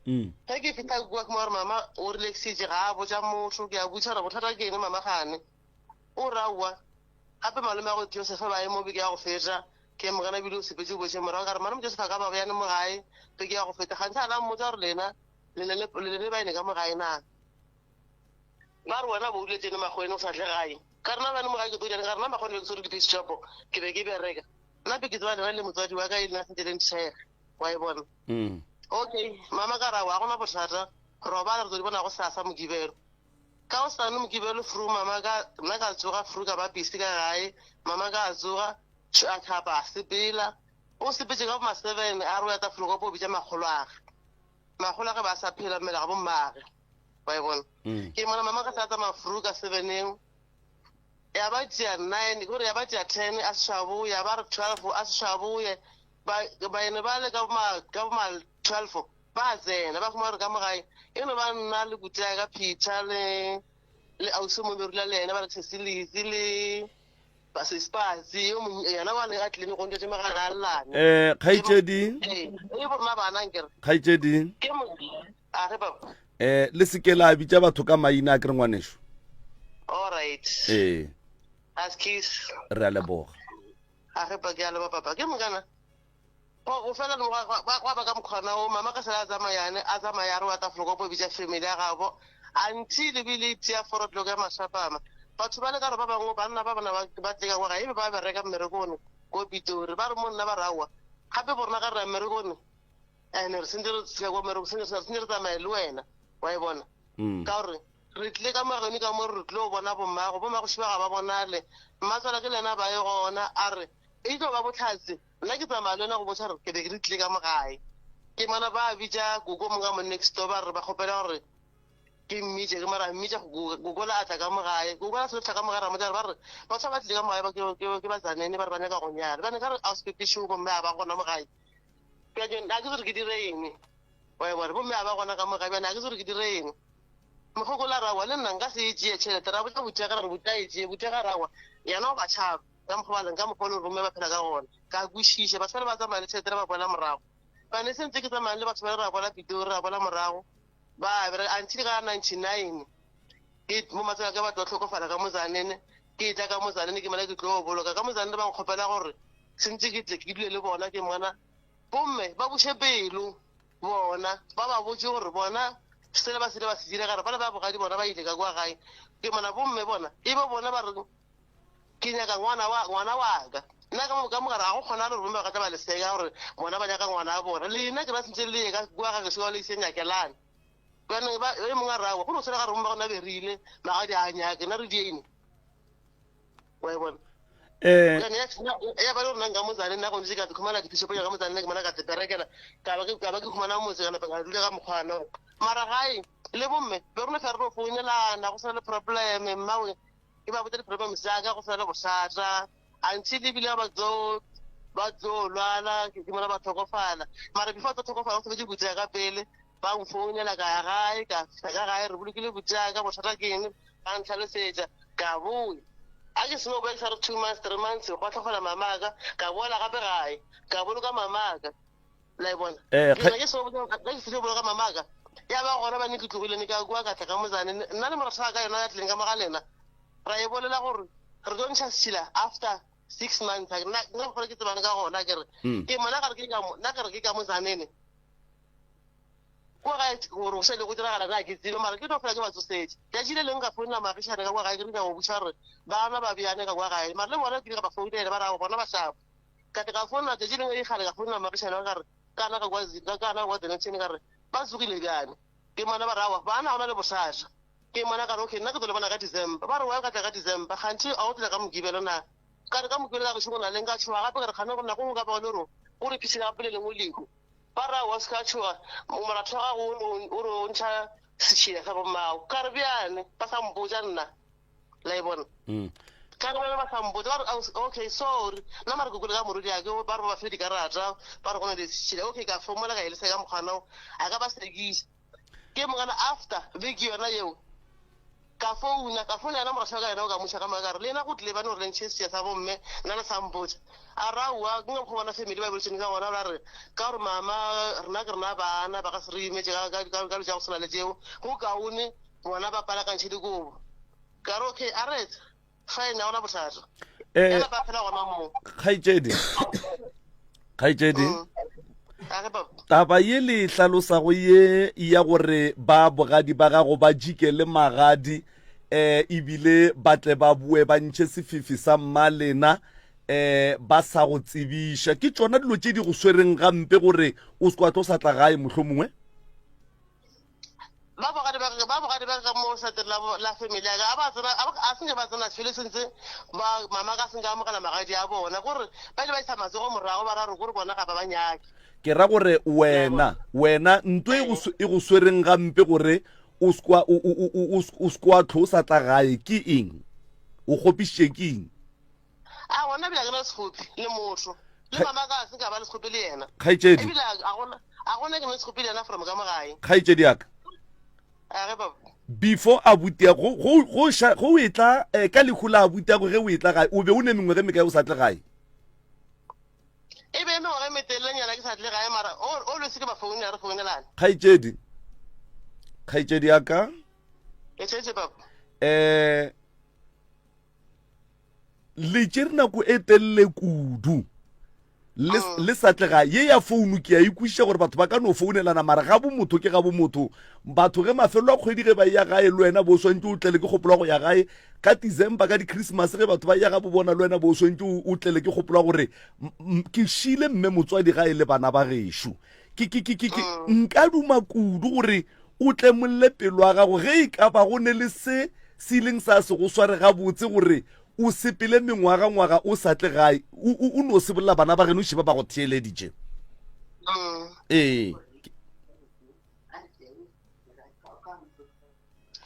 Ge ke fihla kua ke mo gore mama o relaxitše ga a botša motho, ke a botšiša gore bothata ke eng mama gane, o re aowa Gape malome wa go Josefa ba ye mo beke ya go feta, ke mo gana bile o sepetše o boetše morago. Ka re, Malome Josefa a ka ba bjane mo gae beke ya go feta? Kganthe a la mmotša gore lena Le ne le le ne le baene ka mo gae na? Ba re wena bo o dule tsene makgwene o sa tle gae. Ka re na bane mo gae ke tlo dirang? Ka re na makgwene be ke swere di-face shop ke be ke bereka. Nna be ke tseba lena le motswadi wa ka e lena sentse le nthekga. Wa e bona? Mm. Okay, mama ka re aowa ga gona bothata, robala re tlo di bona gosasa Mokibelo. Ka gosane Mokibelo fru mama ka nna ka tsoga fru ka ba busy ka gae, mama ka a tsoga a tlhapa a sepela. O sepetše ka bo ma seven a re o ya Tafelkop o bitša makgoloage. Makgoloage ba sa phela mmele ga bo mmage. Wa e bona? Mm. Ke mona mama ka sa tsamaya fru ka seveneng. Ya ba tšea nine, ke gore ya ba tšea ten a se sa boya, ba re 12 a se sa boye. Ba baene ba le ka bo ma ka bo ma 12 ba tsena ba fumana gore ka mo gae e no ba nna le kutea ka Peter le le ausi o mongwe be rula le yena ba re Cecilitse le Basespatsi yo mongwe yena wa le a tlile go ntšetše megala a llane. Eh, kgaetšedi. Ee, e bo rona bana nkere. Kgaetšedi. Ke mo a re baba. Eh, le se ke la bitša batho ka maina a ke re ngwaneso. All right. Ee. Askies. Re a leboga. A re pa ke a leboga papa. Ke mokana. Go go fela no gwa gwa ba ka mokgwana o mama ka sela a tsamaya ne a tsamaya a re wa Tafelkop o bitša family ya gabo until e bile e tia four o'clock ya mašapama batho ba le ka re ba bangwe banna ba bona ba tle ka kwa gae ebe ba bereka mmerekone ko Pitori ba re mo nna ba re aowa gape bo rona ga re ya mmerekone ene re sentse re fika kwa mmereko sentse sentse re tsamaye le wena wa e bona Mm. ka gore re tlile ka mageno ka mo re tlo bona bommago bommago šiba ga ba bonale mmatswala ke le yena ba ye gona a re e tlo ba bohlatse Nna ke tsamaya le wena go botša gore ke be ke re tlile ka mo gae. Ke mona ba bitša koko mongwe ka mo next door ba re ba kgopela gore ke mmitše, ke mara mmitša koko la a tla ka mo gae. Koko la se tla ka mo gae ra motša ba re batho ba tlile ka mo gae ba ke ke ba Tzaneen ba re ba nyaka go nyala. Bjale ka re a se pepišo bomme a ba gona mo gae. Bjale a ke tsebe gore ke dire eng. Wa e bona bomme a ba gona ka mo gae bjale a ke tsebe gore ke dire eng. Mokgoko la rawa le nna nka se e tšee tšhelete ra botša butega ra re butega e tšee butega rawa yena o ba tšhaba. Ka mokgwa ba leng, ka mokgwa o le gore bomme ba phela ka gona. Ka kwešiša, batho bale ba tsamaya le tšhelete re ba boela morago. Bane se ntse ke tsamaya le batho bale ra boela Pitori, ra boela morago. Ba be re, until ka 99, ke mo matswele a ka ba tlo hlokofala ka mo Tzaneen, ke tla ka mo Tzaneen ke mola ke tlo boloka. Ka mo Tzaneen ba nkgopela gore sentse ke tle ke dule le bona, ke mona bomme ba buše pelo bona, ba ba botše gore bona sele ba sele ba se dira, ka re bale ba bogadi bona ba ile ka kwa gae. Ke mona bomme bona e be bona ba re Ke nyaka ngwana wa ngwana wa ka. Nna ka mo ka mogare ga go kgonagale gore bomme ba ka tla ba le seka gore bona ba nyaka ngwana wa bona. Lena ke ba sentse le ye ka kua ga gešo le ise nyakelane. Bjanong ba e mongwe a re aowa go no tshwana ka re bomme ba gona be re ile magadi a nyake nna re diene. Wa e bona? Eh. Bjane ya ya ba le gore nna nka motsane nna go ntse ka khumana dipisopo ka motsane ke mona ka teperekela ka ba ke ka ba ke khumana motse ka napa ka dula ka mokgwana. Mara gae le bomme be rona fela re no founelana go sena le probleme mmawe Ke ba botša di-problems tša ka go swana le bothata until ebile ba tlo ba tlo lwala ke mola ba hlokofala mara before tlo hlokofala go sebetse butša ka pele ba mfounela ka ya gae ka fihla ka gae re bolokile butša ka bothata ke eng ba ntlhalosetša ka boya a ke seno boya ke sa re 2 months 3 months gwa hlokofala mamaka ka boela gape gae ka boloka mamaka la e bona Eh, ke kga- ke seno ka ke seno boloka mamaka ya ba gona ba ne ke tlogile ne ka kwa ka tla ka motsane nna le moratho wa ka yona ya tlileng ka mo ga lena ra e bolela gore re tlo ntšha setšhila after six months A ke- nna nna gore ke tsebane ka gona ke re Mm. ke mona gare ke ka mo nna ke re ke ka motsanene kwa gae gore go šale go diragala na ke tsebe mara ke no fela ke ba tsosetše tšatši le lengwe ka founela moagišane ka kwa gae ke re ka go botša gore bana ba bjane ka kwa gae mara le bona ke ile ka ba founela ba ra bona ba šapa Ka tle ka founela tšatši lengwe e kgale ka founela moagišane wa ka re kana ka kwa ka kana kwa Dennilton ka re ba tsogile bjane ke mona ba re aowa bana ga ona le bothata ke mona ka re okay nna ke tlo le bona ka December ba re wa ka tla ka December kganthe a o tla ka Mokibelo na ka re ka Mokibelo ka gešo go na leng ka tšhoga gape ka re kgane go nna go ka ba le gore o re phišile gape le lengwe lehu ba re aowa se ka tšhoga moratho wa gago o re o ntšha setšhila sa bommago ka re bjane ba sa mpotša nna la e bona mm. ka re ba sa mpotsa ba re okay sorry nna mare ke kwele ka morodi ake ba re ba ba file dikarata ba re go na le setšhila okay ka fomola ka elesa ka mokgwana a ka ba sekisa ke mokana after beke yona yeo ka founa ka founa yena morasha ka yena o ka moša ka moka ka re le yena go tlile bane gore le ntšhe setšhila sa bomme nna le sa mpotsa a ra oa ke go bona family ba boletseng ka gona ba re ka gore mama rena ke rena bana ba ka se re imetse ka dilo tša go swana le tšeo go kaone bona ba palakantšhe dikobo ka re okay a re fine ga gona bothata Eh, ya ba phela gona moo kgaetšedi kgaetšedi Mm. a re papa. Taba ye le e hlalosago ye ya gore ba bogadi ba gago ba jike le magadi um ebile ba tle ba boe ba ntšhe sefifi sa mmalena um ba sa go tsebiša, ke tšona dilo tše di go swereng gampe gore o se kwa tlo sa tla gae mohlomongwe? Ba bogadi ba ba bogadi ba ka mo sateng la la family ya ka a ba tsena a senke ba tsena fele sentse ba mama ka senke amogela magadi a bona gore ba ile ba isa matsogo morago ba ra re gore bona ga ba ba nyake. Ke ra gore wena wena nto e go e go swereng gampe gore o skwa o o o skwa tlo sa tla gae ke eng? O kgopišitše ke eng? A gona bile a ke na le sekgopi le motho. Le mama ka se ka ba le sekgopi le yena. Kgaetšedi. Ebile a gona a gona ke na le sekgopi le yena from ka mo gae. Kgaetšedi ya ka. A ge baba. Before abuti ya go go go sha go e tla eh, ka lehu la abuti ya go ge o e tla gae o be o ne mengwe ge mekae o sa tle gae. E be e mengwaga e metelelenyana ke sa tle gae mara always ke ba founela re founelana. Kgaetšedi. Kgaetšedi ya ka. Ke tšetše papa. Eh Le tšere nako e telele kudu le, mm. le sa tlega ye ya founu ke a ikwešiša gore batho ba ka no founelana mara ga bo motho ke ga bo motho batho ge mafelo a kgwedi ge ba ya gae le wena bo swantse o tlele ke kgopolo go ya gae ka december ka di-christmas ge batho ba ya ga bo bona le wena bo swantse o tlele ke kgopolo gore ke šile mme motswadi gae le bana ba gešo ke ke ke ke mm. nka duma kudu gore O tlemolle pelo ya gago ge e ka ba go ne le se se ileng sa se go sware gabotse gore o sepele mengwagangwaga o sa tle gae. O, o, o no se bolela bana ba geno šeba ba go theeleditše. Mm. Ee.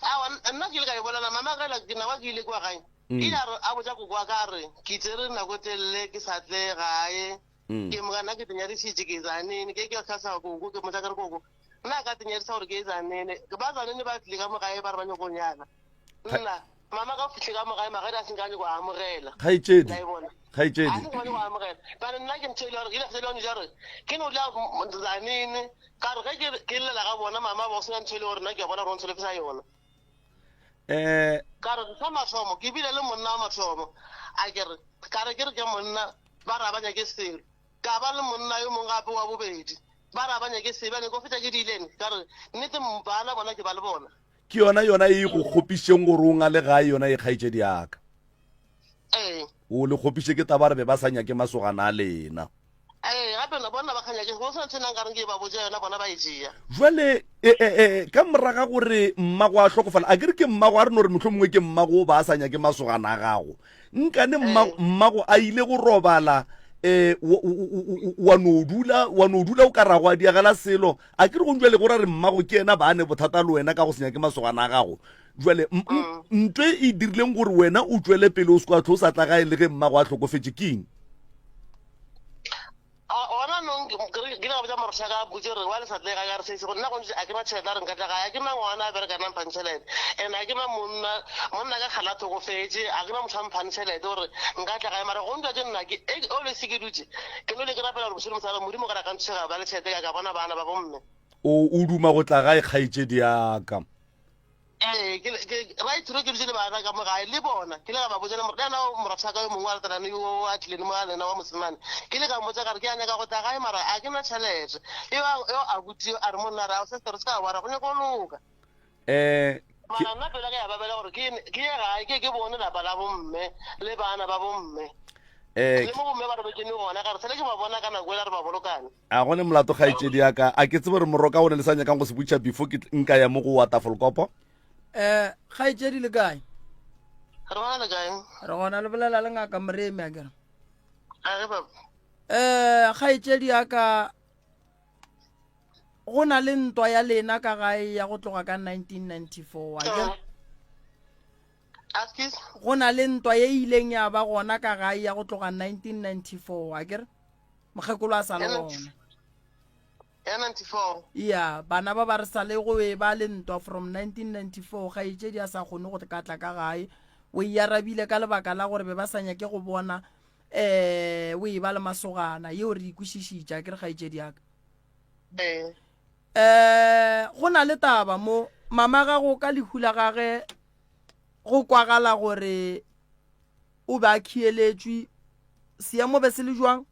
Aowa, nna ke ile ka e bolela mama ge la ke nako ke ile kwa gae. Mm. Ile a re a botša koko wa ka a re ke tsere nako e telele ke sa tle gae. Mm. Ke moka nna ke tenyadisitše ke zanene ke ke tlhasa koko ke motša ke re koko nna a ka tenyadisa gore ke zanene ba zanene ba tlile ka mo gae ba re ba nyako nyala nna mama ka fihle ka mo gae magadi a senka a nyako amogela Kgaetšedi, la e bona a kgaetšedi. senka ba nyako amogela bane nna ke ntho e le gore ke ile fetsa le gore ke no dula zanene ka re ge ke ke llela ga bona mama ba sena ntho e le gore nna ke a bona gore o ntsholofisa yona Eh, ka re sa mathomo ke bile le monna wa mathomo a ke re ka re ke re ke monna ba re a ba nyake selo Ka ba le monna yo mongwe gape wa bobedi, ba re a ba nyake sebe, bjale ko fetša ke diileng, ka re, Nnete, bana bona ke ba le bona. Ke yona yona e go kgopišeng gore o ngale gae yona e kgaetšedi ya ka. Ee. O le kgopiše ke taba re be ba sa nyake masogana a lena. Ee, gape na bona ba kganyake, go sena ntho e nna nkareng ke ba botša yona, bona ba e tšea. Jwale e, e, e, ka moraga gore mmago a hlokofala, a ke re ke mmago, a re no re mohlomongwe ke mmago o ba a sa nyake masogana a gago. Nkane mma, mmago a ile go robala eh wa no dula wa no dula o ka rago a diagela selo a ke re go jwale go ra re mmago ke yena ba ne bothata le wena ka go senya ke masogana a gago jwale ntwe e dirileng gore wena o tšwele pele o se kwa tlho o sa tla gae le ge mmago a hlokofetše ke eng? A gona nong ke ke ile ka botša morwa ka botše gore wa le sa tle gae a re sesi go nna go ntše a ke na tšhelete a re nka tla gae a ke na ngwana a bereka na mphang tšhelete and a ke na monna monna ka kgale a tlhokofetše a ke na motho a mphang tšhelete gore nka tla gae mara go ntwa ke nna ke e always ke dutše ke no le ke rapela gore bošego mosegare modimo gore a ka nthuša ka ba le tšhelete ka ka bona bana ba bomme. O o duma go tla gae kgaetšedi ya ka. Ee, ke, ke, right through ke dutše le bana ka mo gae le bona, ke ile ka ba botša le le yena moratho yo mongwe wa ratanane yo a tlileng mo le yena wa mosemane, ke ile ka mmotša ka re ke a nyaka go tla gae mara a ke na tšhelete. Yo yo abuti yo a re monna a re ao sister o se ka wara go nyaka go loka. Eh, ke, Mara nna pelo ya ka ya babela gore ke ke ye gae ke ke bone lapa la bomme le bana ba bomme. eh, Le mo bomme ba robetšeng gona ka re sale ke ba bona ka nako ela re ba bolokane. A go ne molato kgaetšedi ya ka? A ke tsebe gore moroka o ne le sa nyakang go se botšiša before ke nka ya mo go wa Tafelkopo? Eh, kgaetšedi le kae? Re gona le kae? Re gona le bolela le ngaka Moremi a kere. A ge baba. Eh, kgaetšedi ya ka go na le ntwa ya lena ka gae ya go tloga ka 1994 a kere. Askies? Go na le ntwa ye e ileng ya ba gona ka gae ya go tloga 1994 a kere. Mokgekolo a sa le gona. Ya 94. Ya, bana ba ba re sa le go e ba le ntwa from 1994, kgaetšedi a sa kgone go ka tla ka gae. O e arabile ka lebaka la gore be ba sa nyake go bona eh o e ba le masogana. Yeo re e kwešišitše, a ke re kgaetšedi ya ka. Ee. Eh, go na le taba mo, mama gago ka lehu la gage go kwagala gore o be a khieletšwe, seemo be se le jwang?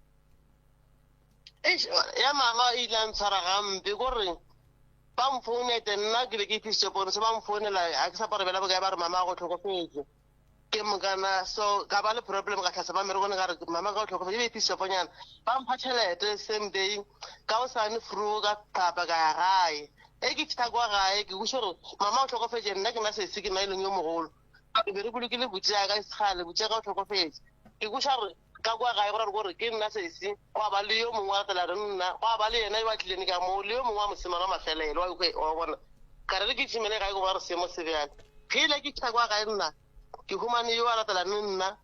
Eish, ya mama e ile a ntshwara gampe kore ba mfounete nna ke be ke iphisitše pono so ba mfounela ga ke sa pare bela bokae ba re mama go tlhokofetse ke mokana so ka ba le problem ka tlhasa ba merekone ka re mama ka o tlhokofetse e be iphisitše ponyana ba mpha tšhelete same day ka osane fru ka tlhapa ka ya gae e ke fitha kwa gae ke kweša gore mama o tlhokofetse nna ke nna sesi ke nna e leng yo mogolo ke be re bolokile butse ya ka e segale butse ya ka o tlhokofetse ke kweša gore Ka kwa gae go ra gore ke nna sesi, gwa ba le yo mongwe wa latela re nna, gwa ba le yena yo a tlileng ka moo, le yo mongwe wa mosemane wa mafelelo, wa wa bona. Ka re re ke tšhimele gae go bona gore seemo se bjang. Ge ile ke fihla kwa gae nna, ke humane yo a latelang le nna,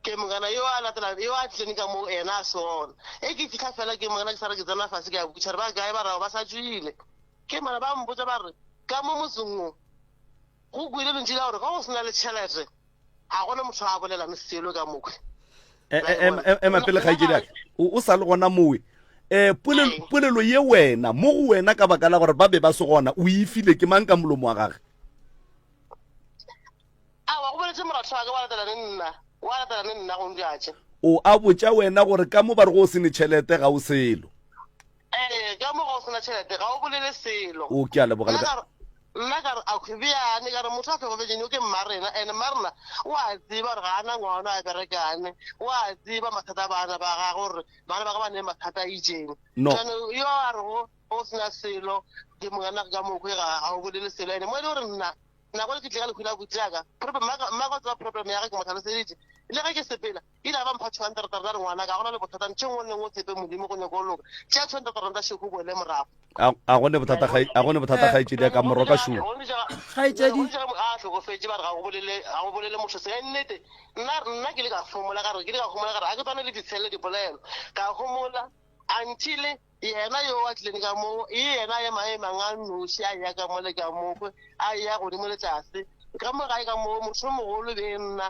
ke mokana yo a latelang, yo a tlileng ka moo yena a se gona. E ke fihla fela ke mokana ke sa re ke tsena fase ke a botša re ba kae ba rago ba sa tšwile. Ke mara ba mpotša ba re ka mo motseng wo go kwele lentšu la gore ga go se na le tšhelete ga gona motho a bolelang selo ka mokwe e, e, e, ema pele kgaetšedi aka o sa le gona mowe um polelo ye wena mo go wena ka baka la gore ba be ba se gona o e file ke mang ka molomo wa gage awa go boletse moratho wa ka wa latela le nna wa latela le nna go njatše o a botša wena gore ka mo ba re go o se ne tšhelete ga o selo Ee, ka mo ga o sena tšhelete ga o bolele selo. O ke a leboga le ka. Nna ka re a bjane ka re motho a hlokofetšeng yo ke mmarena and mmarena o a tseba gore ga a na ngwana a berekane o a tseba mathata a bana ba gagwe gore bana ba gagwe ba ne mathata a itšeng. No. Jaanong yo a rego o sena selo ke mongwana ka mokgwe ga ga o bolele selo and mo e le gore nna nako le ke tle ka lehu la abuti ya ka problem mma ka tseba problem ya ge ke mo tlhaloseditše le ge ke sepela ile a ba mpha 200 rand a re ngwana ka gona le bothata ntho engwe le engwe o tshepe modimo go nyako loka tšea 200 rand šeko o boele morago a gone bothata ga a gone bothata ga itšedi ka moroka shu Kgaetšedi. a hlokofetše ba re ga go bolele ga go bolele motho se nnete nna nna ke le ka homola ka re ke le ka homola ka re a ke tshwane le ditshele dipolelo ka homola until Yena yo a tlileng ka mo, e yena a ema emang a nnoši, a eya ka mo le ka mo, a eya godimo le tlase. Ka mo gae ka mo, motho yo mogolo be e nna,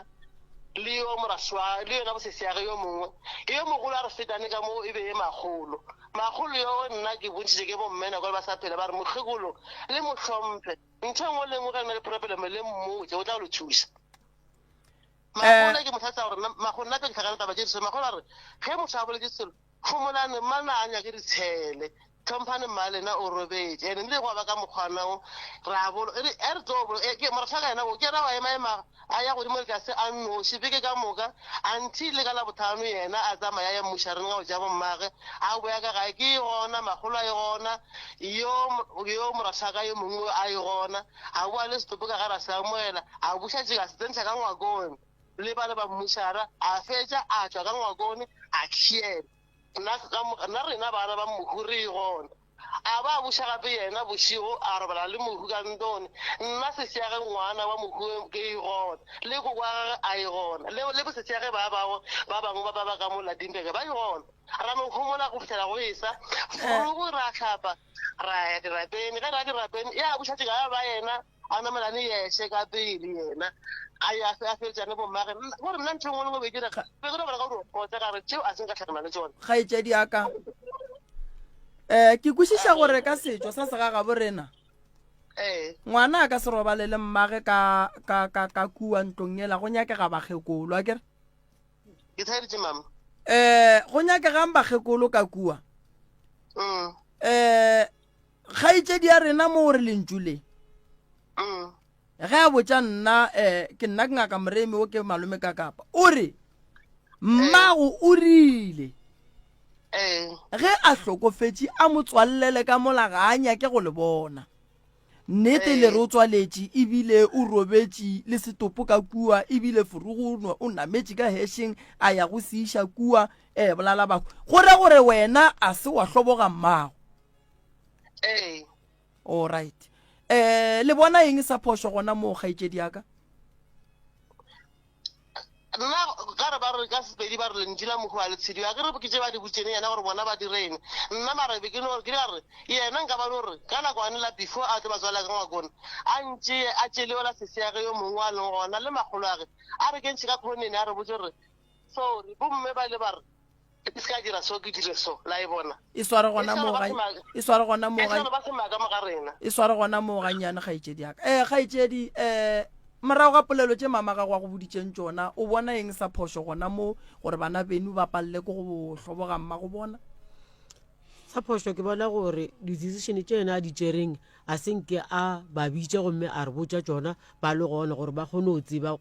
le yo moraswa, le yona bosesiage yo mongwe. Yo mogolo a re fetane ka mo e be e makgolo. Makgolo yo nna ke bontšhitše ke bomme nako le ba sa phela, ba re mokgekolo le mo hlomphe. Ntho e nngwe le nngwe ge le na le problem le mmotše, o tla le thuša. Makgolo ke mohlatsa gore nna, nna ke tlhakana taba tše di so. Makgolo a re ge motho a boletše selo, Homolane, mma na a nyake ditshele. Tlhomphane mma lena o robetše. Ene nile gwa ba ka mokgwana wo. Ra bolo, e re, e re tlo bolo, e, ke, moratho ka yena wo, ke yena wa ema ema, a ya godimo le tlase a nnoši, beke ka moka, until ka Labohlano yena a tsamaya a ya mmušareng a go ja bommage, a boya ka gae, ke gona, makgolo a e gona, yo, yo moratho yo mongwe a e gona, a boa le setopo ka gare a se amoela, a buša tšeka a se tsentšha ka ngwakong. Le ba le ba mmušara, a fetša a tšwa ka ngwakone, a tšhiela. Nna, ka mo, nna rena bana ba mohu re gona. A ba buša gape yena bošego, a robala le mohu ka ntone. Nna sesiage ngwana wa mohu ke e gona, le koko wa gagwe a e gona, le, le bosesiage ba bago ba bangwe ba ba ba ka mo Ladinbeke ba e gona. Ra mo homola go fihlela go esa. Forogo ra hlapa, ra ya dirapeng. Ge ra ya dirapeng, ya buša tšeka ya ba yena. A namelane yeše ka pele yena a ya a feletšane bommage gore nna ntho e nngwe le nngwe be dira be ke robala ka gore kgotsa ka re tšeo a seng ka tlhakana le tsone. Kgaetšedi ya ka um ke kwešiša gore ka setšo sa segagabo rena ee ngwana a ka se robale le mmage ka ka ka ka kua ntlong ela go nyakega bakgekolo a kere ke tsheditše mama um go nyakegang bakgekolo ka kua mm um Kgaetšedi ya rena mo o re lentšu le. Mm. Ge a botša nna um ke nna ke ngaka Moremi o ke malome ka kapa o re mmago o rile Ee. ge a hlokofetše a mo tswallele ka mola ga a nyake go le bona. Nnete le re o tswaletše ebile o robetše le setopo ka kua ebile Furugu o nametše ka hešeng a ya go se iša kua um bolala bahu. Go ra gore wena a se wa hloboga mmago. Ee. All right. Eh, le bona eng sa phošo gona moo kgaetšedi ya ka? Nna ka re ba re ka Sepedi ba re lentšu la mohu a le tshediwe. A ke re ke tše ba di butšeng yena gore bona ba direng. Nna mara be ke no ke re yena nka ba no re ka nakwane la before a tlo ba tswala ka ngwakong a ntšee a tšele yola sesiage yo mongwe a leng gona le makgolo age a re kentšhe ka khonene a re botse gore sorry bomme ba ile ba re Ke se ka dira so, ke dire so. La e bona? E sware gona moo ga, e sware gona moo ga, E sware ba semaka mo ga rena. E sware gona moo gannyane, kgaetšedi ya ka. Eh, kgaetšedi, eh, morago ga polelo tše mama gago a go boditšeng tšona, o bona eng sa phošo gona mo gore bana beno ba palele ke go hloboga mma go bona? Sa phošo ke bona gore di-decision tše yena a di tšereng a se nke a ba bitša gomme a re botša tšona ba le gona gore ba kgone go tseba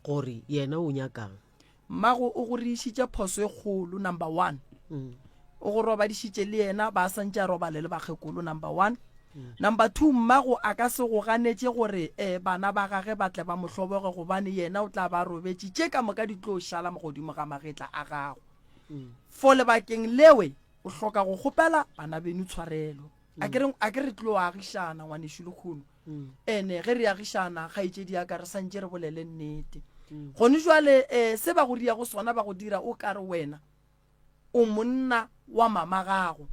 gore yena o nyakang. Mmago o go riišitše phoso e kgolo, number one. O go robadišitše le yena ba santše a robale le bakgekolo, number one. Number two, mmago a ka se go ganetše gore eh, bana ba gage ba tle ba mo hloboge gobane yena o tla ba a robetše, tše ka moka di tlo šala godimo ga magetla a gago. For lebakeng lewe o hloka go kgopela bana beno tshwarelo. A ke re, a ke re tlo agišana ngwanešu lekgono. Ene ge re agišana kgaetšedi ya ka re santše re bolele nnete. Gone jwale eh, se ba go riago sona ba go dira o kare wena o monna wa mama gago.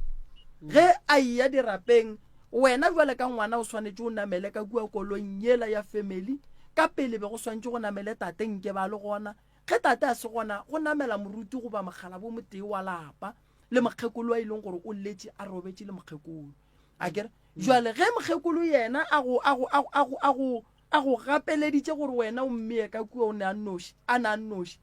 Ge a eya dirapeng wena jwale ka ngwana o swanetše o namele ka kua koloing yela ya family ka pele be go swantše go namele tate nke ba le gona. Ge tate a se gona go namela moruti goba mokgalabo motee wa lapa le mokgekolo a e leng gore o letše a robetše le mokgekolo. A kere jwale ge mokgekolo yena a go a go a go a go a go a go gapeleditše gore wena o mmeye ka kua o ne a nnoši a na a nnoši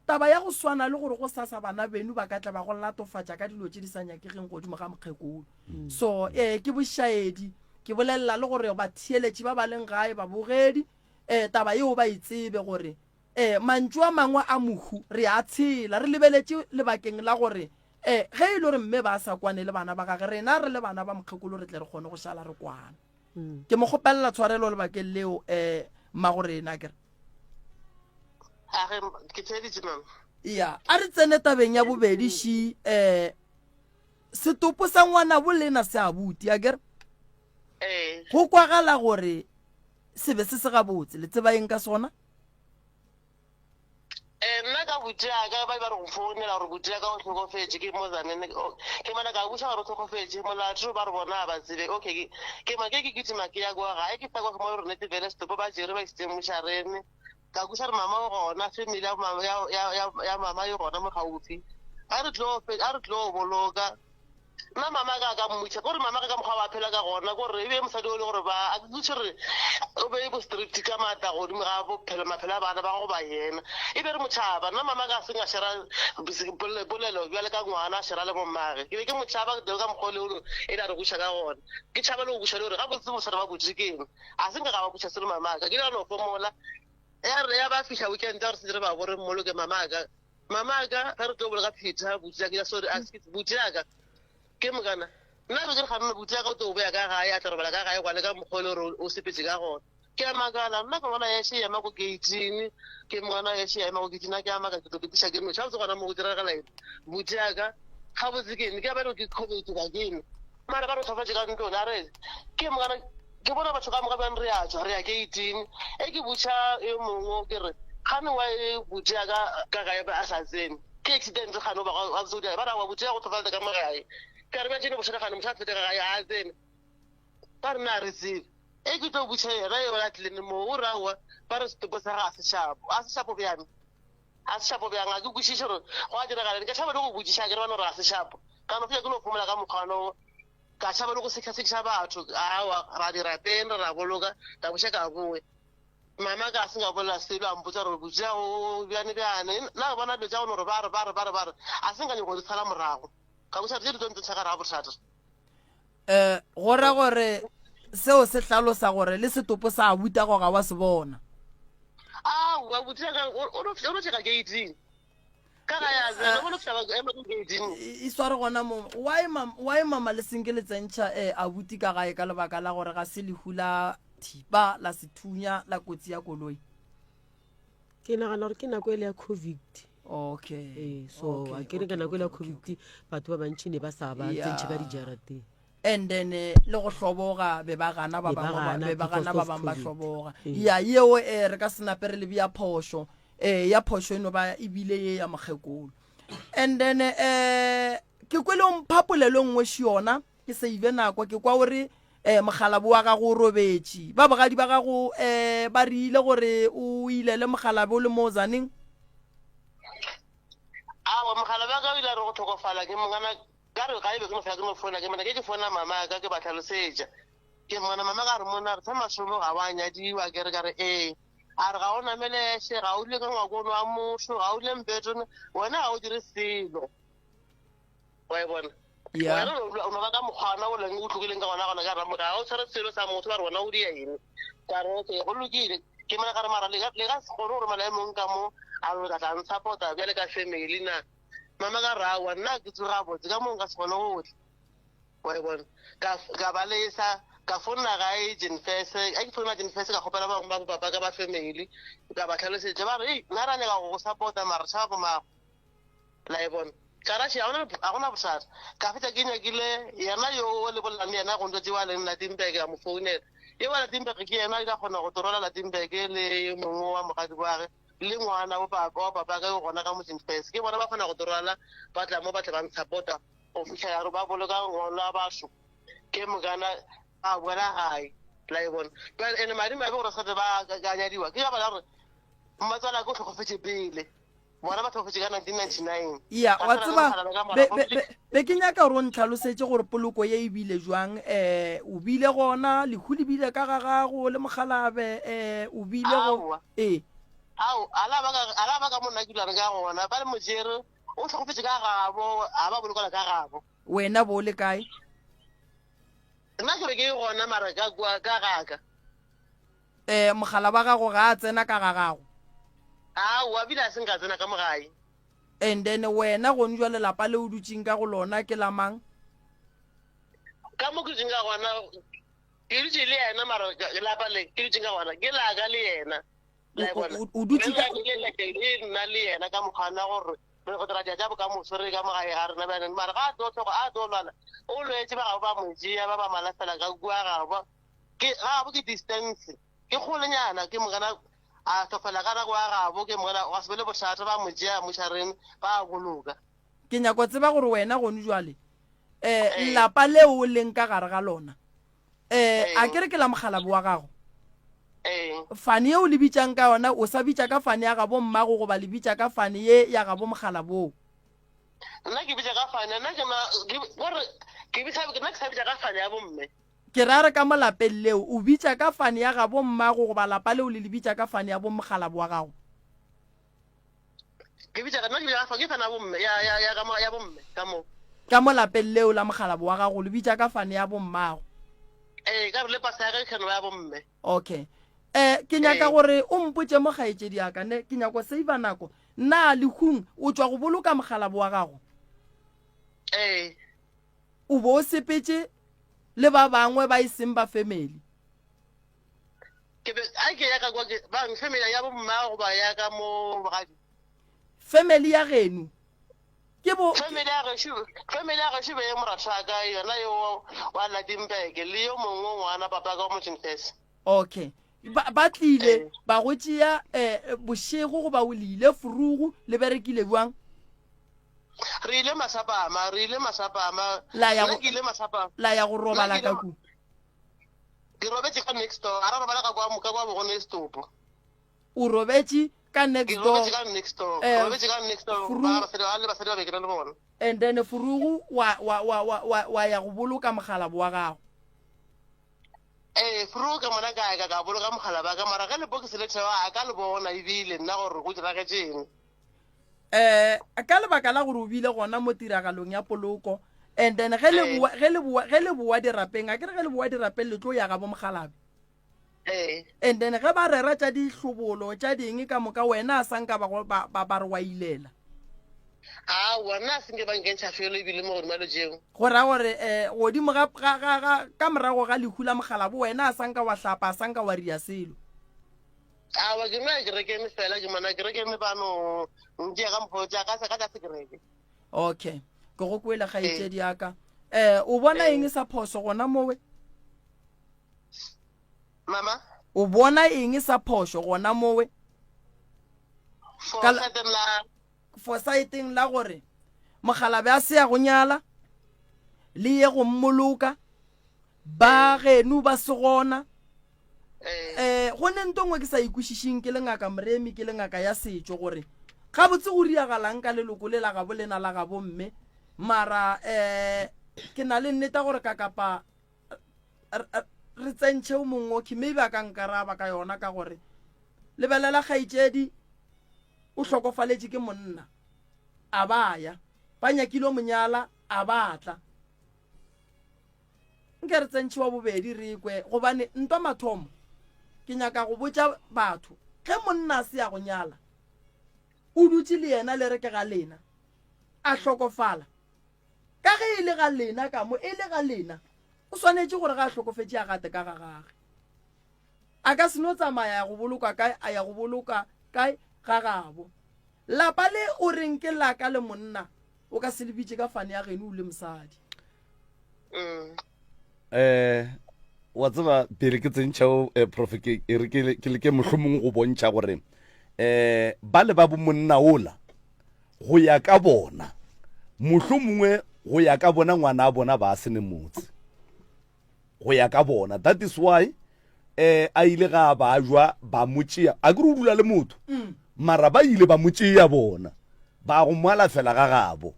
taba ya go swana le gore go sasa bana beno ba ka tla ba go latofatša ka dilo tše di sa nyakegeng godimo ga mokgekolo so ee ke bošaedi ke bolelela le gore batheeletši ba ba leng gae babogedi um taba yeo ba e tsebe gore Ee, mantšu a mangwe a mohu re a tshela re lebeletše lebakeng la gore ee, ge e le gore mme ba sa kwane le bana ba gage, rena re le bana ba mokgekolo re tle re kgone go šala re kwana. Ke mo kgopelela tshwarelo lebakeng leo, ee, mmago rena, akere? A ge, ke theeditše, mama. Ya, a re tsene tabeng ya bobedi ši, ee, setopo sa ngwanabo lena se abuti, akere? Ee. Go kwagala gore se be se se gabotse, le tseba eng ka sona? Eh, nna ka buti ya ka ba ba re go founela gore buti ya ka o hlokofetše ke mo zanene ke mana ka buša gore o hlokofetše molato ba re bona ba tsebe okay ke ke ma ke ke kitima ke ya kwa gae ke tla kwa mo re nete vele setopo ba jere ba isitse mošarene ka buša re mama o gona family ya mama ya ya ya mama e gona mo gaufi a re tlo a re tlo boloka Nna mama ka ka mmotša kore mama ka ka mokgwa wa phela ka gona kore e be mosadi o le gore ba a ke kweše gore o be bo strict ka maatla godimo ga bophelo maphelo a bana ba go ba yena e be re motšhaba nna mama ka seng a shera polelo bjale ka ngwana a shera le bommage ke be ke motšhaba ke ka mokgwa le o e la re buša ka gona ke tšhaba le go buša le gore ga botse mosadi ba botse ke eng a se nka ga ba buša selo mama ka ke le no fomola ya re ya ba fihla weekend gore se re ba bore mmoloke mama ka Mama ka ge re tlo boloka Peter buti ya ka sorry excuse buti ya ka ke mokana nna be ke re ganne buti ya ka o tlo boya ka gae a tla robala ka gae gwane ka mokgwa le gore o sepetse ka gona ke a makala nna ke bona ya she ema ko gating ke mona ya she ema ko gating nna ke a maka ke tlo ketiša ke noša botse gona mo go diragala eng buti ya ka ga botse ke eng ke a ba ke covid ka ke eng mara ba re tlhofatše ka ntlong a re ke mokana ke bona batho ka moka bjang re a tswa re ya gating e ke botšha yo mongwe ke re gane wa e botse ya ka ka gae a sa tsene ke accident gane ba ga botse ba ra wa botse ya go tlhofaleta ka mo gae ka re ba tsene bošana gane motho a fete ka gae a tsene ba re na re tsebe e ke tlo botšha yena yo a tlileng mo o rawa ba re setopo sa ga se shapo a se shapo bjang a se shapo bjang a ke kwešiše gore go a diragala ke tšhaba le go botšiša ke re ba no re ga se shapo ka no fela ke no phomola ka mokgwa Ka tšhaba le go sekasekiša batho, aowa, ra dirapeng, re ra boloka, ka buša ka boya. Mama ka se ka bolela selo, a mpotša gore botša o bjane bjane. Nna ke bona dilo tša go no re ba re ba re ba re ba re, a se nka nyoko di sala morago. Ka buša tše di tlo ntsentsha ka gare ga bothata. Um go ra gore seo se hlalosa gore le setopo sa abuti ago ga wa se bona. Aowa, abuti wa ka o no fihla gate-ing. Ka ga ya zela bona fihla ba ema ko gate-ing. E sware gona mo. Why mam why mama le senke le tsentšha eh abuti ka gae ka lebaka la gore ga se lehu la thipa la sethunya la kotsi ya koloi? Ke nagana gore ke nako ele ya covid. Okay. Ee, so okay, a ke re ka okay, nako ele ya okay, okay, covid batho ba bantši ne ba sa ba Yeah. tsentšhe ka dijarateng. And then eh, le go hloboga be ba gana ba Be ba bangwe ba gana be ba because gana ba of bangwe ba COVID. hloboga. Ee. Ya yeo eh re ka se nape re le bea phošo. Ee, ya phošo e no ba e bile ye ya mokgekolo. And then eh ke kwele o mpha polelo e nngwe še yona ke save nako ke kwa o re eh mokgalabo wa gago o robetše. Ba bogadi ba gago eh ba rile gore o ilele mokgalabe o le mo Zaneng? Aowa, mogala wa ka o ile a re go hlokofala ke mongana ka re ga e be ke no fela ke no fona ke mona ke ke fona mama ka ke ba hlalosetša ke mona mama ka re mona re sa mašomo ga wa nyadiwa ke re ka re ee A re, Ga o nameleše, ga o dule ka ngwakong wa motho, ga o dule mpetone, wena ga o dire selo. Wa e bona? Ya. Wena o no- o no ba ka mokgwa ona o leng o tlogileng ka gona gona ka ramoka ga o tshware selo sa motho ba re wena o dia eng ka re okay go lokile ke mona ka re mara le ka le ka se kgone go romela e mong ka mo a re o tla tla nsupporta bjale ka family na mama ka re aowa nna ke tsoga botse ka mo nka se kgone go tla wa e bona ka ka ba lesa ka fonna gae jenfese a ke founa jenfese ka kgopela bangwe ba bopapa ka ba family ka ba tlhalosetša ba re ei nna ra nyaka go go support-a mara tšhaba bomago la e bona ka ra še ga gona bothata ka fetša ke nyakile yena yo o le bolelang le yena go ntwa tšeo a leng Latinburg a mo founela ye wa Latinburg ke yena ka kgona go torola Latinburg le yo mongwe wa mogadi wage le ngwana wa papa wa papa ka yo gona ka mo Jenfese ke bona ba kgona go torola ba tla mo ba tle ba nsupporta go fihla ya ba boloka ngwana batho ke mokana a boela gae la e bona bjale ene madi mabe gore sa ba ka nyadiwa ke ka bala gore mmatswala ke o tlhokofetse pele bona ba tlhokofetse ka 1999 ya wa tseba be ke nyaka gore o ntlhalosetše gore poloko ye e bile jwang um o bile gona lehu le bile ka ga gago le mokgalabe um o bile go ee ao ala ba ka monna ke dulane ka gona ba le mojere O hlokofetše ka gabo, a ba bolokela ka gabo. Wena bo o le kae? Nna ke be ke gona mara ka kua ka gaka. Eh, mogala wa gago ga a tsena ka ga gago? Aowa, bile a se nka tsena ka mo gae. And then wena gone jwale lapa le o dutšeng ka go lona ke la mang? Ka mo ke dutšeng ka gona, ke dutše le yena mara lapa le ke dutšeng ka gona ke la ka le yena. O dutše ka le nna le yena ka mokgwana gore re go dira tša bokamoso re ka mo gae ga rena bjaneng mara ga a tlo tlhoka a tlo lwala o lwetse ba gabo ba mo tšea ba ba malafela ka kua gabo ke gabo ke distance ke kgolenyana ke mokana a hlofela ka nako ya gabo ke mokana gwa se be le bothata ba mo tšea mošareng ba boloka. Ke nyako tseba gore wena gone jwale um lapa leo o leng ka gare ga lona um a ke re ke la mokgalabo wa gago fane ye o le bitšang ka yona o sa bitša ka fane ya gabo mmago goba le bitša ka fane ye ya gabo mokgalaboo nna ke bitša ka fane nna ke gore ke bitša nna ke sa bitša ka fane ya bomme ke ra re ka mo lapeng leo o bitša ka fane ya gabo mmago goba lapa leo le le bitša ka fane ya bo mokgalabo wa gago Ke bitša nna ke bitša ka ke fane ya bomme ya ya ya ka mo ya bomme ka mo. Ka mo lapeng leo la mokgalabo wa gago le bitša ka fane ya bommago. Ee, ka re le pasa ya ka ke ya bomme. Okay. Eh, ke nyaka gore o mpotše mo kgaetšedi ya ka ne ke nyako save nako. Na lehung o tšwa go boloka mokgalabo wa gago? Ee. O bo o sepetše le ba bangwe ba e seng ba family? Ke be a ke ya ka kwa ke bang family ya bomma goba ya ka mo bogadi. Family ya genu ke bo family ya gešo family ya gešo be moratho wa ka yona yo wa Ladimpeke le yo mongwe ngwana papa ka mo Tšinfese. Okay. Ba, ba tlile eh. ba go tšea eh, bošego goba o le ile furugu le berekile bjang? Re ile masapama, re ile masapama. La ya go ile masapama. La ya go robala ka ku. Ke robetše ka next door. A ra robala ka kwa ka kwa bogone setopo. O robetše ka next door. Ke robetše ka next door. Eh, robetše ka next door. Ba basadi ba le basadi ba be ke na le bona. And then furugu wa wa wa wa wa, wa ya go boloka mogalabo wa gago. Eh, furugu ka mona ka ka ka boloka mogala ba ka mara ge lebokisi le thewa a ka le bona ebile nna gore go diragetšeng. Eh, ka lebaka la gore o bile gona mo tiragalong ya poloko and then ge le boa ge le boa ge le boa dirapeng a ke re ge le boa dirapeng le tlo ya gabo mogalabe ee and then ge ba rera tša dihlobolo tša ding ka moka wena a sanka ba ba ba ba re wa ilela aowa nna a senke ba nkentšha felo ebile mo godimo dilo tšeo go ra gore um godimo ga ga ga ga ka morago ga lehu la mogalabo wena a sanka wa hlapa a sanka wa ria selo Aowa, ke no ya kerekeng fela, ke mona kerekeng ba no ntšea ka mokgwa tša ka ka tlase kereke. Okay, ke go kwele kgaetšedi ya ka. Eh, o bona eng sa phoso gona mowe? Mama? O bona eng sa phoso gona mowe? For certain la Fosaeteng la gore mokgalabje a se ya go nyala le ye go mmoloka ba geno ba se gona um go ne nto nngwe ke sa ikwešišeng ke le ngaka moremi ke le ngaka ya setšo gore gabotse go riagalang ka leloko le la gabo lena la gabo mme mara um ke na le nneta gore ka kapa re tsentšhe o mongwe okay maybe a ka nkaraba ka yona ka gore lebelela kgaetšedi o hlokofaletše ke monna a ba ya ba nyakile monyala a ba tla. Nke re tsentšhe wa bobedi re kwe, gobane ntwa mathomo ke nyaka go botša batho, ge monna a se ya go nyala, o dutše le yena le re ke ga lena, a hlokofala, ka ge e le ga lena ka mo e le ga lena, o swanetše gore ge a hlokofetše a gate ka ga gage. A ka se no tsamaya a ya go bolokwa kae, a ya go boloka kae ga gabo. Lapa le o reng ke la ka le monna, o ka se le bitše ka fane ya geno o le mosadi. Um wa tseba pele ke tsentšha eh, prof ke e re ke leke mohlomong go bontšha gore um ba le ba bo monna ola go ya ka bona mohlomongwe go ya ka bona ngwana a bona ba se ne motse go ya ka bona that is why eh a ile ga ba jwa ba mo tšea a ke re o dula le motho mm. mara ba ile ba mo tšea bona ba go mo alafela ga gabo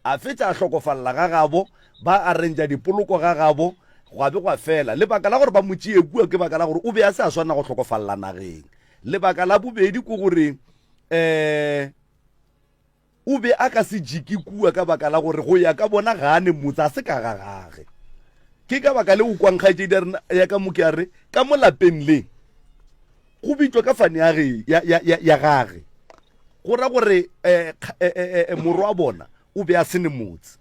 a fetša a hlokofalela ga gabo ba arrangea dipoloko ga gabo gwa be gwa fela lebaka la gore ba mo tšee kua ke baka la gore o be a se a swanela go hlokofalela nageng lebaka la bobedi ke gore um O be a ka se jike kua ka baka la gore go ya ka bona ga a ne motse, a se ka ga gage. Ke ka baka le o kwang kgaetšedi ya rena ya ka mo ke a re, ka mo lapeng le go bitšwa ka fane ya, ge, ya, ya, ya, ya gage. Go ra gore eh, eh, eh, eh, morwa wa bona o be a se ne motse.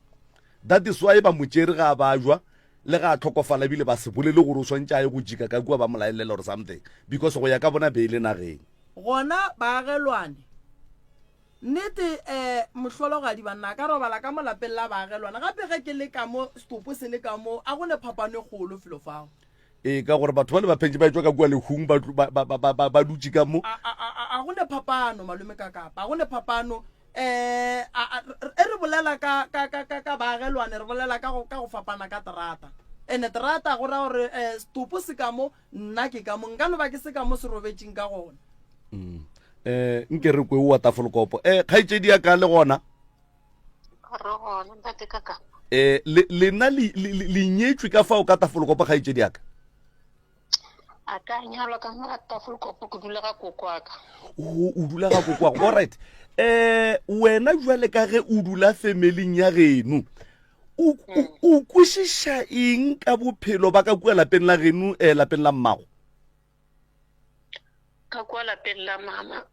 That is why ba mo tšere ga a bajwa le ga a tlhokofala ebile ba se bolele gore o swantše a ye go jika ka kua ba mo laelela or something because go ya ka bona be e le nageng. Gona baagelwane Nnete eh mohlologadi banna a ka robala ka mo lapeng la baagelwana gape ge ke le ka mo setopo se le ka mo a go ne phapano e kgolo felo fao. Ee ka gore batho ba le ba phentše ba etšwa ka kua lehung ba ba ba ba ba ba dutše ka mo. A a a a go ne phapano malome ka kapa a go ne phapano eh a a e re bolela ka ka ka ka ka baagelwane re bolela ka go ka go fapana ka terata ene terata go ra gore eh setopo se ka mo Nna ke ka mo, nka no ba ke se ka mo se robetšeng ka gona. Mm. Eh, nke re kwe wa tafolokopo. Eh, kgaetšedi ya ka le gona? Re gona, ntate kaka. Eh, le lena le le nyetšwe ka fao ka tafolokopo kgaetšedi ya ka? A ka nyalwa ka mo tafolokopo ke dula ga koko wa ka. O o dula ga koko wa go. All right. Eh, wena jwale ka ge o dula femeling ya geno, o o kwešiša eng ka bophelo ba ka kua lapeng la geno eh, lapeng la mmago ka kua lapeng la mama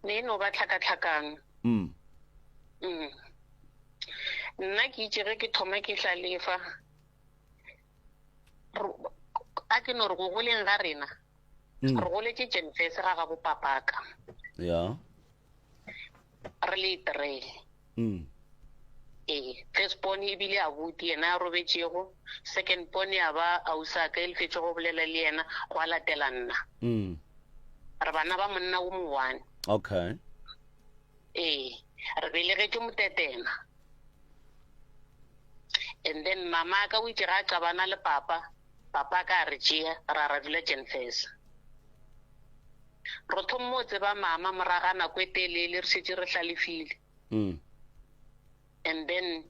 ne e no ba tlhakatlhakang mm. mm. nna ke itse ge ke thoma ke hlalefa a ke no re go goleng ga rena mm. re goletše jenfese ga ga bopapaka ya re le three mm. Ee, first born e bile abuti yena a robetšego, second born ya ba ausaka e le fetše go bolela le yena, gwa latela nna. Mm. Re bana ba monna o mowane. Okay. Ee, re belegetše motetema. And then mama ka o itše ga a qabana le papa, papa ka a re tšea ra ra dula Jenfesa. Re thommo o tseba mama moraga nako e telele re šetše re hlalefile. Mm. And then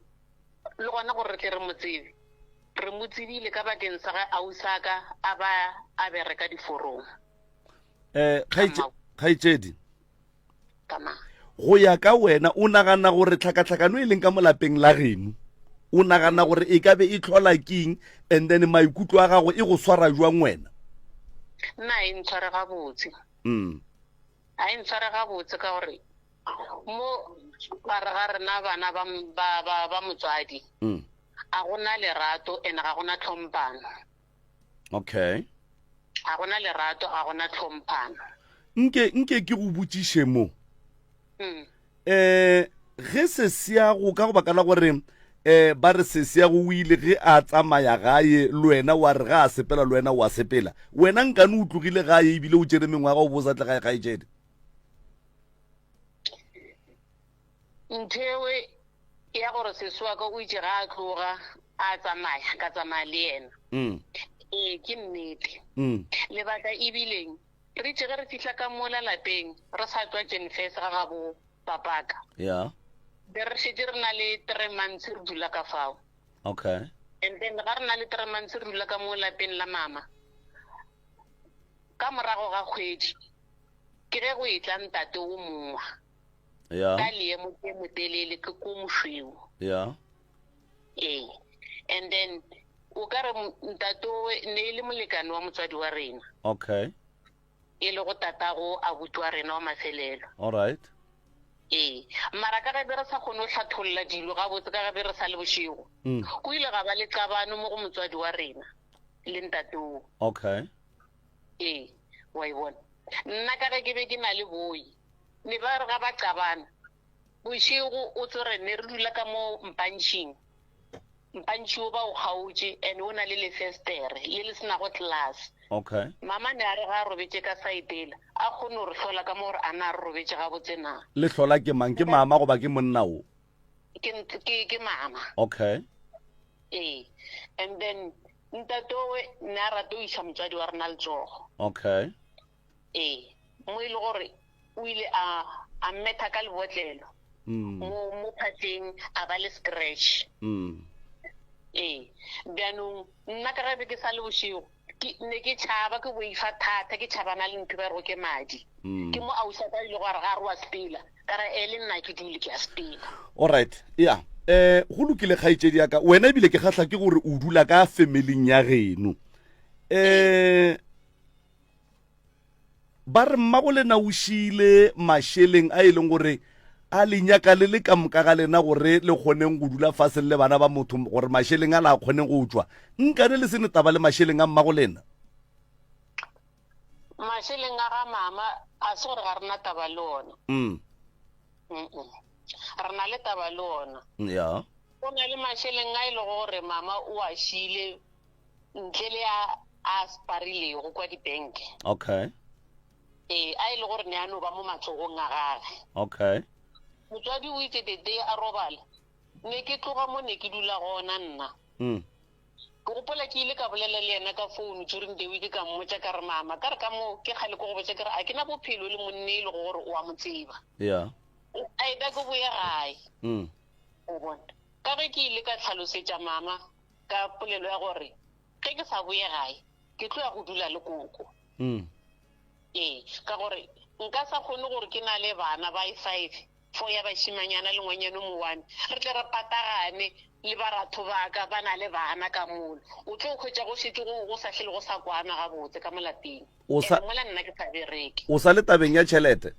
le gona gore re tle re mo tsebe, re mo tsebile ka bakeng sa ge ausaka a ba a bereka diforong. Eh, kgaetšedi. Kama. Go ya ka wena o nagana gore tlhakatlhakano e leng ka mo lapeng la geno o nagana gore e ka be e tlhola keng and then maikutlo a gago e go swara jwang wena? Nna e ntshware gabotse. Mm. A e ntshware gabotse ka gore mo gare ga rena bana ba, ba, ba, ba motswadi mm. a gona lerato and ga gona tlhomphano. Okay. Ga gona lerato, ga gona tlhomphano. Nke, nke ke go botšiše mo. Mm. Eh, ge sesiago ka go baka la gore eh ba re sesiago o ile ge a tsamaya gae le wena wa re ga a sepela le wena wa sepela wena nkane o tlogile gae ebile o tšere mengwaga o bo sa tle gae kgaetšedi Nthewe ya gore sesi wa ka o itše ga a tloga a tsamaya ka tsamaya le yena mm. ee ke nnete mm. lebaka ebileng re itše ge re fihla ka mola lapeng re sa tšwa jenfes ga gabo papaka yeah. be re šetše re na le three months re dula ka fao okay and then ga re na le three months re dula ka mo lapeng la mama ka morago ga kgwedi ke ge go etla ntate o mongwa yeah. ka leemo ke motelele ke ko mošweu yeah. ee and then. O ka re ntatowe ne e le molekane wa motswadi wa rena. Okay. E lego tatago abuti wa rena wa mafelelo. All right. Ee. Mara ka ge be re sa kgone go hlatholla dilo gabotse ka ge be re sa le bošego, Mm. go ile ga ba le qabano mo go motswadi wa rena le ntatoo. Okay. Ee, wa e bona. Nna ka ge ke be ke na le boi, ne ba re ga ba qabana, bošego o tlo re ne re dula ka mo mpantšhing. Mpantšhi o ba o kgaotše and o na le lefestere le le se nago tlelase. Okay. Mama ne a re ga a robetše ka side ela, a kgone go re hlola ka mo gore a na re robetše gabotse na. Le hlola ke mang? Ke mama goba ke monna wo? Ke, ke, ke mama. Okay. Ee. And then ntatowe ne a rata go iša motswadi wa rena letsogo. Okay. Ee. Mo e le gore o ile a, a mmetha ka lebotlelo. Mm. Mo, mo phatleng a ba le scratch. Mm. Ee. Bjanong nna ka ge be ke sa le bošego, ke ne ke tšhaba, ke boifa thata, ke tšhabana le ntho ba rego ke madi. Mm. Ke mo ausi a ka ile go a re ga re wa sepela. Ka re e le nna ke dule ke a sepela. Alright. Ya. Eh go lokile kgaetšedi ya ka. Wena ebile ke kgahla ke gore o dula ka familing ya geno. Eh Ba re mmagolena o šiile mašeleng a e leng gore a le nyaka le le ka moka ga lena gore le kgoneng go dula fase le bana ba motho gore mašeleng a la kgoneng go tšwa. Nkane le se ne taba le mašeleng a mmagolena? Mašeleng a ga mama a se gore ga re na taba le ona. Mm. Mm-mm. Re na le taba le ona. Ya. Go na le mašeleng a e lego gore mama o a šiile ntle le a a sparilego kwa dibenke. Okay. Ee, a e le gore ne a no ba mo matsogong a gage. Okay. Motswadi o itse the day a robala, ne ke tloga mo ne ke dula gona nna. Mm. Ke gopola ke ile ka bolela le yena ka phone during the week ka mmotša ka re mama, ka re ka mo ke kgale ke go botša ke re a ke na bophelo le monne e lego gore o a mo tseba. Yeah. A eta ke boye gae. Mm. O bona. Ka ge ke ile ka tlhalosetša mama ka polelo ya gore ge ke sa boye gae ke tlo ya go dula le koko. Mm. Ee, ka gore nka sa kgone gore ke na le bana ba e five, four ya bašimanyana le ngwanyana o mowane, re tle re patagane le baratho ba ka ba na le bana ka mola. O tlo hwetša go šetše go, go sa hlele go sa kwana gabotse ka mo lapeng. O sa, And mola nna ke sa bereke. O sa le tabeng ya tšhelete?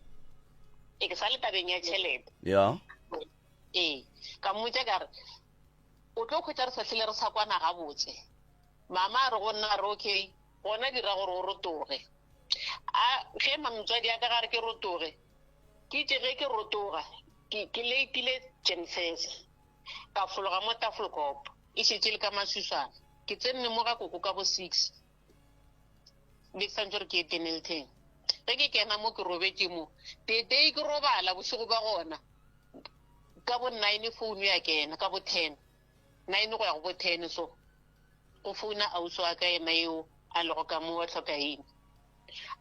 Ee, ke sa le tabeng ya tšhelete. Ya. Ee, ka mmotša ka re, O tlo hwetša re sa hlile re sa kwana gabotse. Mama a re go nna, a re, Okay, gona dira gore o rotoge. A ge motswadi a ka ga re ke rotoge, ke itše ge ke rotoga, ke, ke leitile Jemsese, ka fologa mo Tafelkop, e šetše le ka maswiswana. Ke tsenne mo ga koko ka bo six, be ke santše gore ke ye Dennilton. Ge ke kena mo ke robetše mo, tetei ke robala bošego ba gona. Ka bo nine founu ya kena, ka bo ten, nine go ya go bo ten so, go founa ausi wa ka yena eo a lego ka mo wa Tlhokaina.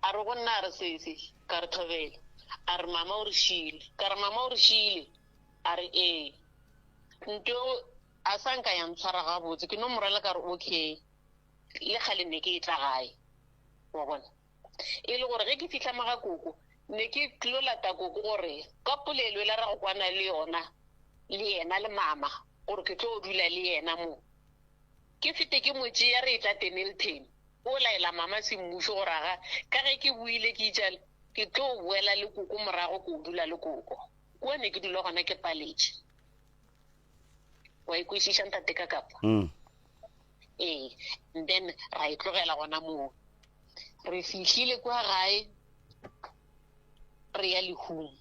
A re go nna a re sesi, ka re thobela. A re mama o re šiile. Ka re mama o re šiile? A re ee. Nto a sa nka ya ntshwara gabotse, ke no mo rela ka re okay, le kgale ne ke etla gae. Wa bona? E le gore ge ke fihla mo ga koko, ne ke tlo lata koko gore ka polelo e la ra go kwana le yona, le yena le mama, gore ke tlo dula le yena mo. Ke fete ke mo tšea re etla Dennilton, o laela mama semmušo gore aga ka ge ke boile ke itšale, ke tlo boela le koko morago ko dula le koko. Kua ne ke dula gona ke paletše. Wa e kwešiša ntate ka kapa? Mm. Ee, and then ra e tlogela gona moo. Re fihlile kwa gae re ya lehung.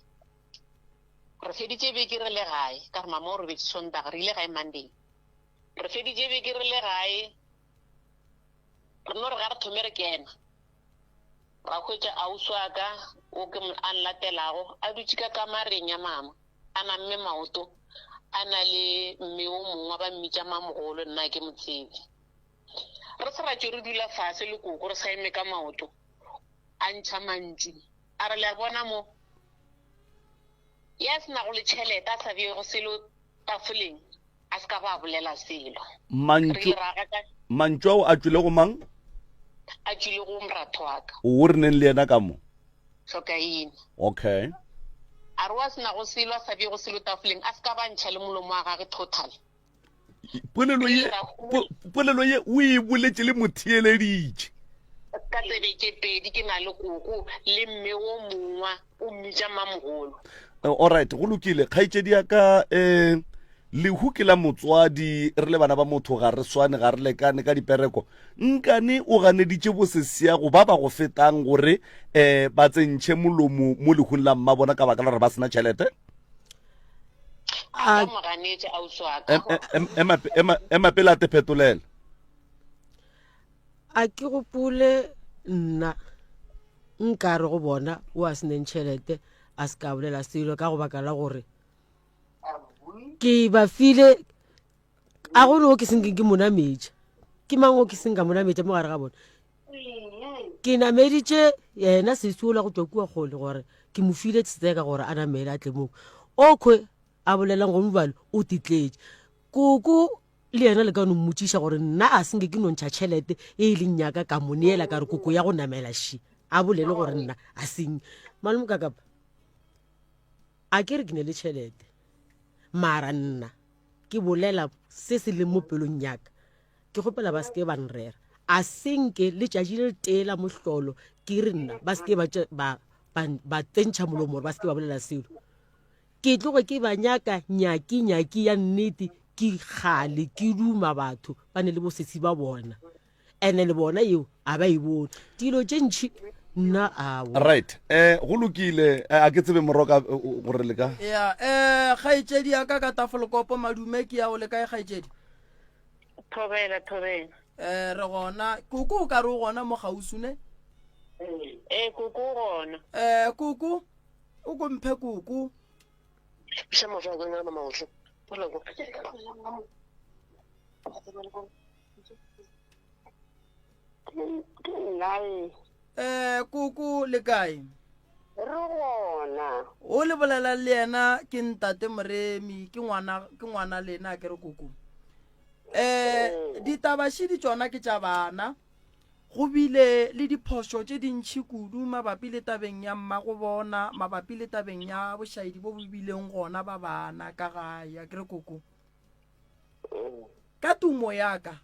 Re feditše beke re le gae, ka gore mama o robetše Sontaga, re ile gae Monday. Re feditše beke re le gae, re no re ga re thome re kena, ra hwetša ausi wa ka o ke a nlatelago a dutše ka kamareng ya mama, a namme maoto, a na le mme o mongwe ba mmitša mamogolo, nna ke mo tsebe. Re se ra tšwe re dula fase le koko re sa eme ka maoto, a ntšha mantšu a re, Le a bona mo, ya se nago le tšhelete a sa beego selo tafoleng a se ka ba a bolela selo. Re Mantšu, ile ra gaka. mantšu ao a tšwile go mang? A tšwile go moratho wa ka. O re neng le yena ka mo? Hlokaina. Okay. A re wa se nago selo a sa beego selo tafoleng a se ka ba ntšha le molomo wa gage total. Polelo ye polelo ye o e boletše le motheeleditše. Ka tsebe tše pedi ke na le koko le mme wo mongwa o mmitša mmamogolo. Alright, go lokile kgaetšedi ya ka um lehu ke la motswadi re le bana ba motho ga re swane ga re lekane ka dipereko nkane o ganeditše bosesiago ba ba go fetang gore um ba tsentšhe molomo mo lehung la mmabona ka baka la gore ba sena tšhelete A ka mo ganetša ausi wa ka. Ema pele a te phetolela. A ke gopole nna nka re go bona o a seneng tšhelete a se ka bolela selo ka go baka la gore ke ba file a go o ke seng ke monametša ke mang o ke seng ka monametša mo gare ga bona ke nameditše yena sesi ola go tšwa kua kgole gore ke mo file tseka gore a namele a tle moo okhwe a bolelang go mobalo o titletše koko le yena le ka no mmotšiša gore nna a senke ke no ntšha tšhelete e e leng yaka ka mo neela ka re koko ya go namela ši a bolele gore nna a seng malome kakapa a ke re ke ne le tšhelete mara nna ke bolela se se leng mo pelong yaka ke kgopela ba seke ba nrera a senke letšatši le letee la mohlolo ke re nna ba seke ba tsentšha molomo gore ba seke ba bolela selo ke tloge ke ba nyaka nyaki nyaki ya nnete ke kgale ke duma batho ba ne le bosesi ba bona ene le bona eo a ba e bone dilo tše ntšhi nna awo right eh go lokile eh, a ke tsebe moroka eh, gore le ka ya eh kgaetšedi ya ka ka tafolkopo madume ke ya o le kae kgaetšedi Thobela, thobela. Eh, re gona. Koko o ka re o gona mo kgauswi ne? Ee, koko o gona. Eh, koko, o ko mphe koko. Biša maoto a kwena mama ohle. Bola ko. Ke nna e. Eh, koko le kae? Re gona. O le bolela le yena ke ntate Moremi, ke ngwana ke ngwana lena a ke re koko. Eh, ditaba šidi tšona ke tša bana. Go bile le diphošo tše dintši kudu mabapi le tabeng ya mmago bona, mabapi le tabeng ya bošaedi bo bo bileng gona ba bana ka gae, a ke re koko. Ka tumo ya ka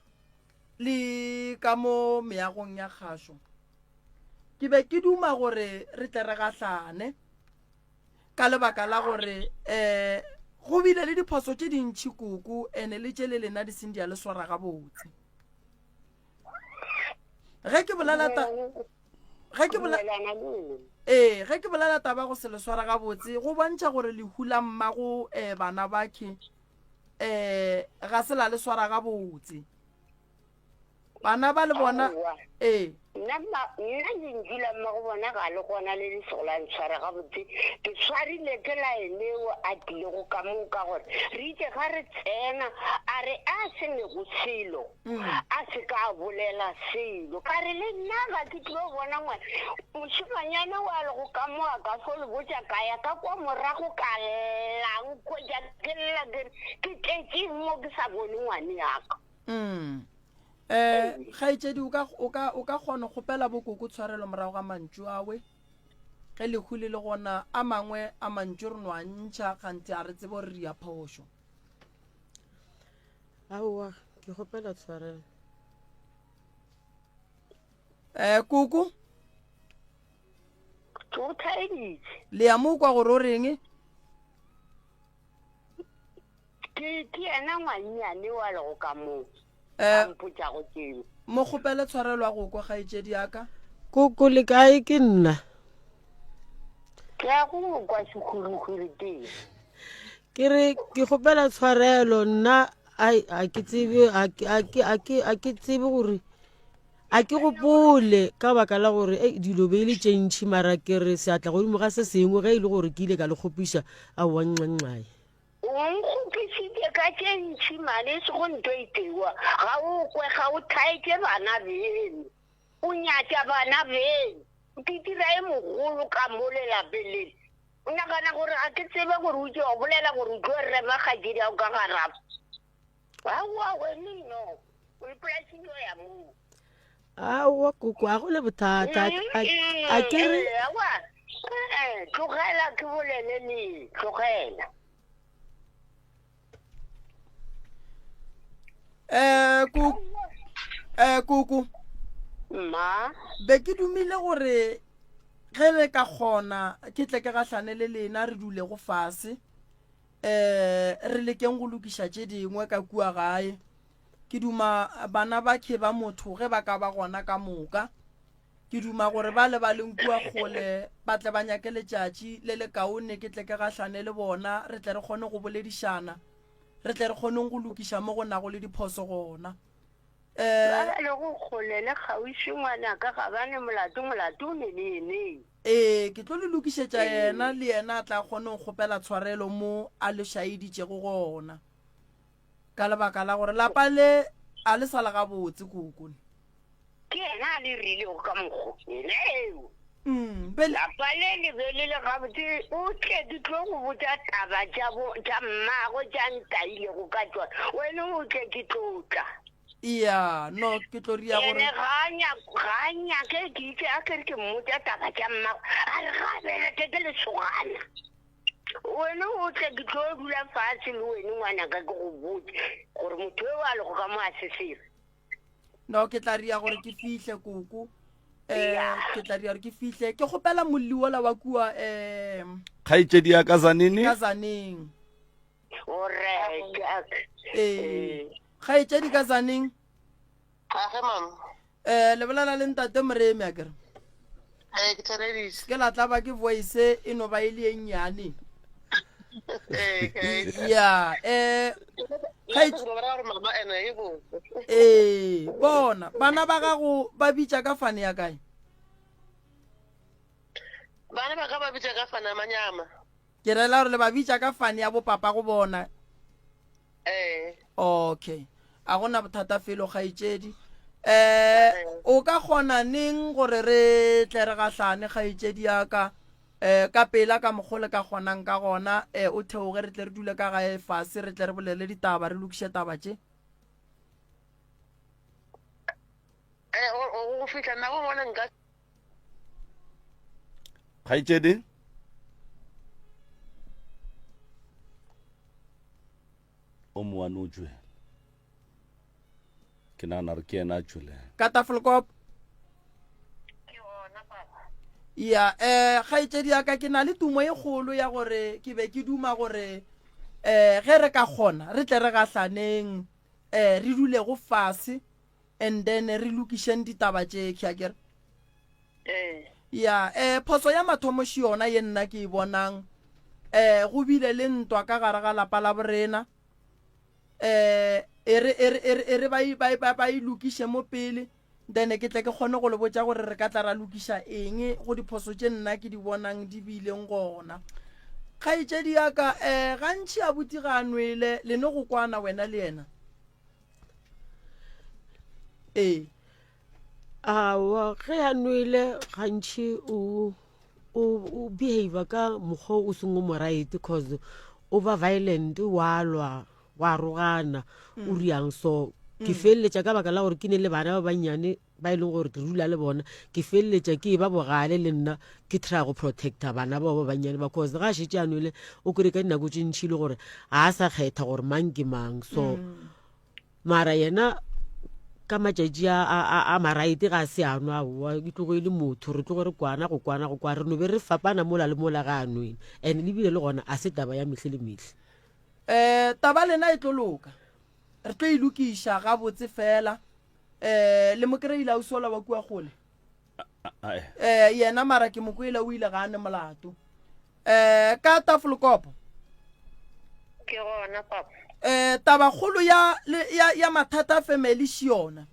le ka mo meagong ya kgašo, ke be ke duma gore re tle re gahlane ka lebaka la gore um go bile le diphoso tše dintšhi koko ene le tše le lena di seng di a le swara gabotse ge ke bolela ta ge ke bolela ee ge ke bolela taba go se le swara gabotse go bontšha gore lehu la mmago um bana bakhe um ga se la le swara gabotse bana ba le bona ee nna nna lentšu la mma go bona ga le gona le le sego la ntshwara gabotse ke tshwarile ke laeneo a tlilego ka moo ka gore re itse ga re tsena a re a se nego selo mm. a se ka a bolela selo ka re le nna ga ke tlilo bona ngwana mošimanyane wa lego ka mo a ka fo le botša ka ya ka kwa morago ka llang kgwetša ke lla ke re ke tletšeng mo ke sa bone ngwane yaka Mm. Eh, kgaetšedi o ka o ka o ka kgona kgopela bokoko tshwarelo morago ga mantšu awe ge lehu le le gona a mangwe a mantšu re no a ntšha gantsi a re tsebe gore re ya phošo aowa ke kgopela tshwarelo eh koko ke o thaeditše le ya mo kwa gore o reng Ke, ke yena ngwannyane wa lego ka moo, a eh, mpotšago tšeo. Mo kgopele tshwarelo a go kwa kgaetšedi ya ka. Koko le kae ke nna? Ke a go kwa sehwirihwiri tee. Ke re ke kgopela tshwarelo nna a ke tsebe a ke tsebe gore a ke gopole ka baka la gore ei dilo be e le tše ntšhi mara ke re seatla godimo ga se sengwe ge e le gore ke ile ka le kgopiša aowa nxanxae O nkgopišitše ka tše ntši mane, e sego nto e tewa. Ga o kwe, ga o thaetše bana beno. O nyatša bana beno. O itira e mogolo ka mo lelapeng lele. O nagana gore ga ke tsebe gore o tšo bolela gore o tlo rema kgaetšedi ya gago ka garapo. Aowa wene no, o ipolaisitše o ya moo. Aowa koko, a go le bothata. A ke re. Aowa, tlogela ke bolele le, tlogela. Eh koko. Mma. Be ke dumile gore ge le ka kgona ke tle ke gahlane le lena re dulego fase eh re lekeng go lokiša tše dingwe ka kua gae. Ke duma bana ba khe ba motho ge ba ka ba gona ka moka. Ke duma gore ba le ba leng kua kgole ba tle ba nyake letšatši le le kaone ke tle ke gahlane le bona re tle re kgone go boledišana re tle re kgoneng go lokiša mo go nago le diphoso gona. Um. Ba ba lego kgole le kgauswi ngwanaka ga ba ne molato, molato o ne le yeneng. Ee, ke tlo le lokišetša yena, le yena a tla kgone go kgopela tshwarelo mo a le šaeditšego gona. Ka lebaka la gore lapa le a le sa le gabotse, koko. Ke yena a le rilego ka mokgo, yena eo. Mm, Lapa le le be le le gabotse, o tle ke tlo go botša taba tša bo tša mmago tša ntailego ka tšona. Wena o tle ke tlo tla. Iya, no ke tlo ria gore. Ene ga a nyake ga a nyake ke itse a ke re ke mmotša taba tša mmago, a re ga a beleke ke lesogana. Wena o tle ke tlo dula fatshe le wene ngwanaka ke go botse gore motho eo a lego ka mo a se sebe. No ke tla ria gore ke fihle koko. Eh ke tla ria gore ke fihle. Ke kgopela molli wola wa kua eh Kgaetšedi ya ka Zanini. Ka Zaneng. Alright. Eh. Kgaetšedi ka Zaneng. Age mama. Eh le bolela le ntate Moremi a kere. Eh ke thereditše. Ke la tla ba ke voice e no ba e le e nnyane. Eh ke. Ya eh mama ene e botse. Eh bona bana ba gago ba bitša ka fane ya kae? Bana ba ka ba bitša ka fane ya manyama. Ke rela gore le ba bitša ka fane ya bopapa go bona. Ee. Okay. A gona bothata felo kgaetšedi. Eh o ka kgona neng gore re tle re gahlane kgaetšedi ya ka eh ka pela ka mokgo le ka kgonang ka gona eh o theoge re tle re dule ka gae fase re tle re bolele ditaba re lokiše taba tše. Eh go fihla nako ngwana nka Kgaetšedi o mowane o tšwele ke nagana gore ke yena a tšweleng ka tafelkop ya um kgaetšedi ya ka ke na le tumo e kgolo ya gore ke be ke duma gore um ge re ka kgona re tle re gahlaneng um re dulego fase and then re lokišeng ditaba tše ke akere Ee. Ya, eh, phoso ya mathomo še yona ye nna ke e bonang. Eh, go bile le ntwa ka gare ga lapa la borena. Eh, e re, e re, e re, e re ba, ba, ba, ba e lokiše mo pele, then ke tle ke kgone go le botša gore re ka tla ra lokiša eng go diphoso tše nna ke di bonang di bileng gona. Kgaetšedi ya ka, eh, gantši abuti ga a nwele, le no go kwana wena le yena. Ee. Aowa, ge a nwele gantši o o o behavior ka mokgwa o seng o mo right cause o ba violent wa lwa wa rogana o riang so ke feleletša ka baka la gore ke ne le bana ba bannyane ba e leng gore ke dula le bona ke feleletša ke e ba bogale le nna ke try go protecta bana bao ba bannyane ba cause ga a šetše a nwele o kry ka dinako tše ntšhi le gore ga a sa kgetha gore mang ke mang so Mara yena ka matšatši a, a, a, a maraete ga a se a nwa aowa e tlogo e le motho re tlogo re kwana go kwana go kwana re no be re fapana mola le mola ga a nwele and le bile le gona a se taba ya mehle le mehle. Um taba lena e tlo loka re tlo e lokiša gabotse fela um le mo kry-ile ausi ola wa kua kgole um yena mara ke mo kwele o ile ga a ne molato um ka tafolkopo ke gona papa um tabakgolo ya, ya, ya mathata a family še yona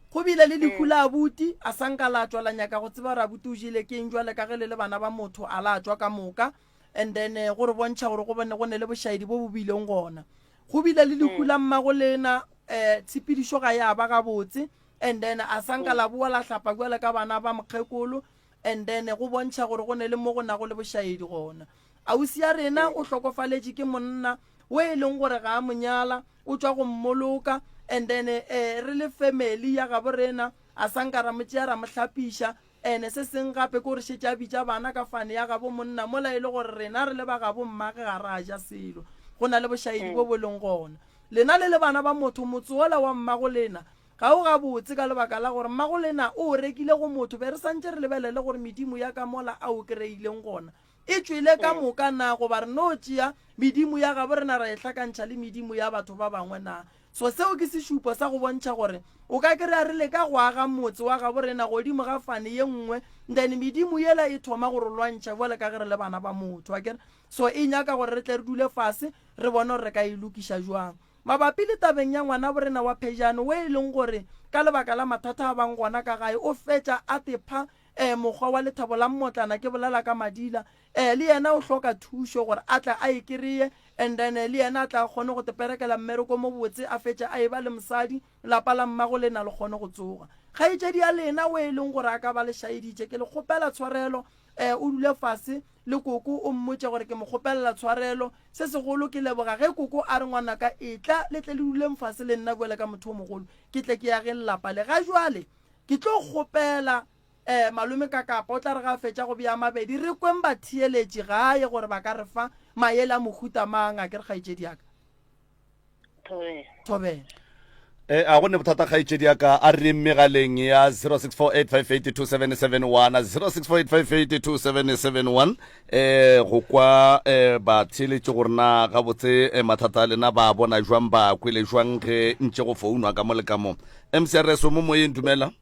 go bile le lehu la abuti a sa nka la tšwa la nyaka go tseba gore abuti o jele keng jwale ka ge le le bana ba motho a la tšwa ka moka and then eh, go re bontšha gore go bone go ne le bošaedi bo bo bileng gona go bile le lehu la mmago lena um tshepedišo ga ya ba gabotse and then a sa nka la boa la hlapa bjale ka bana ba mokgekolo and then go bontšha gore go ne le mo go nago le bošaedi gona. Ausi ya rena o hlokofaletše ke monna o e leng gore ga a mo nyala, o tšwa go mmoloka and then eh, re le family ya gabo rena a sa nka ra mo tšea ra mo hlapiša and se seng gape ke gore šetše a bitša bana ka fane ya gabo monna mola e le gore rena re le ba gabo mmage ga ra ja selo. Go na le bošaedi bo bo leng gona. Lena le le bana ba motho, motse wola wa mmago lena. Ga o gabotse ka lebaka la gore mmagolena o o rekile go motho. Be re santše re lebelele gore medimo ya ka mola a o kreileng gona e tšwele ka moka na, goba re no tšea medimo ya gabo rena ra e hlakantšha le medimo ya batho ba bangwe na. So seo ke sešupo sa go bontšha gore o ka krea re leka go aga motse wa gabo rena godimo ga fane ye nngwe, then medimo yela e thoma go re lwantšha bjale ka ge re le bana ba motho, akere? So e nyaka gore re tle re dule fase re bone gore re ka e lokiša jwang. Mabapi le tabeng ya ngwanaborena wa Phejane wo e leng gore ka lebaka la mathata a bang gona ka gae o fetša a tepha eh mokgwa wa lethabo la mmotlana ke bolela ka Madila eh le yena o hloka thušo gore a tle a e kereye and then le yena a tle a kgone go teperekela mmereko mo botse a fetše a eba le mosadi lapa la mmago lena le kgone go tsoga. Kgaetšedi ya lena wo e leng gore a ka ba le šaeditše ke le kgopela tshwarelo eh o dule fase le koko o mmotše gore ke mo kgopelela tshwarelo. Se segolo ke leboga ge koko a re ngwanaka etla le tle le duleng fase le nna bjale ka motho o mogolo ke tle ke ageng lapa le. Ga jwale ke tlo kgopela eh malome Kakapa o tla re ga a fetša go bea mabedi re kweng batheeletši gae gore ba ka re fa maele a mohuta mang a ke re kgaetšedi ya ka. Thobela. Thobela. E, a go ne bothata kgaetšedi ya ka a re megaleng ya 0648582771 0648582771 eh go kwa eh batheeletši gore na gabotse eh, mathata a lena ba bona jwang ba kwele jwang ge ntše go founwa ka mo le ka mo mcrs o mo moyeng dumela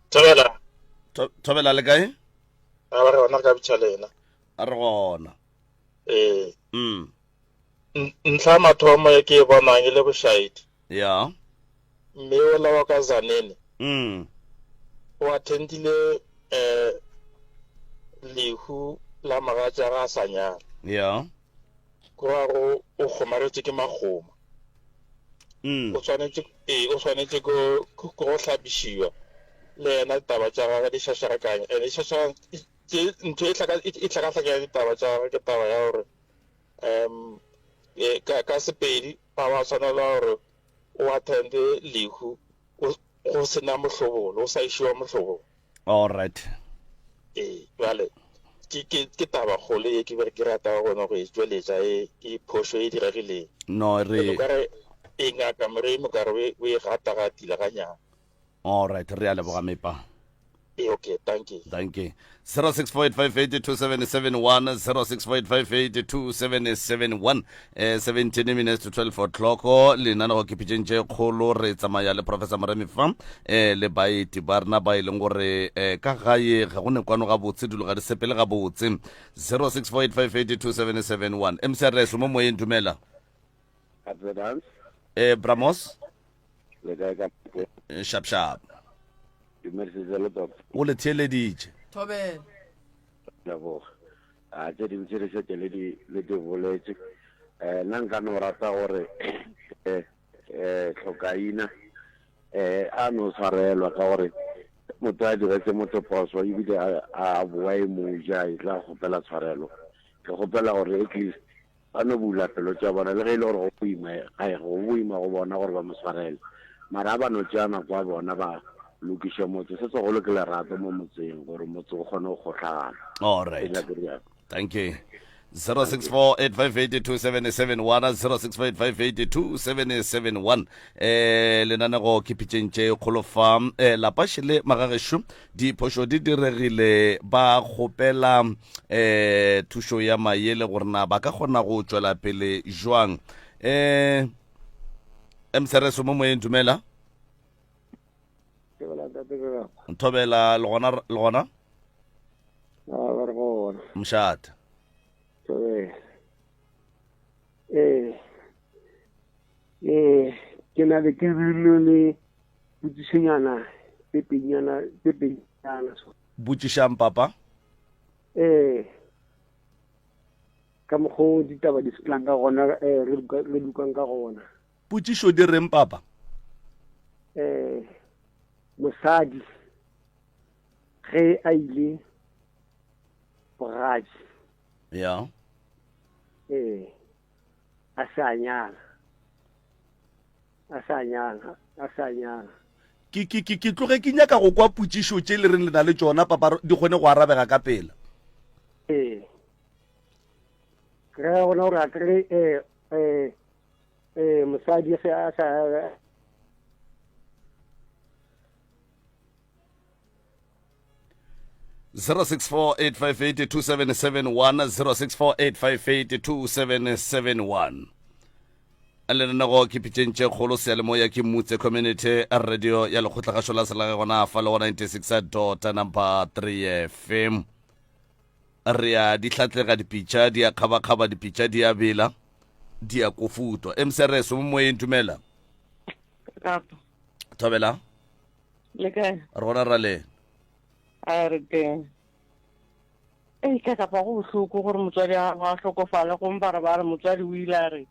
Thobela. Thobela le kae? A ba re gona re ka bitša lena. A re gona. Ee. Mm. Ntlha ya mathomo e ke e bonang e le bošaedi. Ya. Mme ola wa ka Zanene. Mm. O attendile eh lehu la mogatša ga a sa nyala. Ya. Go ra go o kgomaretše ke magoma. Mm. O swanetše ee o swanetše go go hlapišiwa le yena ditaba tša gagwe di šašarakanya and di šašarakanya tše ntho e hlaka e hlakahlakanya ditaba tša gagwe ke taba ya gore um ka ka Sepedi ga wa tshwanela gore o attende lehu go sena mohlobolo o sa išiwa mohlobolo. All right. Ee, bjale ke ke ke taba kgolo ye ke be ke rata gona go e tšweletša e ke phošo e diregileng. No re o ka re e ngaka Moremi o ka re o e gatagatile ganyane. All right, re a leboga mepa. Ee, okay, thank you. Thank you. 0648582771 0648582771 eh 17 minutes to 12 o'clock lenanego ke pitšeng tše kgolo re tsamaya le professor Moremi fa eh le baeti ba rena ba e leng gore eh ka gae ga go ne kwano gabotse dilo ga di sepele gabotse 0648582771 MCRS mo moyeng dumela Advance. Eh Bramos Le kae ka eh, shap shap. Dumedisitse le doctor. O le theeleditše. Thobela. Leboga. A tše dingwe tše di šetše le di le di boletše. Eh nna nka no rata gore eh eh tlhokaina eh a no tshwarelwa ka gore motho a diretse motho phoso ebile a a boa e moja e tla kgopela tshwarelo. Ke kgopela gore at least Ba no bula pelo tša bona, le ge e le gore go boima, ga go boima go bona gore ba mo swarele. Mara a ba no tšea nako ya bona ba lokiše motse. Se segolo ke lerato mo motseng, gore motse o kgone go kgohlagana. All Ke right. nyake rialo. Thank you. 0648582771 0648582771 eh lenanego ke pitšeng tše kgolo fa eh lapa šele magagešo Diphošo di diregile, ba kgopela um thušo ya mayele gore na ba ka kgona go tšwela pele jwang. Um Msereso mo moyeng, dumela. Thobela le gona le gona? Mšate. Ee. Ee, ke na le ke le Potšišonyana tse pedinyana tse pedinyana so. Botšišang papa. Ee, ka mokgo ditaba di sepelang ka gona eh, re re dukang ka gona. Potšišo di reng papa? Eh, mosadi ge a ile bogadi. Ya. Ee, a se a nyala. A sa nyala, a sa nyala. Ke, ke, ke, ke tloge ke nyaka go kwa potšišo tše le reng le na le tšona, papa, di kgone go arabega ka pela. Ee. Ke ra gona gore a kere, eh, eh, eh, mosadi. mosadi ge a sa 0648582771 0648582771 lenanego ke pitšeng tše kgolo seyalemoya ke mutse community radio ya lekgotlagašo la selage gona fa le go 96 dot number 3 fm re a di hlatlega dipitša di a kgabakgaba dipitša di a bela di a kofutwa mcrs mo moyeng dumela thobela Le kae? Re gona ra le. A re teng. Ei ka kapa go bohloko gore motswadi a gago a hlokofale gomme ba re ba re motswadi o ile a re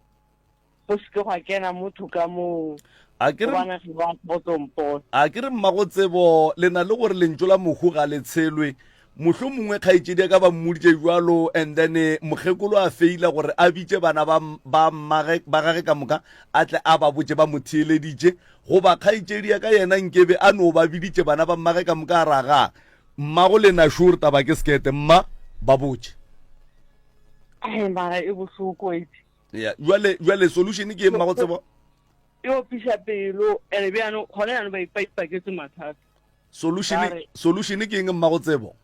go se ke gwa kena motho ka moo A ke re gobane ge ba go tlo mpona. A ke re mmago tsebo le na le gore lentšu la mohu ga le tshelwe mohlomongwe kgaetšedi ya ka ba mmoditše bjalo and then eh, mokgekolo a feila gore a bitše bana ba ba mmage ba gage ka moka a tle a ba botše ba mo theeleditše goba kgaetšedi ya ka yena nkebe a no ba biditše bana ba mmage ka moka a raga mmago lena sure taba ke sekete mma ba botše Ai mara e bohloko etse. ya jwale jwale solution ke eng mmago tsebo E opiša pelo ene bjano gona jaanong ba ipa ipaketse mathata. Solution, solution ke eng mmago tsebo?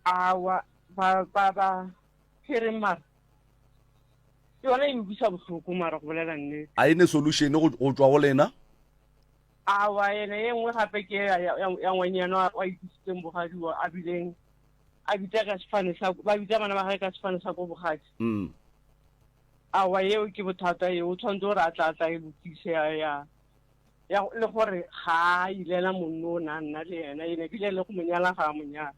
Awa, ba ba ba hereng mara. Yona e utlwisa bohloko mara go bolela nnete. A e ne solution go go tšwa go lena? Awa, ene ye nngwe gape ke ya ya ya ngwanyana wa ikisitseng bogadi wa a bileng a bitsa ka sefane sa ba bitsa bana ba gagwe ka sefane sa ko bogadi. Mm. Awa yeo ke bothata yeo o tshwanetse gore a tla tla e lokise ya ya ya le gore ga a ilela monno o ne a nna le yena ene bile le go mo nyala ga a mo nyala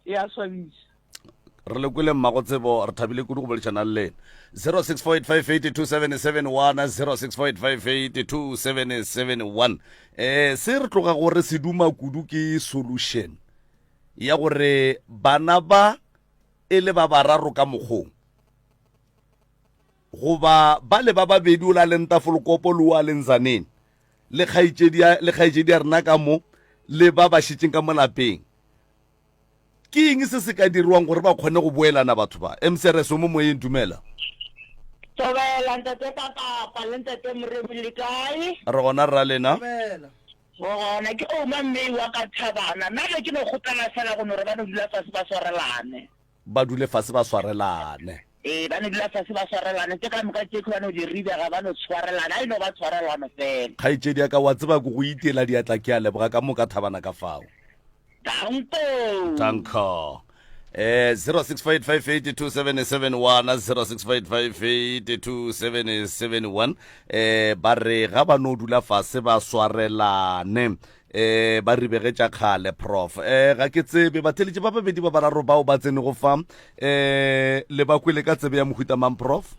e a swabisa re le kwele mmago tsebo re thabile kudu go boledišana le lena 0648582771 0648582771 eh se re tloga gore se duma kudu ke solution ya gore bana ba e le ba bararo ka mokgong goba ba le ba babedi o la leng tafolokopo le o a leng zaneng le kgaetšedi ya le kgaetšedi ya rena ka mo le ba ba šetšeng ka mo lapeng ke eng se se ka dirwang gore ba kgone go boelana batho ba mcrs o mo moyeng dumela Thobela ntate Kakapa le ntate Moremi le kae? re gona rra lena Thobela. Gona ke Ouma Mmei wa ka Thabana. Nna ge ke no kgopela fela go no re ba no dula fase ba swarelane. Ba dule fase ba swarelane. Ee, ba no dula fase ba swarelane. Tše ka moka tšekhwi ba no di ribega, ba no tshwarelana. A e no ba tshwarelano fela. Kgaetšedi ya ka, wa tseba ke go itiela diatla ke a leboga ka moka Thabana ka fao. Danko. Danko. Eh 0658582771 0658582771 eh ba re ga ba no dula fase ba swarelane eh ba ribege tša kgale prof eh ga ke tsebe batheletši ba babedi ba bararo bao ba tsenego fa eh le ba kwele ka tsebe ya mohuta mang prof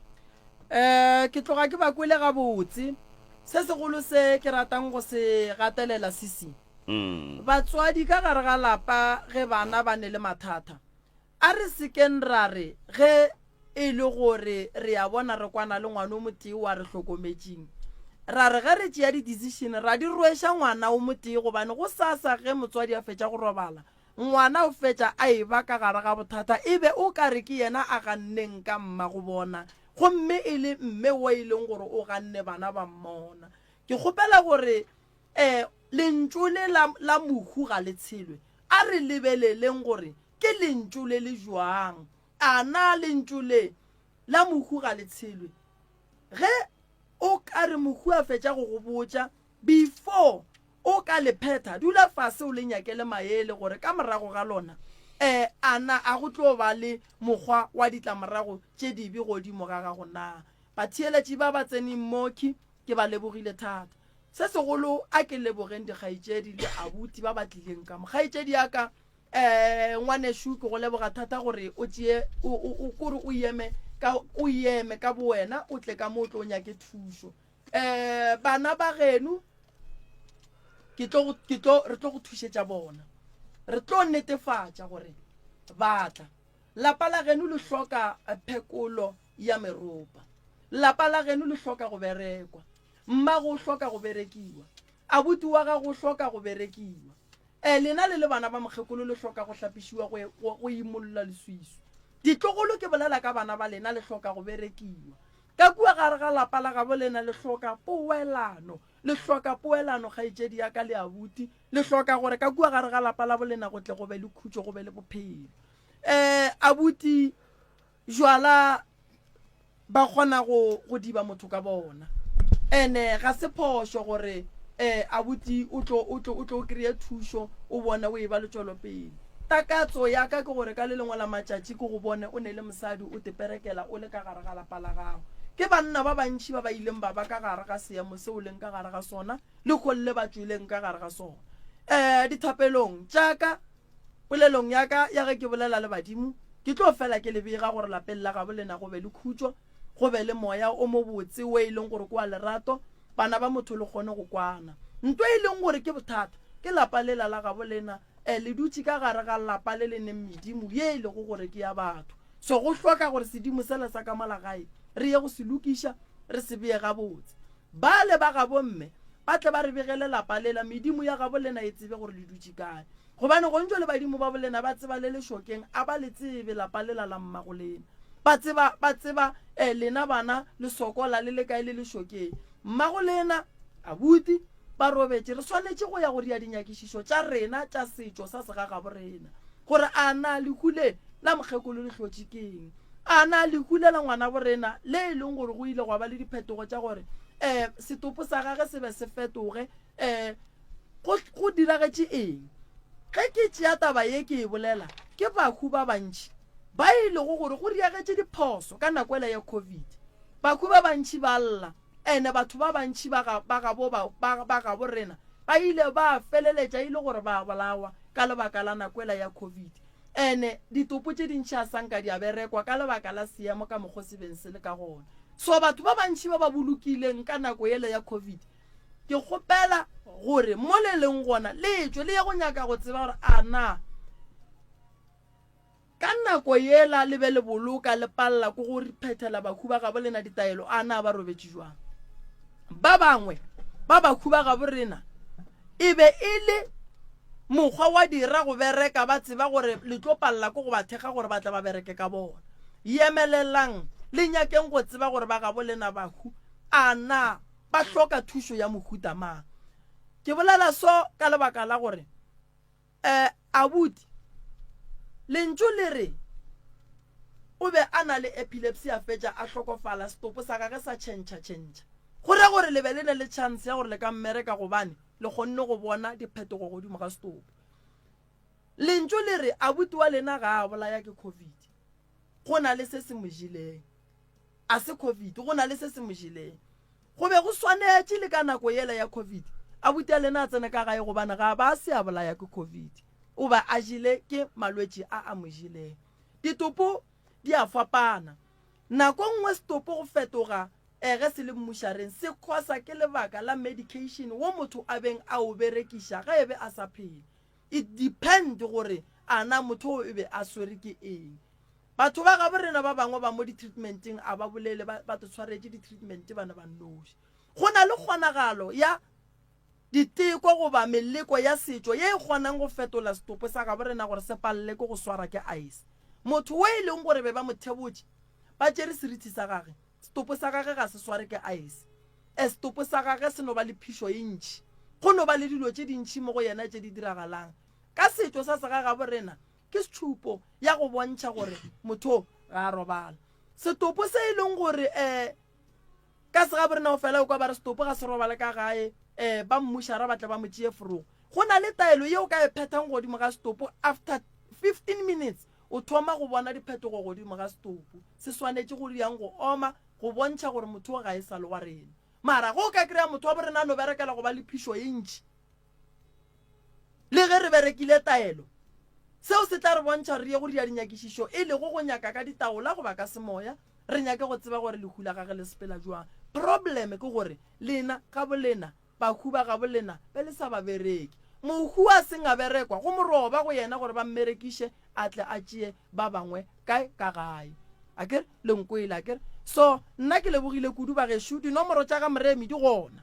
eh ke tloga ke ba kwele gabotse se segolo se ke ratang go se gatelela sisi Batswadi ka gare ga lapa ge bana ba ne le mathata, a re se keng ra re ge e le gore re a bona re kwana le ngwana o motee wa re hlokometšeng, ra re ge re tšea di-decision ra di rweša ngwana o motee gobane gosasa ge motswadi a fetša go robala, ngwana o fetša a eba ka gare ga bothata e be o ka re ke yena a ganneng ka mmagobona gomme e le mme wo e leng gore o ganne bana ba mmona. Ke kgopela gore E, lentšu le la, la mohu ga le tshelwe. A re lebeleleng gore ke lentšu le le jwang. A na lentšu le la mohu ga le tshelwe? Ge o ka re mohu a fetša go go botša, before o ka le phetha, dula fase o le nyakele maele gore ka morago ga lona, e, a na a go tlo ba le mokgwa wa ditlamorago tše dibe godimo ga gago na? Batheeletši ba ba tseneng moki, Ke ba lebogile thata. Se segolo, a ke lebogeng dikgaetšedi le abuti ba ba tlileng ka mo. Kgaetšedi ya ka, um ngwanešu, ke go leboga thata gore o tšee, o, o, o, kore o eme ka, o eme ka bowena, o tle ka mo o tlo nyake thušo. Um bana ba geno, ke tlo, ke tlo, re tlo go thušetša bona. Re tlo netefatša gore ba tla. Lapa la geno le hloka phekolo ya meropa. Lapa la geno le hloka go berekwa. Mmago o hloka go berekiwa. Abuti wa gago o hloka go berekiwa. E, lena le le bana ba mokgekolo le hloka go hlapišiwa go, go, go imolla leswiswi. Ditlogolo, ke bolela ka bana ba lena, le hloka go berekiwa. Ka kua gare ga lapa la gabo lena le hloka poelano. Le hloka poelano, kgaetšedi ya ka le abuti. Le hloka gore ka kua gare ga lapa la bolena go tle go be le khutšo, go be le bophelo. Um abuti, jwala ba kgona go go diba motho ka bona. Ene ga se phošo gore um abuti o tlo o tlo o tlo o kry-e thušo o bone o e ba le tšwelopele. Takatso ya ka ke gore ka le lengwe la matšatši ke go bone o ne le mosadi o teperekela o le ka gare ga lapa la gago. Ke banna ba bantši ba ba ileng ba ba ka gare ga seemo seo o leng ka gare ga sona lehono le ba tšweleng ka gare ga sona. Um dithapelong tša ka Polelong ya ka ya ge ke bolela le badimo, ke tlo fela ke le bega gore lapeng la gabo lena go be le khutšo, go be le moya o mobotse wo e leng gore ke wa lerato, bana ba motho le kgone go kwana. Nto e leng gore ke bothata, ke lapa lela la gabo lena, e, le dutše ka gare ga lapa le le neng medimo ye e lego gore ke ya batho. So go hloka gore sedimo sela sa ka mola gae re ye go se lokiša, re se bee gabotse. Bale ba gabo mme ba tle ba re begele lapa lela, medimo ya gabo lena e tsebe gore le dutše kae. Gobane gontšo le badimo ba bolena ba tseba le lešokeng, a ba le tsebe lapa lela la mmago lena. Ba tseba, ba tseba, eh, lena bana le sokola le le kae le lešokeng. Mmago lena, abuti, ba robetše. Re swanetše go ya go ria dinyakišišo tša rena tša setšo sa segagabo rena, gore a na lehu le la mokgekolo le hlotše keng. A na lehu le la ngwanabo rena le e leng gore go ile gwa ba le diphetogo tša gore, eh, setopo sa gage se be se fetoge, eh, Go, go diragetše eng? Ge ke tšea taba ye ke e bolela, ke bahu ba bantši ba e lego gore go diagetše diphoso ka nako ela ya Covid. Bahu ba bantši ba lla, ene batho ba bantši ba ga, ba gabo, ba, ba, ba gabo rena ba ile ba feleletša e le gore ba bolawa ka lebaka la nako ela ya Covid. Ene ditopo tše dintši a sa nka di a berekwa ka lebaka la seemo ka mokgo se beng se le ka gona. So batho ba bantši ba ba bolokileng ka nako yela ya Covid, Ke kgopela gore mo le leng gona le tšwe le ye go nyaka go tseba gore a na ka nako yela le be le boloka le palela ko go phethela bahu ba gabo lena ditaelo, a na ba robetše jwang. Ba bangwe ba bahu ba gabo rena e be e le mokgwa wa dira go bereka ba tseba gore le tlo palela ko go ba thekga gore ba tle ba bereke ka bona. Yemelelang le nyakeng go tseba gore ba gabo lena bahu a na ba hloka thušo ya mohuta mang. Ke bolela so ka lebaka la gore um abuti lentšu le re o be a na le epilepsy a fetša a hlokofala setopo sa gage sa tšhentšha tšhentšha. Go ra gore le be le ne le chance ya gore le ka mmereka gobane le kgonne go bona diphetogo godimo ga setopo. Lentšu le re abuti wa lena ga a bolaya ke covid. Go na le se se mo jeleng. A se Covid, go na le se se mo jeleng. Go be go swanetše le ka nako yela ya Covid, abuti a lena a tsene ka gae gobane ga ba se a bolaya ke Covid. O ba a jele ke malwetši a a mo jeleng. Ditopo di a fapana. Nako nngwe setopo go fetoga eh, ge se le mmušareng se khosa ke lebaka la medication wo motho a beng a o berekiša ge e be a sa phela. It depend gore a na motho o e be a swere ke eng. Batho ba gabo rena ba bangwe ba mo di-treatmenteng a ba bolele ba, ba tshwaretše di-treatment bana ba nnoši. Go na le kgonagalo ya diteko goba meleko ya setšo ye e kgonang go fetola setopo sa gabo rena gore se palele ke go swara ke ice. Motho o e leng gore be ba mo thebotše ba tšere seriti sa gage, setopo sa gage ga se sware ke ice. E, setopo sa gage se no ba le phišo e ntši. Go no ba le dilo tše dintši mo go yena tše di diragalang. Ka setšo sa segagabo rena, ke setšhupo ya go bontšha gore motho ga a robala. Setopo se e leng gore um ka segabo rena o fela o kwa ba re setopo ga se robale ka gae, um ba mmušara ba tle ba mo tšee forogo. Go na le taelo ye o ka e phethang godimo ga setopo after 15 minutes o thoma go bona diphetogo godimo ga setopo. Se swanetše go yang go oma go bontšha gore motho o ga e sa le wa rena. Mara ge o ka kry-a motho wa borena a no berekela go ba le phišo e ntši, le ge re berekile taelo, seo se tla re bontšha gore re ye go dira dinyakišišo, e lego go nyaka ka ditaola goba ka semoya, re nyake go tseba gore lehu la gage le sepela jwang. Problem ke gore lena ga bolena Bahu ba gabo lena be le sa ba bereke. Mohu a seng a berekwa, go moroba go yena gore ba mmerekiše a tle a tšee ba bangwe kae ka gae. Akere le nkwele akere? So nna ke lebogile kudu bagešo, dinomoro tša ga Moremi di gona.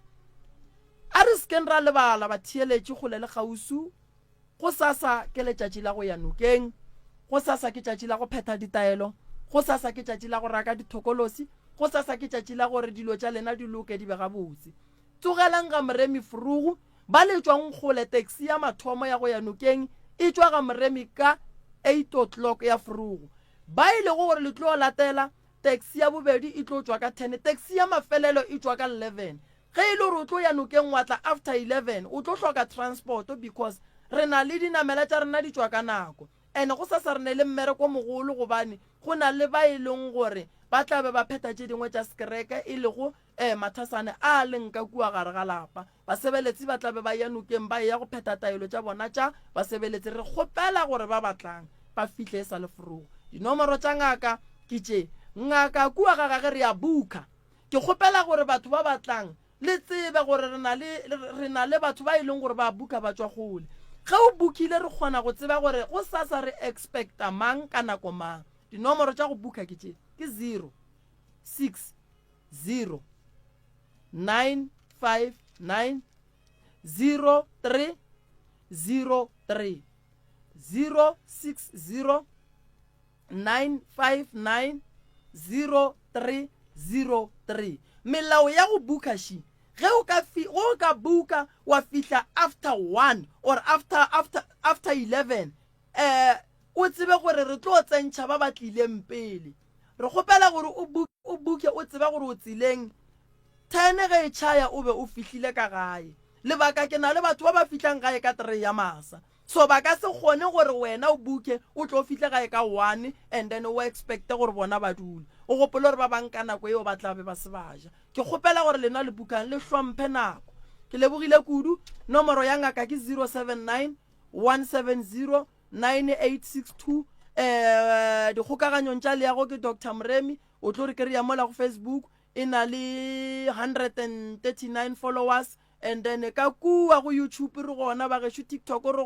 A re sekeng ra lebala batheeletši kgole le kgauswi, gosasa ke letšatši la go ya nokeng. Gosasa ke tšatši la go phetha ditaelo. Gosasa ke tšatši la go raka dithokolosi. Gosasa ke tšatši la gore dilo tša lena di loke di be gabotse. Tsogelang ga Moremi Frugu, ba le tšwang kgole taxi ya mathomo ya go ya nokeng e tšwa ga Moremi ka 8 o'clock ya Frugu. Ba e lego gore le tlo latela, taxi ya bobedi e tlo tšwa ka 10, taxi ya mafelelo e tšwa ka 11. Ge e le gore o tlo ya nokeng wa tla after 11, o tlo hloka transport because re na le dinamela tša rena di tšwa ka nako. And gosasa re ne le mmereko o mogolo gobane go na le ba e leng gore ba tla be ba phetha tše dingwe tša sekereke e lego um mathasane a a leng ka kua gare ga lapa. Basebeletsi ba tla be ba eya nokeng ba eya go phetha taelo tša bona tša basebeletsi. Re kgopela gore ba ba tlang ba fihle e sa le forogo. Dinomoro tša ngaka ke tše. Ngaka kua ga gage re a booker. Ke kgopela gore batho ba ba tlang le tsebe gore re na le, re na le batho ba e leng gore ba booker ba tšwa kgole. Ge o bookile re kgona go tseba gore gosasa re expecta mang ka nako mang. Dinomoro tša go booker ke tše, ke 0, 6, 0, 9, 5, 9, 0, 3, 0, 3, 0, 6, 0, 9590303. Melao ya go booker she ge o ka fi go o ka booker wa fihla after 1 or after after after 11 eh o tsebe gore re tlo tsentšha ba ba tlileng pele. Re kgopela gore o book o booke o tseba gore o tseleng 10 ge e tšhaya o be o fihlile ka gae. Lebaka ke na le batho ba ba fihlang gae ka 3 ya masa. So ba ka se kgone gore wena o booke o tlo fihle gae ka one and then o expecte gore bona ba dule. O gopole gore ba bang ka nako eo ba tla be ba se ba ja. Ke kgopela gore lena le bookang le hlomphe nako. Ke lebogile kudu. Nomoro ya ngaka ke 079 170 9862. Eh dikgokaganyong tša leago ke Doctor Moremi. O tlo re kry-a mola go Facebook e na le 139 followers. And then ka kua go YouTube re gona, bagešo TikTok re gona.